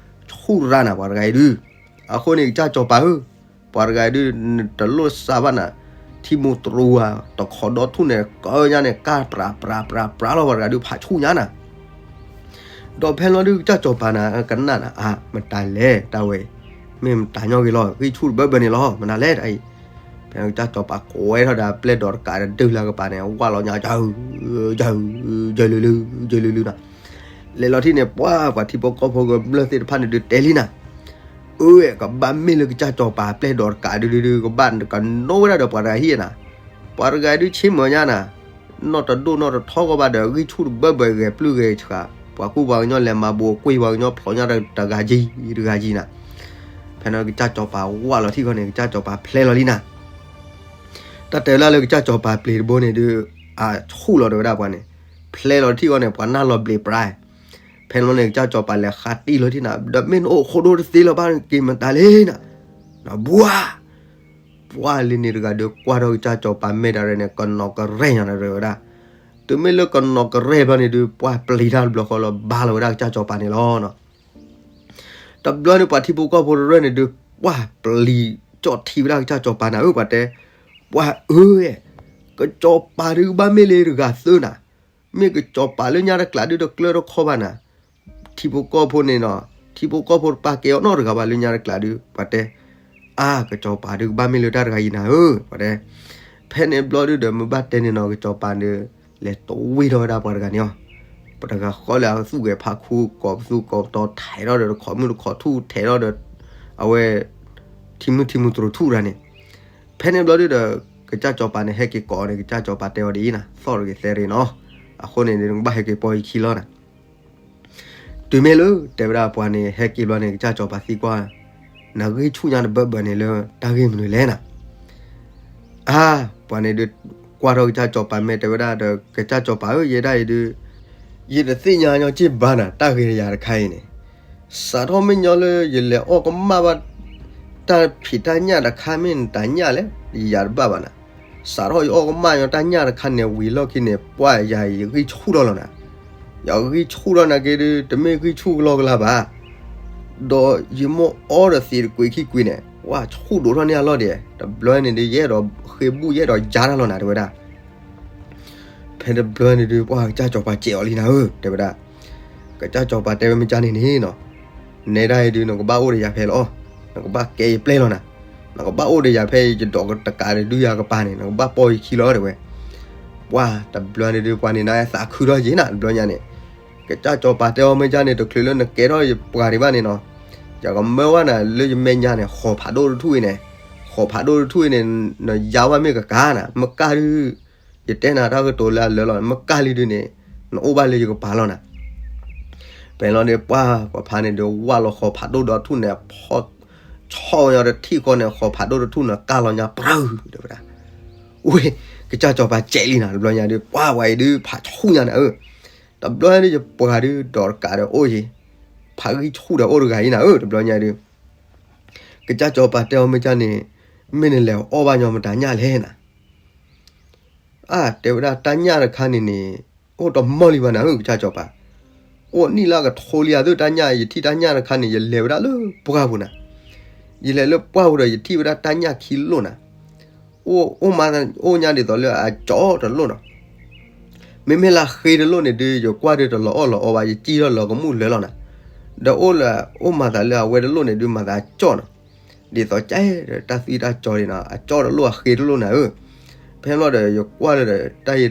ဆူၣ်ရၣ်နၤ ပှၤတဂၤအံၤဒုး, အဃိန့ၣ် ကစၢ်စီၤပၤဧၢ, ပှၤတဂၤအံၤဒုး နတလိၣ်စၢ်ဘၣ်နၤ, ထံမိၢ်တရူဝါ တခီဒီထူၣ်န့ၣ် ကၢညါန့ၣ် ကၢ်ပြးပြးပြးပြးလီၤ ပှၤတဂၤဒုး ဖးဆူၣ်ညါနၤ ဒီးဖဲလီၤဒုး ကစၢ်စီၤပၤနၤ ကနၣ်နၤ အါ မတၤလဲၣ် တၢ်ဝဲအံၤ, မ့ၢ်မတၤညီဂ့ၤလီၤ ဂံၢ်ဆူၣ်တဘၢဘၢန့ၣ်လီၤ မနုၤလဲၣ်တၢ်အံၤ, ဖဲကစၢ်စီၤပၤကွဲထီၣ်ဒီး ပျဲၢ်ဒီးတကးတဒုလၢကပၤန့ၣ် ဝၢ်လီၤညါ ယၢၤ ယၢၤ ယၢၤလုာ်လုာ် ယၢၤလုာ်လုာ်နၤ, လဲၤလီၤထံၣ်န့ၣ် ပှၤ ပှၤထံဖိကီၢ်ဖိကမျၢၢ်သ့ၣ်တဖၣ်န့ၣ်ဒုးတဲလံနၤ, အၢ ကဘၣ်မ့ၢ်လၢကစၢ်စီၤပၤပျဲၢ်ဒိးတကးဒုဒုဒု ကဘၣ်ကနိဝဲဒၣ်ဒီးပှၤတဂၤဟံၣ်နၤ, ပှၤတဂၤဒုဆ့မၢၤညါနၤ, နီၢ်တဒိၣ်နီၢ်တထီကီၢ်ဘၣ်ဒီး ဂံၢ်ဆူၣ်တဘၢဘၢဂဲၤပျုၢ်ဂဲၤဆှး, ပှၤကူၣ်ပှၤကညီလဲၤမၤဘူးအကွံာ်ပှၤကညီဖျိညါတဂၤယံၤတဂၤယံၤနၤ, ဖဲန့ၣ်ကစၢ်စီၤပၤဝၢ်လီၤထံၣ်ဃီန့ၣ် ကစၢ်စီၤပၤဖျဲလီၤလံနၤ တၢ်တဲလၢလၢကစၢ်စီၤပၤပျံၤတဘိန့ၣ်ဒုး အဆူၣ်လီၤတဲဝဲဒၣ်ပှၤန့ၣ်, ဖျဲလီၤထံၣ်ဃီန့ၣ် ပှၤနၢ်လီၤဘျံးပြါ, ဖဲန့ၣ်န့ၣ် ကစၢ်စီၤပၤလဲၤဃါတံၢ်လီၤထံၣ်နၤ ဒီးမ့ၢ်နအိၣ်ခိၣ်ဒိၣ်တသ့လၢၤဘၣ်က့ၤမတၤလဲၣ်နၤ, နဘှါ ပှၢ်လံန့ၣ်တဂၤဒုးကွၢ်ထီၣ်ကစၢ်စီၤပၤမဲာ်တၢ်ရဲၣ်န့ၣ် ကနီၤကရဲၣ်ညါနၤတဲဝဲဒၣ်, တုၤမ့ၢ်လၢကနီၤကရဲၣ်ဘျီန့ၣ်ဒုး ပှၢ်ပျံၤတၢ်တဘျီဃီလီၤ ဘါလီၤဝဲဒၣ်ကစၢ်စီၤပၤန့ၣ်လီၤ. တဘျီန့ၣ်ပှၤထံဖိကီၢ်ဖိတရၢၢ်န့ၣ်ဒုး ပှၢ်ပျံၤကၠီၣ်ထံဝဲဒၣ်ကစၢ်စီၤပၤနၤဧၢ ပှၤတဲ, ပှၢ်ဧၢ, ကစၢ်စီၤပၤဒုးကဘၣ်မ့ၢ်လၢတဂၤသၢနၤ, မ့ၢ်ကစၢ်စီၤပၤလၢညါတကျးဒုးတကျၢတခီဘၣ်နၤ, ထံဖိကီၢ်ဖိန့ၣ်နီၤ, ထံဖိကီၢ်ဖိတပာ်ကဲအီၤနီတဂၤဘၣ်လၢညါတကျးဒုး ပှၤတဲ, အါ ကစၢ်စီၤပၤဒုးကဘၣ်မ့ၢ်လၢတၢ်တဂၤအံၤနၤဧၢ ပှၤတဲ, ဖဲန့ၣ်ဘျီဒုးဒီးမ့ၢ်ဘၣ်တဲန့ၣ်နီၤ ကစၢ်စီၤပၤဒုး လဲၤတဝ့ၢ်ထီၣ်ဝဲဒၣ်ပှၤတဂၤန့ၣ်အီၤ, ပှၤတဂၤဃီလၢအသူၣ်ဂဲၤဖးခူ ကိးပသူကိးပတီၤထဲးထီၣ်ဒီးတခိးမုၢ်တခိးထူၣ်ထဲးထီၣ်ဒီး အဝဲ ထံမုၢ်ထံမုၢ်တြူၤထူၣ်တဂၤန့ၣ်, ဖဲန့ၣ်ဘျီဒုးဒီး ကစၢ်စီၤပၤန့ၣ် ဟဲက့ၤကိးအီၤန့ၣ် ကစၢ်စီၤပၤတဲအီၤဒ်အံၤနၤ သီၣ်တဂ့ၤသဲတဂ့ၤနီၤ, အဃိန့ၣ် နကဘၣ်ဟဲက့ၤပီယခံလီၤနၤ တုၤမ့ၢ်လၢ တဲဝဲဒၣ်ပှၤန့ၣ် ဟဲက့ၤဘျီန့ၣ် ကစၢ်စီၤပၤသံကွၢ်, နဂံၢ်ဆူၣ်ညါတဘၢဘၢန့ၣ်လၢတၢ်ဂ့ၢ်မနုၤလဲၣ်နၤ, အါ ပှၤန့ၣ်ဒုး ကွၢ်ထီၣ်ကစၢ်စီၤပၤမဲာ်တဲဝဲဒၣ်ဒီး ကစၢ်စီၤပၤဧၢ ယဲဒၣ်အံၤဒုး ယတသ့ၣ်ညါညီစ့ၢ်ဘၣ်နၤ တၢ်ဂ့ၢ်တယၤတခါအံၤန့ၣ်, စးထီၣ်မ့ၢ်ညီလၢယလဲၤအီၣ်ကမၣ်ဘၣ် တၢ်ဖံးတၢ်ညၣ်တခါမ့ၢ်နတၢ်ညၣ်လဲၣ် ယၤတဘၣ်ဘၣ်နၤ, စးထီၣ်ယအီၣ်ကမၣ်ညီတၢ်ညၣ်တခါန့ၣ် ဝံၤလီၢ်ခံန့ၣ် ပှၢ်ယၤယဂံၢ်ဆူၣ်ထီၣ်လီၤနၤ, ယဂံၢ်ဆူၣ်ထီၣ်နၤက့ဒုး တမ့ၢ်ဂံၢ်ဆူၣ်ကလီကလီဘၣ် ဒီးယမိၢ်အီဒီးသံးတကွံာ်ခံကွံာ်န့ၣ် ပှၢ်ဆူၣ်ဒိးထီၣ်န့ၢ်အလီၢ်ဒံး, တဘျီန့ၣ်ဒုး ယအဲၣ်ဒိးဃ့ဘူၣ် ယအဲၣ်ဒိးယါတၢ်လီၤနၤ တဲဝဲဒၣ်. ဖဲတဘျီန့ၣ်ဒုး ပှၢ်ကစၢ်စီၤပၤစဲးအီၤလံနၤဧၢ တဲဝဲဒၣ်. ကစၢ်စီၤပၤတဲဝဲမ့ၢ်ကၢ်န့ၣ်န့ၣ်နီၤ, နဲဒၣ်အံၤဒုး နကဘၣ်အိၣ်ဒီးယၤဖဲလီၤ, နကဘၣ်ကဲယပျဲၢ်လီၤနၤ, နကဘၣ်အိၣ်ဒီးယၤဖဲယဒိးတကးဒီးဒုးယၤကပၤန့ၣ် နကဘၣ်ပီၢ်ယခံလီၤ တဲဝဲ. ပှၢ်တဘျီန့ၣ်ဒုး ပှၤန့ၣ်နသးခုထီၣ်က့ၤနၤ တဘျီညါန့ၣ် ကစၢ်စီၤပၤတဲအီၤမ့ၢ်ကၢ်န့ၣ် တချုးလၢနကဲထီၣ်ယပှၤဒံးဘၣ်န့ၣ်နီၤ, ယကမၢဝဲနၤလၢယမဲာ်ညါန့ၣ် ဃီၤဖးဒိၣ်တထူၣ်အံၤန့ၣ်, ဃီၤဖးဒိၣ်တထူၣ်အံၤန့ၣ် နယါဝဲမ့ၢ်ကကါနၤ, မ့ၢ်ကၢ်ဒုး ယတဲနၤတၢ်ကတိၤလၢအလၢာ်လီၤ, မ့ၢ်ကၢ်လံဒုးန့ၣ် နအိၣ်ဘၣ်လၢယကပၤလီၤနၤ. ဖဲလီၤန့ၣ် ပှၢ်ပှၤဖါန့ၣ်ဒုး ဝၢ်လီၤဃီၤဖးဒိၣ်ဒီးထူၣ်န့ၣ် ဖီၣ်ဆီၣ်ညီတထံၣ်ဃီန့ၣ် ဃီၤဖးဒိၣ်တထူၣ်န့ၣ် ကၢ်လီၤညါပြၢၢ် တဲဝဲဒၣ်. ဝ့ၢ် ကစၢ်စီၤပၤစဲးလံနၤ တဘျီညါဒုး ပှၢ်ဝဲအံၤဒုး ဖးဆူၣ်ညါနၤဧၢ, တဘျီညါဒုး ယပှၤဒုး ဒိးတကးဒီးအိၣ်ယံၤ, ဖးဂံၢ်ဆူၣ်ဒီးအိၣ်တဂၤအံၤနၤဧၢ တဘျီညါဒုး ကစၢ်စီၤပၤတဲအီၤမ့ၢ်ကၢ်န့ၣ်, မ့ၢ်နလဲၤအီၣ်ဘၣ်ညီမတၤညၣ်လဲၣ်နၤ. အါ တဲဝဲဒၣ် တၢ်ညၣ်တခါန့ၣ်န့ၣ် အိၣ်တမီၢ်လံဘၣ်နၤဧၢ ကစၢ်စီၤပၤ, အိၣ်နံၣ်လၢကထိလံဧါ သုတၢ်ညၣ် ယထံၣ်တၢ်ညၣ်တခါန့ၣ် ယလဲၤဝဲဒၣ်လၢပှၢ်ပူၤနၤ, ယလဲၤလၢပှၢ်ပူၤဒီး ယထံၣ်ဝဲဒၣ်တၢ်ညၣ်ခံလိၣ်နၤ, အိၣ် အိၣ်မး အိၣ်ညါဒ်သိးလၢအကၠီတလိၣ်နီၤ. မ့မ့ၢ်လၢအဃ့တလိၣ်န့ၣ်ဒုး ယကွၢ်ဒုးတလီၤအီၣ်လီၤအီဘၣ် ယစံၣ်ထီၣ်လီၤကမူၣ်လၢာ်လီၤနၤ, ဒီးအိၣ်လၢ အိၣ်မၤသးလၢအဝဲတလိၣ်န့ၣ်ဒုး မၤသးအကၠီၣ်နီၤ, ဒ်သိးကၠီၣ်ဒီးတၢ်သွံၣ်တၢ်ကၠီန့ၣ်နီၤ အကၠီတလိၣ်အဃ့တလိၣ်နၤဧၢ, ဖဲလီၤဒီးယကွၢ်လၢဒီးတၢ်အံၤဒီး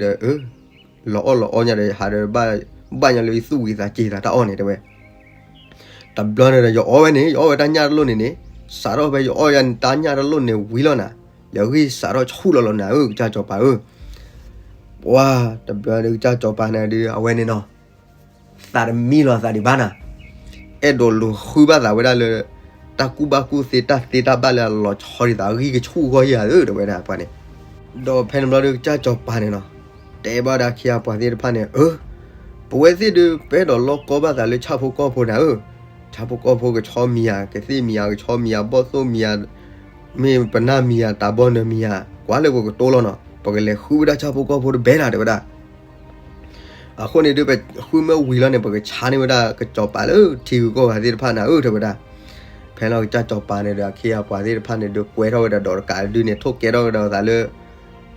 လီၤအီၣ်လီၤအီညါဒီး ဟးဒီး ဘၣ်ညီလၢယသူၣ်ဝံၤသးစ့ၤသးတၢ်အီၣ်န့ၣ်တဲဝဲ. တဘျီန့ၣ်ဒီး ယအီၣ်ဝဲန့ၣ် ယအီၣ်ဝဲတၢ်ညၣ်တလိၣ်န့ၣ်န့ၣ်, စးထီၣ်ဖဲယအီၣ်ယၤတၢ်ညၣ်တလိၣ်န့ၣ်ဝံၤလီၤနၤ, ယဂံၢ်စးထီၣ်ဆူၣ်လီၤလီၤနၤဧၢ ကစၢ်စီၤပၤဧၢ. ပှၢ်တဘျီဒီး ကစၢ်စီၤပၤန့ၣ်ဒုး အဝဲန့ၣ်နီၤ သးတမံလီၤသးဒံးဘၣ်နၤ, အဲၣ်ဒိးလူၤဃုဘၣ်သးဝဲဒၣ်လၢ တၢ်ကူၣ်ဘၣ်ကူၣ်သ့တၢ်သ့တၢ်ဘၣ်လၢအလီၤဆီဒ်သိးအဂံၢ်ကဆူၣ်အဂီၢ်ဧါဧၢ တဲဝဲဒၣ်ပှၤန့ၣ်. ဒီးဖဲန့ၣ်ဘျီဒီး ကစၢ်စီၤပၤန့ၣ်နီၤ တဲဘၣ်ဒၣ်ခံဂၤပှၤသ့ၣ်တဖၣ်န့ၣ် အၢ ပဝဲသ့ၣ်ဒုး ပအဲၣ်ဒိးလီၢ်ကီဘၣ်သးလၢဆၣ်ဖိကီၢ်ဖိနၤဧၢ, ဆၣ်ဖိကီၢ်ဖိကဆီမံၤဧါ, ကသ့ၣ်မံၤဧါ, ကဆီမံၤဧါ, ဘီၣ်သိၣ်မံၤဧါ, မ့ၢ်ပနၢ်မံၤဧါ, တၢ်ဘီနၢၤမံၤဧါ, ကွၢ်လၢပကတိၤလီၤနီၤ, ပကလဲၤဃုဝဲဒၣ်ဆၣ်ဖိကီၢ်ဖိတဘဲနၤ တဲဝဲဒၣ်. အဃိန့ၣ်ဒုး ပဃုမ့ၢ်ဝံၤလီၤန့ၣ် ပကဆါန့ၢ်ဝဲဒၣ်ကစီၤပၤလၢထံဂုၤကီၢ်ဂၤသ့ၣ်တဖၣ်နၤဧၢ တဲဝဲဒၣ်. ဖဲလီၤကစၢ်စီၤပၤန့ၣ်ဒီး အခ့အပှၤသ့ၣ်တဖၣ်န့ၣ်ဒုး ကွဲထီၣ်ဝဲဒၣ်ဒီးတကးဒုးန့ၣ် ထိၣ်ကဲထီၣ်ဝဲဒၣ်သးလၢ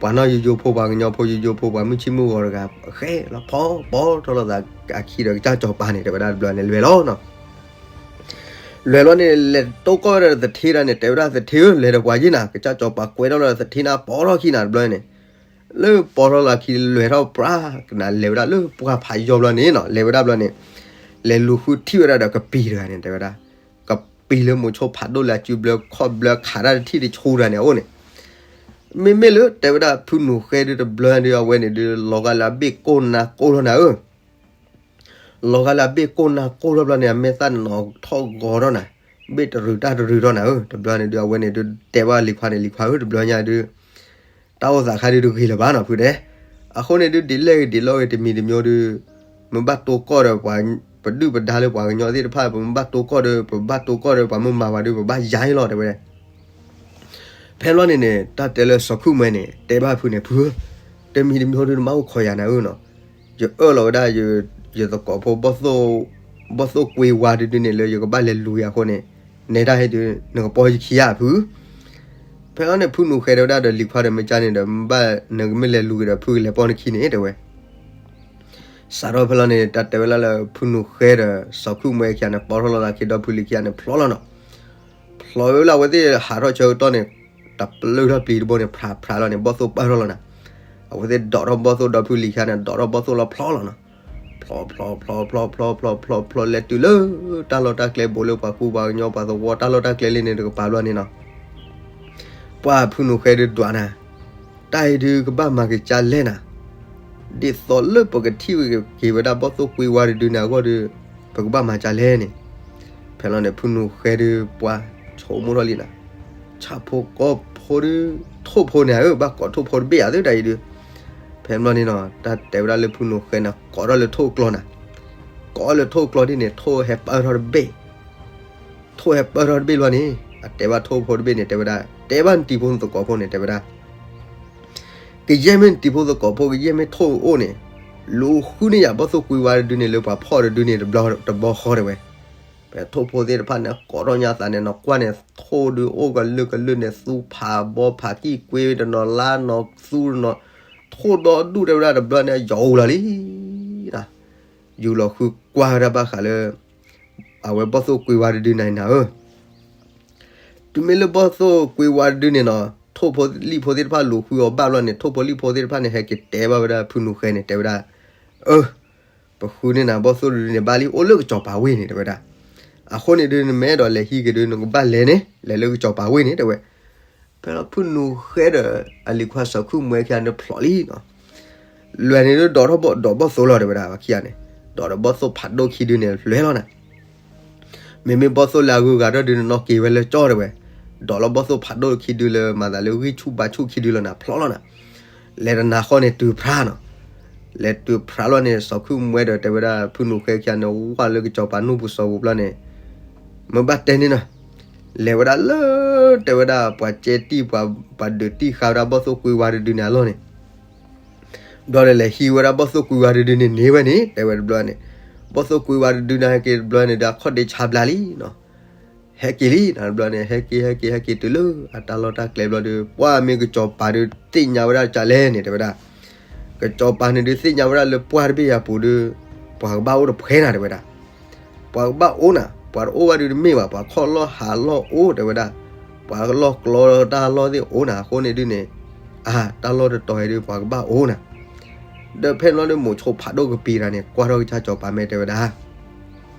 ပှၤနီၢ်ယိယိဖိ ပှၤကညီဖိယိယိဖိ ပှၤမုၢ်ဆ့ၣ်မုၢ်ဂီၤတဂၤ ဃဲလီၤဖီပီထီၣ်လိာ်သးအခံဒီးကစၢ်စီၤပၤန့ၣ် တဲဝဲဒၣ်တဘျီန့ၣ် လဲၤလီၤနီၤ. လဲၤလီၤန့ၣ် လဲၤတိၢ်ကီၢ်ဝဲဒၣ်သထ့ဒၣ်န့ၣ် တဲဝဲဒၣ်သထ့ဧၢ လဲၤဒီးပှၤယ့ၢ်နၤ ကစၢ်စီၤပၤကွဲထီၣ်လီၤသထ့နၤပီထီၣ်ခံနၤတဘျီန့ၣ် လၢပီထီၣ်လီၤခံလဲၤထီၣ်ပြၢ်ကနၤ လဲၤဝဲဒၣ်လၢပှၢ်ဖးယီၤဘျီန့ၣ်နီၤ လဲၤဝဲဒၣ်ဘျီန့ၣ် လဲၤလူၤဃုထံၣ်ဝဲဒၣ်ဒီးကပံာ်တဂၤန့ၣ် တဲဝဲဒၣ် ကပ အဝဲသ့ၣ်ကပံာ်လၢမိၤဆိဖးဒိၣ်လၢအစုဘျၢခီၣ်ဘျၢခးတၢ်တထံၣ်တဆူတၢ်န့ၣ်အအိၣ်န့ၣ်, မ့မ့ၢ်လၢတဲဝဲဒၣ်ဖုနူၤဃဲဒုတဘျီဒု အဝဲန့ၣ်ဒု လီၤဂာ်လၢအဘ့ၣ်ကိၢ်နါကိၢ်ထီၣ်နၤဧၢ, လီၤဂာ်လၢအဘ့ၣ်ကိၢ်နါကိၢ်ထီၣ်ဘျီန့ၣ် အမဲာ်သၣ်န့ၣ်နီၤထီၣ်ဂီၤထီၣ်နၤ, ဘ့ၣ်တရုးတၢ်တရုးထီၣ်နၤဧၢ, တဘျီန့ၣ်ဒု အဝဲန့ၣ်ဒု တဲဘၣ်လံၤခွါန့ၣ် လံၤခွါဧၢ တဘျီညါဒု တၢ်အိၣ်သးခါဒုတဂ့ၤလၢၤဘၣ်နီၤဖုတဲ, အဃိန့ၣ်ဒု ဒ်လဲၣ်ဂ့ၤဒ်လဲၣ်ဂ့ၤတမံၤတမံၤဒု မ့ၢ်ဘၣ်တိၢ်ကီၢ်ဒီးပှၤ ပဒုၣ်ပဒါလၢပှၤကညီသ့ၣ်တဖၣ် ပမ့ၢ်ဘၣ်တိၢ်ကီၢ်ဒီး ပဘၣ်တိၢ်ကီၢ်ဒီး ပှၤမ့ၢ်မၤဝဲဒု ပဘၣ်ယါအံၤလီၤ တဲဝဲ ဖဲဘျီန့ၣ်န့ၣ် တၢ်တဲလၢစီၤခုၣ်မွဲန့ၣ် တဲဘၣ်ဖုန့ၣ် ဖုဧၢ, တမံၤတမံၤဒု နမ့ၢ်အိၣ်ခိးယၤနၤဧၢနီၤ, ယအၢၣ်လီၤဝဲဒၣ် ယသကိးဖိ ဘီၣ်သိၣ်ကွ့ဝါဒုဒုန့ၣ် လၢယကဘၣ်လဲၤလူၤယၤအဃိန့ၣ် နဲဒၣ်ဟ့ၣ်ဒု နကပီၢ်ယခံဧါဖု ဖဲလီၤန့ၣ် ဖုနူၤဃဲတဲဝဲဒၣ်ဒီး လံၤခွါဒီး မ့ၢ်ကၢ်န့ၣ်ဒီး ဘၣ်နကမ့ၢ်လဲၤလူၤက့ၤဒီး ဖုကလဲၤပီၢ်နခံန့ၣ် တဲဝဲ စးထီၣ်ဖဲလီၤန့ၣ် တၢ်တဲဝဲဒၣ်လၢ ဖုနူၤဃဲဒီး စီၤခုၣ်မွဲခံဂၤန့ၣ် ပီၢ်ထီၣ်လိာ်သးခံ ဒီဖုလံၤခံဂၤန့ၣ်ဖျီလီၤနီၤ, ဖျီဝဲလၢအဝဲသ့ၣ်ဟးထီၣ်ဆၢကတီၢ်န့ၣ် တပျုၢ်ထီၣ်ပျံၤတဘိန့ၣ် ဖြးဖြးလီၤန့ၣ် ဘီၣ်သိၣ်ပၢၢ်ထီၣ်လီၤနၤ, အဝဲသ့ၣ်ဒိးထီၣ်ဘီၣ်သိၣ်ဒီဖုလံၤခံဂၤန့ၣ် ဒိးထီၣ်ဘီၣ်သိၣ်လီၤဖျီလီၤနီၤ ဖျီဖျီဖျီဖျီဖျီဖျီဖျီဖျီလဲၤတုၤလၢ တၢ်လီၢ်တၢ်ကျဲ ဘူးလၢပှၤကူပှၤကညီ ပှၤသဝီ တၢ်လီၢ်တၢ်ကျဲလံန့ၣ် တကပၤဘျီန့ၣ်နီၤ, ပှၤဖုနူၤဃဲဒုဒွးနၤ, တၢ်အံၤဒုကဘၣ်မၤက့ၤကၢ်လဲၣ်နၤ, ဒ်သိးလၢပကထံၣ်က့ၤဝဲဒၣ်ဘီၣ်သိၣ်ကွ့ဝါတဒုန့ၣ်အဂီၢ်ဒီး ပကဘၣ်မၤကၢ်လဲၣ်န့ၣ်, ဖဲလီၤန့ၣ် ဖုနူၤဃဲဒုပှၤဆိကမိၣ်ထီၣ်လံနၤ, ဆၣ်ဖိကီၢ်ဖိဒု ထိၣ်ဖိန့ၣ်ဧၢ ဘၣ်ကိးထိၣ်ဖိတဘ့ၣ်ဧါသ့တၢ်အံၤဒု, ဖဲဘျီန့ၣ်နီၤ တၢ်တဲဝဲဒၣ်လၢဖုနူၤဃဲန့ၣ် ကိးထီၣ်လၢထိၣ်ကျီနၤ, ကိးလၢထိၣ်ကျီဒ်န့ၣ် ထိၣ်ဟဲပၢၢ်ထီၣ်တဘ့ၣ် ထိၣ်ဟဲပၢၢ်ထီၣ်တဘ့ၣ်ဘျီန့ၣ် အတဲဘၣ်ထိၣ်ဖိတဘ့ၣ်န့ၣ် တဲဝဲဒၣ် တဲဘၣ်နတံၤဖိနသကိးဖိန့ၣ် တဲဝဲဒၣ် ကယဲၢ်မ့ၢ်နတံၤဖိသကိးဖိ ကယဲၢ်မ့ၢ်ထိၣ်အိၣ်န့ၣ် လူၤဃုန့ၢ်ယၤဘီၣ်သိၣ်ကွံဝါတဒုန့ၣ် လၢပှၤဖီၣ်တဒုန့ၣ် တဘျီဃီတဲဝဲ, ဖဲထိၣ်ဖိသ့ၣ်တဖၣ်န့ၣ် ကိးထီၣ်ညါသးန့ၣ် နီၢ်ကွၢ်န့ၣ် ထိၣ်ဒုအိၣ်ကလုာ်ကလုာ်န့ၣ် သူဖးဘီဖးကံၢ်ကွ့တနီၤ လါနီၤသူတနီၤ ထိၣ်ဒီဒူၣ်တဲဝဲဒၣ် တဘျီန့ၣ် ယီၤအူလီၤလံ ယူၤလီၤဃုကွၢ်ဝဲဒၣ်ဘၣ်ဃးလၢ အဝဲဘီၣ်သိၣ်ကွံဝါတဒုန့ၣ်နၤဧၢ, တုၤမ့ၢ်လၢဘီၣ်သိၣ်ကွံဝါတဒုန့ၣ်နီၤ ထိၣ်ဖိလံၣ်ဖိသ့ၣ်တဖၣ်လူၤဃုအီၤဘၣ်ဘျီန့ၣ် ထိၣ်ဖိလံၣ်ဖိသ့ၣ်တဖၣ်န့ၣ် ဟဲက့ၤတဲဘၣ်ဝဲဒၣ်ဖုနူၤဃဲန့ၣ် တဲဝဲဒၣ် အၢ ပဃုန့ၢ်နၤဘီၣ်သိၣ်တဒုန့ၣ် ဘၣ်လံ အိၣ်လၢကစီၤပၤဝ့ၢ်န့ၣ် တဲဝဲဒၣ်, အဃိန့ၣ်ဒု နမ့ၢ်အဲၣ်ဒိးလဲၤဟံးက့ၤဒု နကဘၣ်လဲၤန့ၣ် လဲၤလၢကစီၤပၤဝ့ၢ်န့ၣ် တဲဝဲ, ဖဲလီၤဖုနူၤဃဲဒီး အလံၤခွါစီၤခုၣ်မွဲခံဂၤန့ၣ်ဖျိးလံနီၤ လွဲၢ်န့ၣ်ဒု ဒိးထီၣ်ဘီၣ် ဒိးဘီၣ်သိၣ်လီၤတဲဝဲဒၣ် ဝဲခံဂၤန့ၣ် ဒိးဒီးဘီၣ်သိၣ်ဖးဒိၣ်ခံဒုန့ၣ် လွဲၢ်လီၤနၤ, မ့မ့ၢ်ဘီၣ်သိၣ်လၢအဂုၤအဂၤထီၣ်ဒုန့ၣ် နီၣ်က့ၤဝဲလၢကၠီတဲဝဲ, ဒိးလီၤဘီၣ်သိၣ်ဖးဒိၣ်ခံဒုလၢမၤသးလၢဂံၢ်ဆူၣ်ဘါဆူၣ်ခံဒုလီၤနၤ ဖျိးလီၤနၤ, လဲၤတနၤဃီန့ၣ်တုၤဖျါနီၤ, လဲၤတုၤဖျါလီၤန့ၣ် စီၤခုၣ်မွဲဒီးတဲဝဲဒၣ် ဖုနူၤဃဲခံဂၤန့ၣ် ဝၢ်လၢကစီၤပၤနူၢ်ပူၤစီၤပူၤဘျီန့ၣ် မ့ၢ်ဘၣ်တဲန့ၣ်နီၤ, လဲၤဝဲဒၣ်လၢ တဲဝဲဒၣ်ပှၤကဲတံၢ်ပှၤ ပှၤဒုးတံၢ်ဃာ်ဝဲဒၣ်ဘီၣ်သိၣ်ကွံဝါတဒုန့ၣ်အလီၢ်န့ၣ် ဒီးလဲၤဟံးဝဲဒၣ်ဘီၣ်သိၣ်ကွံဝါတဒုန့ၣ်န့ၢ်ဝဲန့ၣ် တဲဝဲတဘျီန့ၣ်, ဘီၣ်သိၣ်ကွံဝါတဒုန့ၣ်ဟဲက့ၤတဘျီန့ၣ်ဒီး အခီၣ်ဒ့ဆါဘျါလံနီၤ, ဟဲက့ၤလံနီၤတဘျီန့ၣ် ဟဲက့ၤ ဟဲက့ၤ ဟဲက့ၤတုၤလၢအတၢ်လီၢ်တၢ်ကျဲဘျီဒီး ပှၤမ့ၢ်ကစီၤပၤဒုးသ့ၣ်ညါဝဲဒၣ်ကလဲၣ်န့ၣ် တဲဝဲဒၣ်, ကစီၤပၤန့ၣ်ဒုးသ့ၣ်ညါဝဲဒၣ်လၢပှၢ်တဘ့ၣ်ယၤပူၤဒီး ပှၤကဘၣ်အိၣ်တဖှဲနၤ တဲဝဲဒၣ် ပှၤကဘၣ်အိၣ်နၤ, ပှၤတအိၣ်ဘၣ်ဒုးတမ့ၢ်ဘၣ်, ပှၤခီၣ်လီၢ်ဟးလီၢ်အိၣ် တဲဝဲဒၣ်, ပှၤလီၢ်ကျီတၢ်လီၢ်သ့ၣ်အိၣ်နၤ, အဃိန့ၣ်ဒုးန့ၣ်, အါ တၢ်လီၢ်တတီၤအံၤဒုး ပှၤကဘၣ်အိၣ်နၤ, ဒီးဖဲန့ၣ်လီၤဒုး မိၤဆိဖးဒိၣ်ကပံာ်တၢ်န့ၣ် ကွၢ်ထီၣ်ကစၢ်စီၤပၤမ့ၢ်တဲဝဲဒၣ်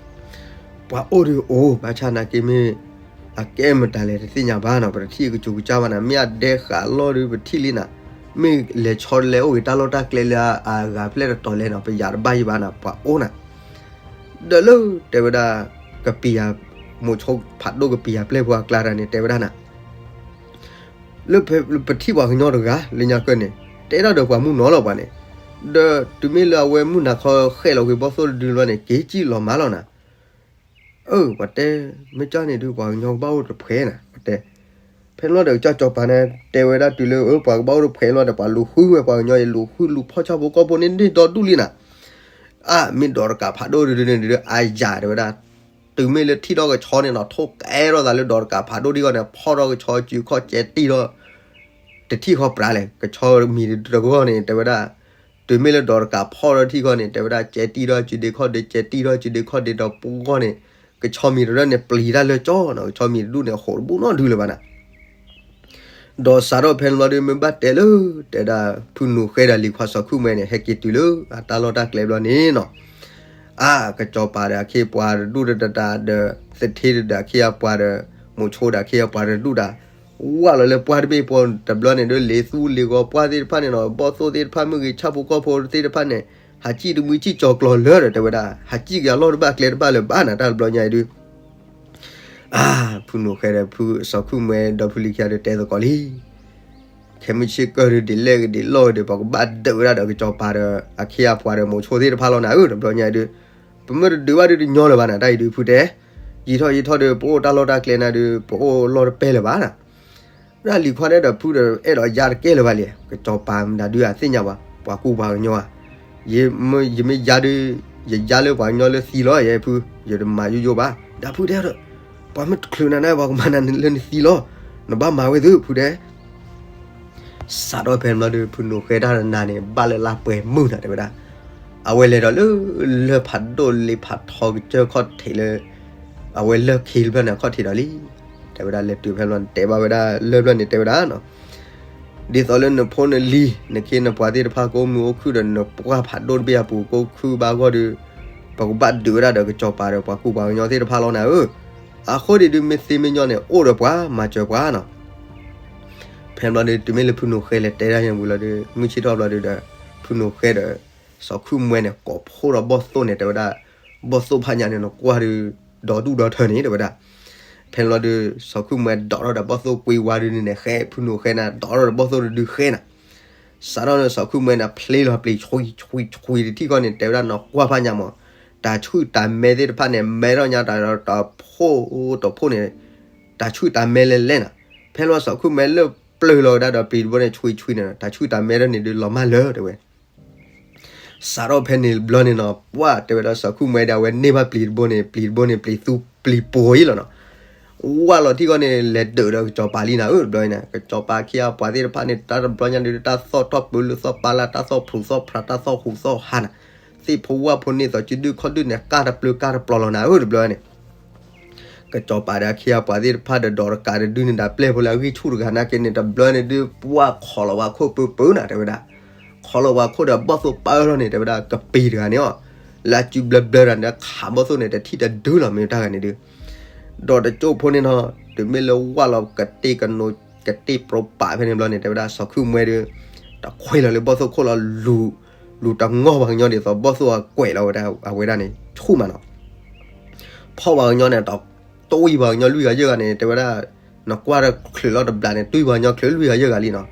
ပှၤအိၣ်ဒုးအိၣ် ဘၣ်ဆၣ်နာ်က့မ့ၢ် အကဲမတၤလဲၣ်တသ့ၣ်ညါဘၣ်နီၤ, ပတထံၣ်ကစူၤကစၢ်ဘၣ်နၤ, မ့ၢ်အဒဲဃာ်လီၢ်ဒုး ပထံၣ်လံနၤ, မ့ၢ်လဲၤဆီတလဲအိၣ်ဂ့ၤ တၢ်လီၢ်တၢ်ကျဲလၢအဂၤဖျဲၣ်တတီၤလဲၣ်နီၤ, ပယၤတဘၣ်ယံၤဘၣ်နၤ, ပှၤအိၣ်နၤ, ဒီးလၢတဲဝဲဒၣ် ကပံာ်ယၤ, မိၤဆိဖးဒိၣ်ကပံာ်ယၤပျဲၢ်ဖိအကျါတၢ်န့ၣ် တဲဝဲဒၣ်နၤ လၢပထံၣ်ပှၤကညီတဂၤလၢညါကၢၢ်န့ၣ် တဲဒၣ်ဒီးပှၤမုၢ်နီၤလီၤပှၤန့ၣ်, ဒီးတုၤမ့ၢ်လၢအဝဲမုၢ်နၤခီဃဲၣ်လီၤက့ၤဘီၣ်သိၣ်တဒုဘျီန့ၣ် က့ၤစံၣ်လီၤမးလီၤနၤ, အၢ ပှၤတဲ, မ့ၢ်ကၢ်န့ၣ်ဒုး ပှၤကညီကဘၣ်အိၣ်တဖှဲနၤ ပှၤတဲ, ဖဲန့ၣ်လီၤဒီးကစၢ်စီၤပၤန့ၣ် တဲဝဲဒၣ်တုၤလၢ အၢ ပှၤကဘၣ်အိၣ်တဖှဲလီၤဒီး ပှၤလူၤဃုဝဲပှၤကညီအံၤ လူၤဃုလူၤဖီၣ်ဆၣ်ဖိကီၢ်ဖိန့ၣ်န့ၣ်ဒီဒူၣ်လံနၤ အါ မ့ၢ်ဒိးတကးဖးဒိၣ်တဒုန့ၣ်ဒုး အါယၤတဲဝဲဒၣ်, တုၤမ့ၢ်လၢထံၣ်ထီၣ်ကဆီန့ၣ်နီၤ ထိၣ်ကဲထီၣ်သးလၢဒိးတကးဖးဒိၣ်ဒံးဂီၢ်န့ၣ် ဖီၣ်ထီၣ်ကဆီစုခီၣ်ကဲတံၢ်ထီၣ်, တထံၣ်ဃီပြးလဲၣ် ကဆီမံၤတဂီၢ်န့ၣ် တဲဝဲဒၣ်, တုၤမ့ၢ်လၢဒိးတကးဖီၣ်ထီၣ်ထံၣ်ဃီန့ၣ် တဲဝဲဒၣ်ကဲတံၢ်ထီၣ်စုဒ့ခီၣ်ဒ့ ကဲတံၢ်ထီၣ်စုဒ့ခီၣ်ဒ့ဒီးပူၤဂီၢ်န့ၣ်, ကဆီမံၤတရၢန့ၣ် ပျံၤတၢ်လၢကၠီနီၤ ကဆီမံၤတဒူၣ်န့ၣ် အဃိးတဘူၣ်နီတဒုလၢၤဘၣ်နၤ ဒီးစးထီၣ်ဖဲန့ၣ်လီၤဒုး မ့ၢ်ဘၣ်တဲလၢ တဲဒၣ်ဖုနူၤဃဲဒီးလံၤခွါစီၤခုၣ်မဲန့ၣ် ဟဲက့ၤတုၤလၢအတၢ်လီၢ်တၢ်ကျဲဘျီန့ၣ်နီၤ, အါ ကစီၤပၤဒီးအခ့အပှၤတဒူၣ်တတးဒီး သထ့ဒီးအခ့အပှၤဒီး မိၤဆိဒီးအခ့အပှၤတဒူၣ်တၢ် ဝၢ်လီၤလၢပှၢ်တဘ့ၣ်ပူၤတဘျီန့ၣ်ဒီး လ့ၤသူလ့ၤဂီၤပှၢ်သ့ၣ်တဖၣ်န့ၣ်နီၤ ဘီၣ်သိၣ်သ့ၣ်တဖၣ်မ့ၢ်ဂ့ၤ ဆၣ်ဖိကီၢ်ဖိသ့ၣ်တဖၣ်န့ၣ် ဟးစံၣ်တမှံစံၣ်ကၠီၤကျီၤလၢာ်ဒီး တဲဝဲဒၣ် ဟးစံၣ်က့ၤအလီၢ်တဘၣ်ကျဲတဘၣ်လၢၤဘၣ်နၤ တၢ်တဘျီညါအံၤဒုး အါ ဖုနိၣ်ဃဲဒီးဖုစီၤခုၣ်မွဲဒီဖုလံၤခံဂၤဒီးတဲသကိးလံ ခဲမုၢ်ဆ့ၣ်ကၢၢ်ဒီး ဒ်လဲၣ်ဂ့ၤဒ်လဲၣ်ဂ့ၤဒီး ပကဘၣ်ဒုးဝဲဒၣ်ဒီးကစီၤပၤဒီး အခ့အပှၤဒီးမိၤဆိသ့ၣ်တဖၣ်လီၤနၤဧၢ တဘျီညါအံၤဒုး ပမ့ၢ်တဒုးဘၣ်ဒုးတညီလၢၤဘၣ်နၤ တၢ်အံၤဒုးဖုတဲ ယံာ်ထီၣ်ယံာ်ထီၣ်ဒီး ပအိၣ်တၢ်လီၢ်တၢ်ကျဲနၤဒုး ပအိၣ်လီၢ်တပဲၢ်လၢၤဘၣ်နၤ ဝဲဒၣ်လံၤခွါန့ၣ်ဒီးဖုဒီး အဲၣ်ဒိးယါတကဲလၢၤဘၣ်လံ ကစီၤပၤမတၤဒုးအသ့ၣ်ညါဘၣ် ပှၤကူပှၤကညီဧါ ယမ့ၢ်ယါဒုး ယယါလၢပှၤကညီလၢသံလီၤ ယဲဖု ယတမၤယိယိဘၣ် ဒီးဖုတဲဒီး ပှၤမ့ၢ်တချုးနၤန့ၣ် ပှၤကမၤနၤလၢနသံလီၤ နဘၣ်မၤဝဲသု ဖုတဲ စးထီၣ်ဖဲန့ၣ်ဘျီဒီး ဖုနိၣ်ဃဲတၢ်နၤန့ၣ် ဘၣ်လၢလါပှဲၤမုၢ်နၤ တဲဝဲဒၣ် အဝဲလဲၤဒီးလၢ လၢၢ်ဖးဒိၣ်လ့ဖးထီကစၢၢ်ခီၣ်ထံးလၢ အဝဲလၢၢ်ခ့တဖျၢၣ်န့ၣ် အခီၣ်ထံးဒီးလံ တဲဝဲဒၣ် လဲၤတုၤဖဲန့ၣ်ဘျီန့ၣ် တဲဘၣ်ဝဲဒၣ်လၢၢ်ဖျၢၣ်န့ၣ် တဲဝဲဒၣ်နီၤ ဒ်သိးလၢနဖိနလံၤ နခ့နပှၤသ့ၣ်တဖၣ် ကအိၣ်မုာ်အိၣ်ခုၣ်ဒီး နပှၢ်ဖးဒိၣ်တဘ့ၣ်အပူၤ ကအိၣ်ခုၣ်ဘၣ်ဂီၢ်ဒီး ပကဘၣ်ဒုးဝဲဒၣ်ဒီးကစီၤပၤဒီး ပှၤကူပှၤကညီသ့ၣ်တဖၣ်လီၤနၤဧၢ အဃိန့ၣ်ဒုး မ့ၢ်သ့မ့ၢ်ညီန့ၣ် အိၣ်ဒီးပှၤ မၤစၢၤပှၤနီၤ ဖဲန့ၣ်ဘျီဒီး တုၤမ့ၢ်လၢဖုနိၣ်ဃဲလဲၤတဲဒၣ်ညါဝံၤလီၤဒီး မုၢ်ဆ့ၣ်ထီၣ်ဘျီဒီး ဖုနိၣ်ဃဲဒီး စီၤခုၣ်မွဲန့ၣ် ကိးဖှိၣ်ဒီးဘီၣ်သိၣ်န့ၣ် တဲဝဲဒၣ် ဘီၣ်သိၣ်ဖးညါန့ၣ် နကွၢ်ဒီး ဒီဒူၣ်ဒီထၢန့ၣ် တဲဝဲဒၣ် ဖဲန့ၣ်ဘျီဒီး စီၤခုၣ်မွဲဒိးထီၣ်ဒီးဘီၣ်သိၣ်ကွ့ဝါဒုးန့ၣ် ဃဲ ဖုနိၣ်ဃဲန့ၣ် ဒိးထီၣ်ဒီးဘီၣ်သိၣ်တဒုဃဲနၤ စးထီၣ်န့ၣ် စီၤခုၣ်မွဲန့ၣ် ဖျ့လီၤပျံၤ ဆွံဆွံဆွံတထံၣ်ဃီန့ၣ် တဲဝဲဒၣ် နကွၢ်ဖးညါမး တၢ်ဆူၣ်တၢ်မဲသ့ၣ်တဖၣ်န့ၣ် မဲထီၣ်ညါတၢ်ဒီးတဖိတဖိန့ၣ် တၢ်ဆူၣ်တၢ်မဲလဲၤလဲၣ်နၤ ဖဲလီၤစီၤခုၣ်မွဲလၢပျၢၤလီၤဝဲဒၣ်ဒီးပျံၤတဘိန့ၣ် ဆွံဆွံန့ၣ် တၢ်ဆူၣ်တၢ်မဲထီၣ်န့ၣ်ဒုးလီၤမၢ်လၢာ် တဲဝဲ စးထီၣ်ဖဲန့ၣ်ဘျီန့ၣ်နီၤ ပှၢ်တဲဝဲဒၣ်စီၤခုၣ်မွဲဒီး အဝဲန့ၢ်ဘၣ်ပျံၤတဘိန့ၣ် ပျံၤတဘိန့ၣ် ပျံၤသူပျံၤပှီၤအံၤလီၤနီၤ ဝၢ်လီၤထံၣ်ဃီန့ၣ် လဲၤဒုးဒီးကစီၤပၤလံနၤဧၢ တဘျီန့ၣ် ကစီၤပၤခ့အပှၤသ့ၣ်တဖၣ်န့ၣ် တၢ်တဘျီညါဒုး တၢ်သီၣ်ထီၣ်ပၢလၢသီၣ်ပၢ်လၢ် တၢ်သီၣ်ဖျူးသီၣ်ဖျး တၢ်သီၣ်ဟူးသီၣ်ဟါနၤ သ့ၣ်ဖိဝၣ်ဖိန့ၣ်သိးစုဒုၣ်ခီၣ်ဒုၣ်န့ၣ် ကၢ်တပျုၤကၢ်တပျီၤလီၤနၤဧၢ တဘျီန့ၣ် ကစီၤပၤဒီးအခ့အပှၤသ့ၣ်တဖၣ်ဒီး ဒိးတကးတဒုန့ၣ် ဒၣ်ပျဲၢ်ဖိလၢအဂံၢ်ဆူၣ်တဂၤနာ်က့န့ၣ် တဘျီန့ၣ်ဒုး ပှၢ်ခီလီၤဝဲခိၣ်ပၢပၢနၤ တဲဝဲဒၣ် ခီလီၤဝဲခိၣ်ဒီးဘီၣ်သိၣ်ပာ်အၢထီၣ်န့ၣ် တဲဝဲဒၣ် ကပံၤတဂၤန့ၣ်အီၤ လၢအစုဘျၢဘျၢတၢ်န့ၣ် ခးဘီၣ်သိၣ်န့ၣ် တထံၣ်တဒုလီၤ မ့ၢ်တၢ်ဂၤန့ၣ်ဒုး ဒီးတကၠိၣ်ဖိန့ၣ်နီၤ တုၤမ့ၢ်လၢဝၢ်လီၤကတ့ၢ်ကနိး ကတ့ၢ်ပြိပာ်ဖဲန့ၣ်ဘျီန့ၣ် တဲဝဲဒၣ်စီၤခုၣ်မွဲဒုး တခွဲးလီၤလၢဘီၣ်သိၣ်ခိၣ်လီၤ လူၤ လူၤတငီၢ်ပှၤကညီဒ်သိးဘီၣ်သိၣ်အကွဲးလီၤဝဲဒၣ် အဝဲဒၣ်န့ၣ် ဆူၣ်မးနီၤ ဖီၣ်ပှၤကညီန့ၣ် တတွံၢ်ပှၤကညီလွံၢ်ဂၤယဲၢ်ဂၤန့ၣ် တဲဝဲဒၣ် နကွၢ်ဒီးချုးလီၤတဘျီန့ၣ် တွံၢ်ပှၤကညီချုးလွံၢ်ဂၤယဲၢ်ဂၤလံနီၤ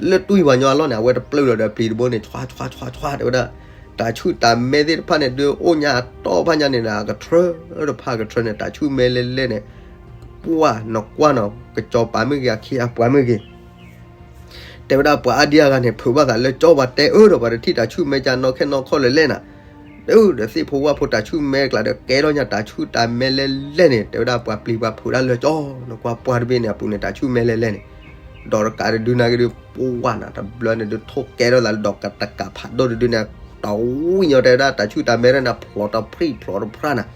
လၢတွံၢ်ပှၤကညီအလီၢ်န့ၣ် အဝဲတပျုၤလီၤဒီးပျံၤတဘိန့ၣ် ဆွါဆွါဆွါဆွါ တဲဝဲဒၣ် တၢ်ဆူၣ်တၢ်မဲသ့ၣ်တဖၣ်န့ၣ်ဒုး အိၣ်ညါအတီၢ်ဖးညါန့ၣ် အကထြၢတဖၣ်ကထြၢန့ၣ် တၢ်ဆူၣ်မဲလဲၤလဲၣ်န့ၣ် ပှၢ်နကွၢ်နီၤ ကစီၤပၤမ့ၢ်ဂ့ၤ အခ့အပှၤမ့ၢ်ဂ့ၤ တဲဝဲဒၣ်ပှၤအါဒံအါဂၤန့ၣ် ဖုးဘၣ်သးလၢကၠီ ပှၤတဲအၢဒီးပှၤတထံၣ်တၢ်ဆူၣ်မဲကၢ်နီၢ်ခဲနီၢ်ခီၣ်လၢာ်လဲၣ်နၤ ဒီးသ့ၣ်ဖိဝၣ်ဖိတၢ်ဆူၣ်မဲကျါဒီး ကဲထီၣ်ညါတၢ်ဆူၣ်တၢ်မဲလဲၤလဲၣ်န့ၣ် တဲဝဲဒၣ်ပှၤပျံၤပှၤဖုးဒၣ်လၢကၠီ နကွၢ်ပှၢ်တဘ့ၣ်န့ၣ်အပူၤန့ၣ် တၢ်ဆူၣ်မဲလဲၤလဲၣ်န့ၣ် ဒီးတကးတဒုနာ်က့ဒုး ပှၢ်နၤ တဘျီန့ၣ်ဒုး ထိၣ်ကဲထီၣ်သးလၢဒီးတကးဖးဒိၣ်တဒုန့ၣ် တဝံၣ်ညီတဲဝဲဒၣ် တၢ်ဆူၣ်တၢ်မဲထီၣ်န့ၣ် ဖျိးတဖျံးဖျိးတဖျါနၤ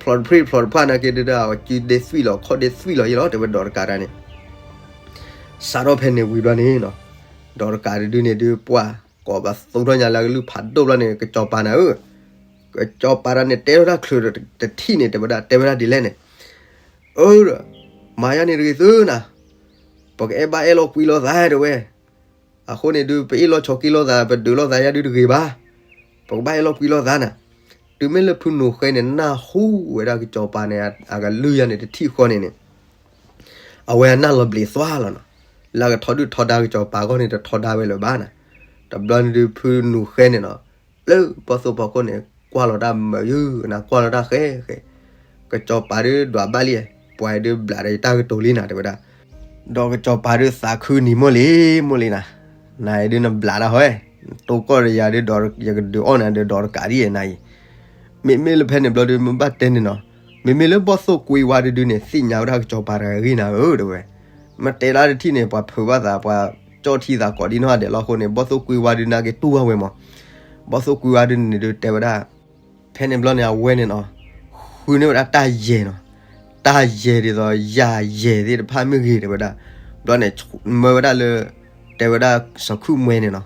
ဖျိးတဖျံးဖျိးတဖျါနာ်က့ဒုး အစုဒ့သွံၣ်လီၤ ခီၣ်ဒ့သွံၣ်လီၤယဲလီၤ တဲဝဲဒီးတကးတၢ်န့ၣ် စးထီၣ်ဖဲန့ၣ်ဝံၤဘျီန့ၣ်နီၤ ဒီးတကးတဒုန့ၣ်ဒုး ပှၢ်ကိးပသူထီၣ်ညါလၢအကလုၢ်ဖးဒိၣ်ဘျီန့ၣ် ကစီၤပၤနၤဧၢ ကစီၤပၤတၢ်န့ၣ် တဲထီၣ်တၢ်ချုးတထံၣ်န့ၣ် တဲဝဲဒၣ် တဲဝဲဒၣ်ဒ်လဲၣ်န့ၣ် အၢ မၤယါန့ၣ်တဂ့ၤသုနၤ ပကအဲၣ်ဘၣ်အဲၣ်လီၤကွံလိာ်သးတဲဝဲ အဃိန့ၣ်ဒုး ပအ့ၣ်လိာ်ဆိးက့လိာ်သး ပဒုးလိာ်သးယါဒုးတဂ့ၤဘၣ် ပကဘၣ်အဲၣ်လီၤကွံလိာ်သးနၤ တုၤမ့ၢ်လၢဖုနိၣ်ဃဲန့ၣ် နၢ်ဟူဝဲဒၣ်ကစီၤပၤန့ၣ် အကလုၢ်ယါန့ၣ်တထံၣ်ဃီန့ၣ်န့ၣ် အဝဲအနၢ်လီၤဘျံးသွါလီၤနီၤ လၢအကထီဒုၣ်ထီဒါကစီၤပၤအဂီၢ်န့ၣ် တထီဒါဝဲလၢၤဘၣ်နၤ တဘျီန့ၣ်ဒုး ဖုနိၣ်ဃဲန့ၣ်နီၤ လၢဘီၣ်သိၣ်ဖီခိၣ်န့ၣ် ကွၢ်လီၤတၢ်မုာ်ယုၢ်နၤ ကွၢ်လီၤတၢ်ဃဲဃဲ ကစီၤပၤဒုးဒွးဘၣ်လံ ပှၤဒုးဘျးဒီးယတၢ်ကတိၤလံနၤ တဲဝဲဒၣ် ဒီးကစီၤပၤဒုးသးခုနံၤ မိၢ်လံၤ မိၢ်လံၤနၤ နၤအံၤဒုးနဘျးတၢ်ဟီ တိၢ်ကီၢ်ဒီးယၤဒုး ယကဒုးအီၣ်နၤဒုး ဒီးတကးဒ်အံၤနၤအံၤ မ့မ့ၢ်လၢဖဲန့ၣ်ဘျီဒုး မ့ၢ်ဘၣ်တဲန့ၣ်နီၤ မ့မ့ၢ်လၢဘီၣ်သိၣ်ကွံဝါဒုးဒုးန့ၣ် သ့ၣ်ညါဝဲဒၣ်ကစီၤပၤတဂၤအဂ့ၢ်နၤဧၢ တဲဝဲ မ့ၢ်တဲလၢတထံၣ်န့ၣ် ပှၤဖုးဘၣ်သး ပှၤကၠီၣ်ထံသးကိးဒ်နီၢ်ဂၤဒဲးလီၤအဃိန့ၣ် ဘီၣ်သိၣ်ကွံဝါဒုးနာ်က့တူၢ်ဘၣ်ဝဲမး ဘီၣ်သိၣ်ကွံဝါဒုးန့ၣ်ဒုးတဲဝဲဒၣ် ဖဲန့ၣ်ဘျီန့ၣ် အဝဲန့ၣ်နီၤ ဃုန့ၢ်ဝဲဒၣ်တၢ်ယဲၢ်နီၤ တၢ်ယဲၢ်ဒ်သိး ယၤယဲၢ်သ့ၣ်တဖၣ်မ့ၢ်ဂ့ၤ တဲဝဲဒၣ် ဘျီန့ၣ် မၢဝဲဒၣ်လၢ တဲဝဲဒၣ်စီၤခုၣ်မွဲန့ၣ်နီၤ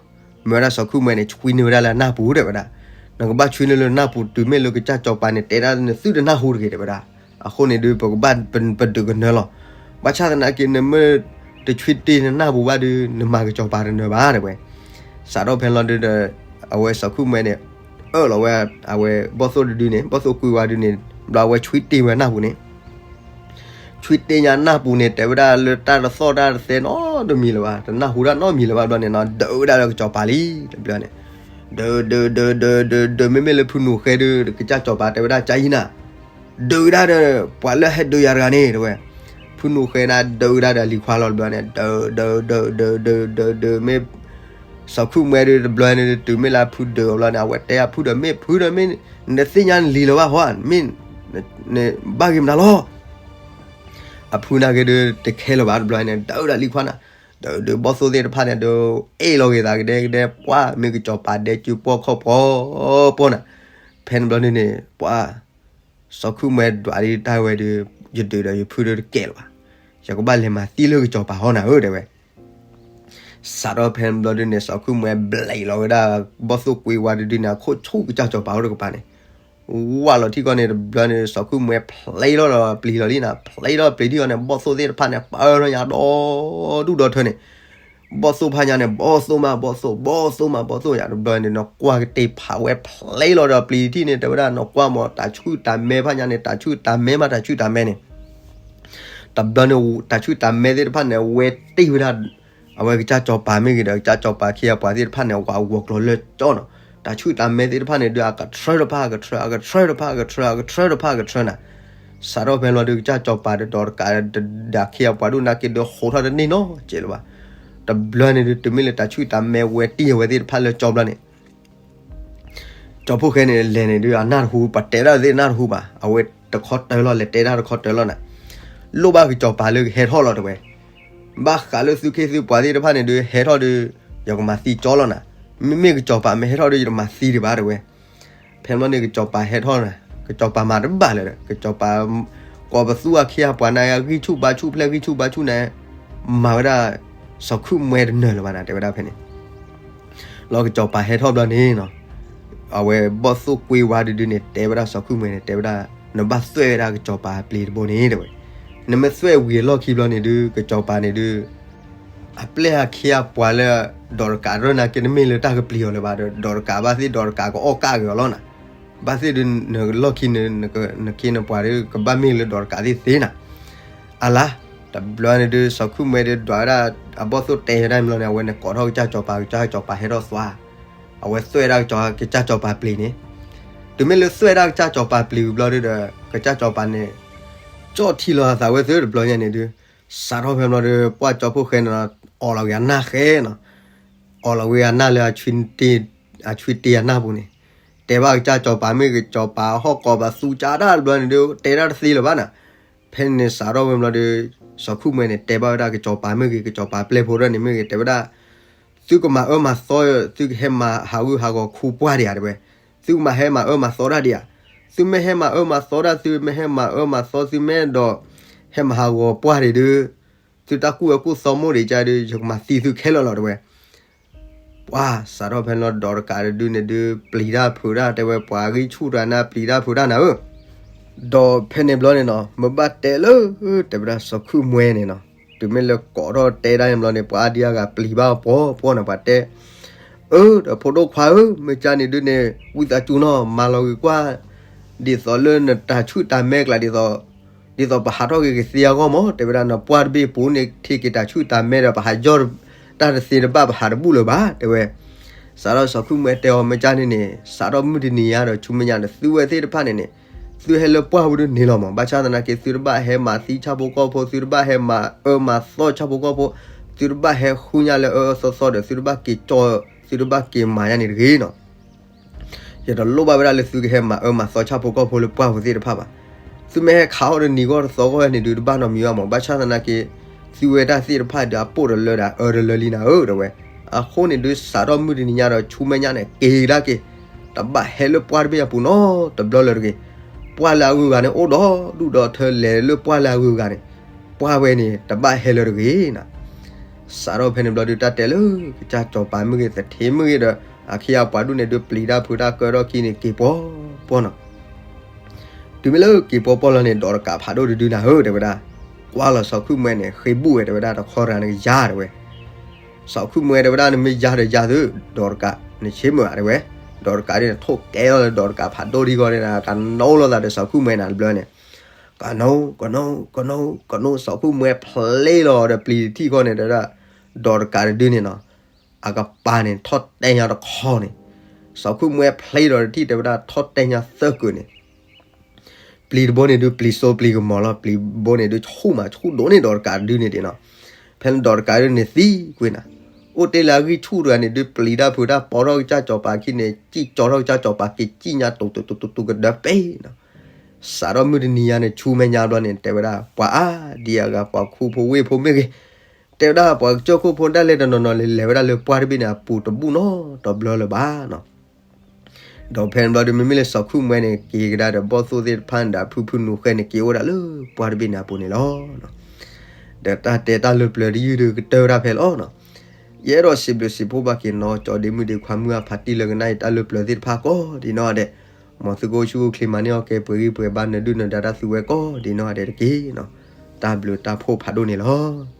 မၢဝဲဒၣ်စီၤခုၣ်မွဲန့ၣ် ဆွံန့ၢ်ဝဲဒၣ်လၢအနၢ်ပူၤ တဲဝဲဒၣ် နကဘၣ်ဆွံနုာ်လၢနနၢ်ပူၤ တုၤမ့ၢ်လၢကစၢ်စီၤပၤန့ၣ် တဲဒၣ်နသုတနၢ်ဟူတဂ့ၤ တဲဝဲဒၣ်. အဃိန့ၣ်ဒုး ပကဘၣ်ပဒုးကနၢလီၤ. ဘၣ်ဆၣ်သနာ်က့ နမ့ၢ်တဆွံတ့ၢ်နနၢ်ပူၤဘၣ်ဒုး နမၤကစီၤပၤတနၢၤဘၣ် တဲဝဲ. စးထီၣ်ဖဲလီၤဒုးဒီး အဝဲစီၤခုၣ်မွဲန့ၣ် အၢၣ်လီၤဝဲ အဝဲဘီၣ်သိၣ်တဒုန့ၣ် ဘီၣ်သိၣ်ကွံဝါဒုန့ၣ် ဘျီအဝဲဆွံတ့ၢ်ဝဲနၢ်ပူၤန့ၣ် ဆွံတ့ၢ်ညါနၢ်ပူၤန့ၣ် တဲဝဲဒၣ်လၢတၢ်တသီၣ်တၢ်တသဲနီတမံၤလၢၤဘၣ်, တနၢ်ဟူတၢ်နီတမံၤလၢၤဘၣ်ဘျီန့ၣ်နီၤ, ဒုးဝဲဒၣ်လၢကစီၤပၤလံ တဘျီန့ၣ်, ဒုး ဒုး ဒုး ဒုး ဒုး ဒုး မ့မ့ၢ်လၢဖုနူၤဃဲဒုး ကစၢ်စီၤပၤတဲဝဲဒၣ် ကၢ်ယံနၤ, ဒုးဝဲဒၣ်ဒီး ပှၤလၢဟဲဒုးယၤတဂၤန့ၣ် တဲဝဲ, ဖုနူၤဃဲန့ၣ် ဒုးဝဲဒၣ်ဒီးလံၤခွါလီၤ တဘျီန့ၣ်, ဒုး ဒုး ဒုး ဒုး ဒုး ဒုး မ့ၢ် စီၤခုၣ်မွဲဒုး တဘျီန့ၣ် တုၤမ့ၢ်လၢဖုဒုးအဘျီန့ၣ် အဝဲတဲအဖုဒီး မ့ၢ်ဖုဒီး မ့ၢ်နသ့ၣ်ညါနလံၤလၢၤဘၣ်ဟီ, မ့ၢ် နဘၣ်ဂ့ၤမနုၤလီၤ အဖုနာ်က့ဒုး တခဲလၢာ်ဘၣ် တဘျီန့ၣ် ဒုးဒၣ်လံၤခွါနၤ, ဒုးဒုးဘီၣ်သိၣ်သ့ၣ်တဖၣ်န့ၣ် ဒုးအဲၣ်လီၤဂ့ၤသးကဒဲကဒဲ ပှၢ် မ့ၢ်ကစီၤပၤဒဲကၠူပီၣ်ခီၣ်ပီၣ် ပီၣ်နၤ, ဖဲန့ၣ်ဘျီန့ၣ်န့ၣ် ပှၢ် စီၤခုၣ်မွဲဒွးဒ်တၢ်ဝဲဒုး ယဒုးဒီးယဖုဒုးတကဲလၢၤဘၣ်, ယကဘၣ်လဲၤမၤသံလၢကစီၤပၤဟီနၤဧၢ တဲဝဲ. စးထီၣ်ဖဲန့ၣ်ဘျီဒုးန့ၣ် စီၤခုၣ်မွဲဘျဲးလီၤဝဲဒၣ် ဘီၣ်သိၣ်ကွံဝါတဒုန့ၣ် အခိၣ်ဆူၣ်ကစၢ်စီၤပၤအိၣ်တကပၤန့ၣ်, ဝၢ်လီၤထံကီၢ်န့ၣ် တဘျီန့ၣ် စီၤခုၣ်မွဲဖျဲးလီၤဒီးပျံၤလီၤလံနၤ, ဖျဲးလီၤပျံၤထံကီၢ်န့ၣ် ဘီၣ်သိၣ်သ့ၣ်တဖၣ်န့ၣ် ပၢၢ်ထီၣ်ညါဒီဒူၣ်ဒီထၢန့ၣ်, ဘီၣ်သိၣ်ဖးညါန့ၣ် ဘီၣ်သိၣ်မးဘီၣ်သိၣ် ဘီၣ်သိၣ်မးဘီၣ်သိၣ်ယါ တဘျီန့ၣ် နကွၢ်ကတ့ၢ်ဖးဝဲဖျဲးလီၤဒီးပျံၤထံၣ်န့ၣ် တဲဝဲဒၣ် နကွၢ်မး တၢ်ဆူၣ်တၢ်မဲဖးညါန့ၣ် တၢ်ဆူၣ်တၢ်မဲမး တၢ်ဆူၣ်တၢ်မဲန့ၣ် တဘျီန့ၣ် တၢ်ဆူၣ်တၢ်မဲသ့ၣ်တဖၣ်န့ၣ် ဝဲတ့ၢ်ဝဲဒၣ် အဝဲကစၢ်စီၤပၤမ့ၢ်ဂ့ၤဒီး ကစၢ်စီၤပၤခ့အပှၤသ့ၣ်တဖၣ်န့ၣ် ဝးဂီၤကျိၤလၢကၠီနီၤ, တၢ်ဆူၣ်တၢ်မဲသ့ၣ်တဖၣ်န့ၣ်ဒုး အကထြၢတဖၣ် အကထြၢ အကထြၢတဖၣ် အကထြၢ အကထြၢတဖၣ် အကထြၢနၤ, စးထီၣ်ဖဲလီၤဒုး ကစၢ်စီၤပၤဒီးဒီးတကးဒီးခ့အပှၤဒိၣ်နာ်က့ဒုး ဟိးထီၣ်တန့ၢ်နီတစဲးလၢၤဘၣ်, တဘျီန့ၣ်ဒုး တုၤမ့ၢ်လၢတၢ်ဆူၣ်တၢ်မဲဝဲတ့ၢ်အဝဲသ့ၣ်တဖၣ်လၢကၠီဘျီန့ၣ် ကၠီဖိၣ်ဃဲန့ၣ် လဲၤန့ၣ်ဒုး အနၢ်တဟူ ပှၤတဲဒၣ်သ့ၣ်နၢ်တဟူဘၣ်, အဝဲတခီတၢၢ်လီၤ လဲၤတဲဒၣ်တခီတၢၢ်လီၤနၤ, လိၣ်ဘၣ်ကစီၤပၤလၢကဟဲထီၣ်လီၤတဲဝဲ, ဘၣ်ဃးလၢသုခ့သုပှၤသ့ၣ်တဖၣ်န့ၣ်ဒုး ဟဲထီၣ်ဒုး ယကမၤသံကၠီလီၤနၤ, မ့မ့ၢ်ကစီၤပၤမ့ၢ်ဟဲထီၣ်ဒုး ယတမၤသံဒံးဘၣ်တဲဝဲ, ဖဲမီန့ၣ် ကစီၤပၤဟဲထီၣ်နၤ, ကစီၤပၤမၤတဘၣ်လၢၤဒီး ကစီၤပၤ ကိးပသူအခံအပှၤန့ၣ် ဂံၢ်ဆူၣ်ဘါဆူၣ်ဖျဲၣ်ဂံၢ်ဆူၣ်ဘါဆူၣ်န့ၣ် မၤဝဲဒၣ် စီၤခုၣ်မွဲတနၢၤလၢၤဘၣ်နၤ တဲဝဲဒၣ်ဖဲန့ၣ် လီၤကစီၤပၤဟဲထီၣ်ဘျီန့ၣ်နီၤ, အဝဲဘီၣ်သိၣ်ကွ့ဝါဒုဒုန့ၣ် တဲဝဲဒၣ်စီၤခုၣ်မွဲန့ၣ် တဲဝဲဒၣ် နဘၣ်သွဲၣ်ဝဲဒၣ်ကစီၤပၤပျံၤတဘိန့ၣ်တဲဝဲ, နမ့ၢ်သွဲၣ်ဝံၤအလီၢ်ခံဘျီန့ၣ်ဒုး ကစီၤပၤန့ၣ်ဒုး အပျဲၢ်အခ့အပှၤလၢ ဒီးတကးရၢၢ်နာ်က့ နမ့ၢ်လၢတၢ်ကပျံၤအီၤလၢၤဘၣ်ဒီး ဒီးတကးဘၣ်သ့ၣ်ဒီးတကးကအီၣ်ကၢ်က့ၤအီၤလီၤနၤ, ဘၣ်သ့ၣ်ဒုးနလီၢ်ခံန့ၣ် နခ့နပှၤဒုး ကဘၣ်မ့ၢ်လၢဒီးတကးသ့ၣ်သ့နၤ အလါ, တဘျီန့ၣ်ဒုး စီၤခုၣ်မွဲဒုး ဒွးဝဲဒၣ် အဘီၣ်သိၣ်တဲဝဲဒၣ်မ့ၢ်လီၤန့ၣ် အဝဲန့ၣ်ကိးထီၣ်ကစၢ်စီၤပၤ ကစၢ်စီၤပၤဟဲထီၣ်သွါ, အဝဲသွဲၣ်ဒၣ်ကစီၤပၤပျံၤန့ၣ်, တုၤမ့ၢ်လၢသွဲၣ်ဒၣ်ကစၢ်စီၤပၤပျံၤဝံၤဘျီဒုးဒီး ကစၢ်စီၤပၤန့ၣ် ကၠီၣ်ထံလီၤအသးဝဲသ့ၣ်တဘျီညါန့ၣ်ဒုး, စးထီၣ်ဖဲဘျီဒုး ပှၢ်ကၠီဖိၣ်ဃဲန့ၣ် အီၣ်လီၤဝံၤအနၢ်ဃဲနီၤ, အီၣ်လီၤဝံၤအနၢ်လၢ အဆွံတ့ၢ်အနၢ်ပူၤန့ၣ်, တဲဘၣ်ကစၢ်စီၤပၤမ့ၢ်ကစီၤပၤဟီၣ်ကိးပသူကၢ်ဒၣ်တဘျီန့ၣ်ဒုး တဲဒၣ်တသ့လၢၤဘၣ်နၤ, ဖဲန့ၣ်စးထီၣ်ဝဲဘျီဒီး စီၤခုၣ်မွဲန့ၣ် တဲဘၣ်ဝဲဒၣ်ကစီၤပၤမ့ၢ်ဂ့ၤ ကစီၤပၤပျဲၢ်ဖိဒၣ်န့ၣ်မ့ၢ်ဂ့ၤ တဲဝဲဒၣ် သုကမၤအၢမၤသီ သုကဟဲမၤဟးဂူာ်ဟးဂီၤခူပှၢ်ဒံးဧါတဲဝဲ, သုကမၤဟဲမၤအၢမၤသီတၢ်ဒံးဧါ, သုမ့ၢ်ဟဲမၤအၢမၤသီတၢ် သုမ့ၢ်ဟဲမၤအၢမၤသီ သုမ့ၢ်ဒီး ဟဲမၤဟးဂီၤပှၢ်ဒံးဒုး သုတၢ်ကူၣ်ဝဲကူၣ်သီမိၢ်ဒံးကါဒုး ယကမၤသံသုခဲလၢာ်လီၤတဲဝဲ, ပှၢ်စးထီၣ်ဖဲန့ၣ်လီၤ ဒီးတကးဒုးန့ၣ်ဒုး ပျံၤတၢ်ဖုးတၢ်တဲဝဲ ပှၤဂံၢ်ဆူၣ်တၢ်နၤ ပျံၤတၢ်ဖုးတၢ်နၤဧၢ, ဒီးဖဲန့ၣ်ဘျီန့ၣ်နီၤ မ့ၢ်ဘၣ်တဲလၢ တဲဝဲဒၣ်စီၤခုၣ်မွဲန့ၣ်နီၤ, တုၤမ့ၢ်လၢကိးထီၣ်တဲဒၣ်န့ၣ်ဘျီန့ၣ် ပှၤအါဒံအါဂၤပျံၤဘၣ်ပှီၢ်ပှီၢ်န့ၣ် ပှၤတဲ အၢ ဒီးဖိဒိၣ်ခွါဧၢ မ့ၢ်ကါန့ၣ်ဒုးန့ၣ် ဝံသးစူၤနီၤ မၤလီၤဂ့ၤကွၢ် ဒ်သိးလၢနတၢ်ဆူၣ်တၢ်မဲကျါ ဒ်သိး ဒ်သိးပဟးထီၣ်က့ၤကသ့အဂီၢ်မး တဲဝဲဒၣ် နပှၢ်တဘ့ၣ်အပူၤန့ၣ် ထံၣ်က့ၤတၢ်ဆူၣ်တၢ်မဲဒီး ပဟးယီၢ်တၢ်တသ့တဘၣ် ပဟးတဘူၣ်လၢၤဘၣ် တဲဝဲ. စးထီၣ်စီၤခုၣ်မွဲတဲအီၤ မ့ၢ်ကါန့ၣ်န့ၣ် စးထီၣ်မုၢ်တနံၤညါဒီး ဆူမဲာ်ညါဒီး သုဝဲသ့ၣ်တဖၣ်န့ၣ်န့ၣ် သုဟဲလၢပှၢ်ပူၤဒုးန့ၣ်လီၤမး ဘၣ်ဆၣ်သနာ်က့ သုတဘၣ်ဟဲမၤသံဆၣ်ဖိကီၢ်ဖိ သုတဘၣ်ဟဲမၤအၢမၤသီဆၣ်ဖိကီၢ်ဖိ သုတဘၣ်ဟဲဃုညါလၢအၢအၢသီသီဒီး သုတဘၣ်က့ၤကၠီ သုတဘၣ်က့ၤမၤညါန့ၣ်တဂ့ၤနီၤ. ယတလိၣ်ဘၣ်ဝဲဒၣ်လၢသုကဟဲမၤအၢမၤသီဆၣ်ဖိကီၢ်ဖိလၢပှၢ်ပူၤသ့ၣ်တဖၣ်ဘၣ်. သုမ့ၢ်ဟဲခးအီၣ်တနံၤဂီၢ်တသီဂီၢ်န့ၣ်ဒုး တဘၣ်နီတမံၤဘၣ်မး ဘၣ်ဆၣ်သနာ်က့ သုဝဲတၢ်သ့ၣ်တဖၣ်ဒုး အပိၢ်တလၢဒီးအၢတလၢလံနၤဧၢ တဲဝဲ. အဃိန့ၣ်ဒုး စးထီၣ်မုၢ်တနံၤညါဒီး ဆူမဲာ်ညါန့ၣ် က့ၤကဒါက့ၤ တဘၣ်ဟဲလၢပှၢ်တဘ့ၣ်အပူၤနီတဘျီလၢၤတဂ့ၤ. ပှၢ်လၢအဂုၤအဂၤန့ၣ် အိၣ်ဒီဒူၣ်ဒီထၢလဲၤလၢပှၢ်လၢအဂုၤအဂၤန့ၣ် ပှၢ်ဝဲန့ၣ် တဘၣ်ဟဲလၢၤတဂ့ၤနၤ. စးထီၣ်ဖဲန့ၣ်ဘျီဒုး တၢ်တဲလၢကစၢ်စီၤပၤမ့ၢ်ဂ့ၤ သထ့မ့ၢ်ဂ့ၤဒီး အခ့အပှၤဒူၣ်န့ၣ်ဒုး ပျံၤတၢ်ဖုးတၢ်ကၢထီၣ်ခံန့ၣ် က့ၤပီၤပီၤနီၤ. တုၤမ့ၢ်လၢက့ၤပီၤပီၤလီၤန့ၣ် ဒီးတကးဖးဒိၣ်တဒုနၤဧၢ တဲဝဲဒၣ်, ကွၢ်လီၤစီၤခုၣ်မွဲန့ၣ် ဃ့ဘူၣ်ဝဲ တဲဝဲဒၣ်, တခီတဂၤန့ၣ်ကယၤ တဲဝဲ. စီၤခုၣ်မွဲ တဲဝဲဒၣ်, နမ့ၢ်ယၤဒီးယၤသု, ဒီးတကး နဆ့မုာ်ဧါ တဲဝဲ. ဒီးတကးဒ်န့ၣ် ထိၣ်ကဲလီၤလၢဒီးတကးဖးဒိၣ်ထံဃီန့ၣ်ဒီး ကနိလီၤသးဒီးစီၤခုၣ်မွဲနၤတဘျီန့ၣ် ကနိ ကနိ ကနိ ကနိ စီၤခုၣ်မွဲဖျ့လီၤဒီးပျံၤတထံၣ်ဃီန့ၣ် တဲဝဲဒၣ်, ဒီးတကးတဒုန့ၣ်နီၤ, အကပၤန့ၣ် ထီၣ်တဲညါတခီန့ၣ်, စီၤခုၣ်မွဲဖျ့လီၤတထံၣ် တဲဝဲဒၣ် ထီၣ်တဲညါသၢကုာ်န့ၣ် ပျံၤတဘိန့ၣ်ဒုး ပျံၤစိပျံၤကမီၤလီၤ, ပျံၤဘိန့ၣ်ဒုး ဆူၣ်မးဆူၣ်ဒိၣ်န့ၢ်ဒီးတကးတဒုန့ၣ်ဒၣ်နီၤ. ဖဲန့ၣ်ဒီးတကးဒုန့ၣ်သံကွံာ်နၤ, အိၣ်တ့ၢ်လၢအဂံၢ်ဆူၣ်တဂၤန့ၣ်ဒုး ပျံၤတၢ်ဖုးတၢ်ပီထီၣ်ကစၢ်စီၤပၤခံန့ၣ် စံၣ်ကၠီထီၣ်ကစၢ်စီၤပၤ က့ၤစံၣ်ညါတူတူတူတူကဒၢပ့ၤနီၤ. စးထီၣ်မုၢ်တနံၤညါန့ၣ် ဆူမဲာ်ညါဘျီန့ၣ် တဲဝဲဒၣ် ပှၤအါဒံအဂၤ ပှၤခူဖိဝ့ၢ်ဖိမ့ၢ်ဂ့ၤ, တဲဝဲဒၣ် ပှၤကစၢၢ်ခိၣ်ဖိဒၣ်လဲာ်တနီၤနီၤလဲၤလဲၤဝဲဒၣ်လၢပှၢ်တဘ့ၣ်န့ၣ် အပူၤတဘူၣ်နီတဘျီလၢၤဘၣ်နီၤ. ဒီးဖဲန့ၣ်ဘျီဒုး မ့မ့ၢ်လၢစီၤခုၣ်မွဲန့ၣ် က့ၤကဒါဒီးဘီၣ်သိၣ်သ့ၣ်တဖၣ်န့ၣ်ဒီး အဖုဖုနူၤဃဲန့ၣ် က့ၤအိၣ်ဒၣ်လၢပှၢ်တဘ့ၣ်န့ၣ်အပူၤန့ၣ်လီၤ. ဒီးတၢ်တဲတၢ်လၢပျၢၤတယုၢ်ဒုး ကတၢၢ်ဝဲဒၣ်ဖဲလီၤနီၤ. ယအဲၣ်ဒိးစံးဘျုးစံးဖှိၣ်ဘၣ်က့ၤနီၤ ကၠီဒ့မုၣ်ဒ့ခွါမုၢ်အဖးတံၢ်လၢကနၣ်အံၤတၢ်လၢပျၢၤသ့ၣ်တဖၣ်ကိးဒ်နီၢ်ဂၤဒဲး, မ်သုကအိၣ်ဆူၣ်အိၣ်ချ့မၤန့ၢ်အီၣ်ကဲ ပှဲၤဂံၢ်ပှဲၤဘါ နၢဒုၣ်နဒါတၢ်သုဝဲကိးဒ်နီၢ်ဂၤဒဲးတက့ၢ်နီၤ. တၢ်ဘျုးတၢ်ဖှိၣ်ဖးဒိၣ်န့ၣ်လီၤ.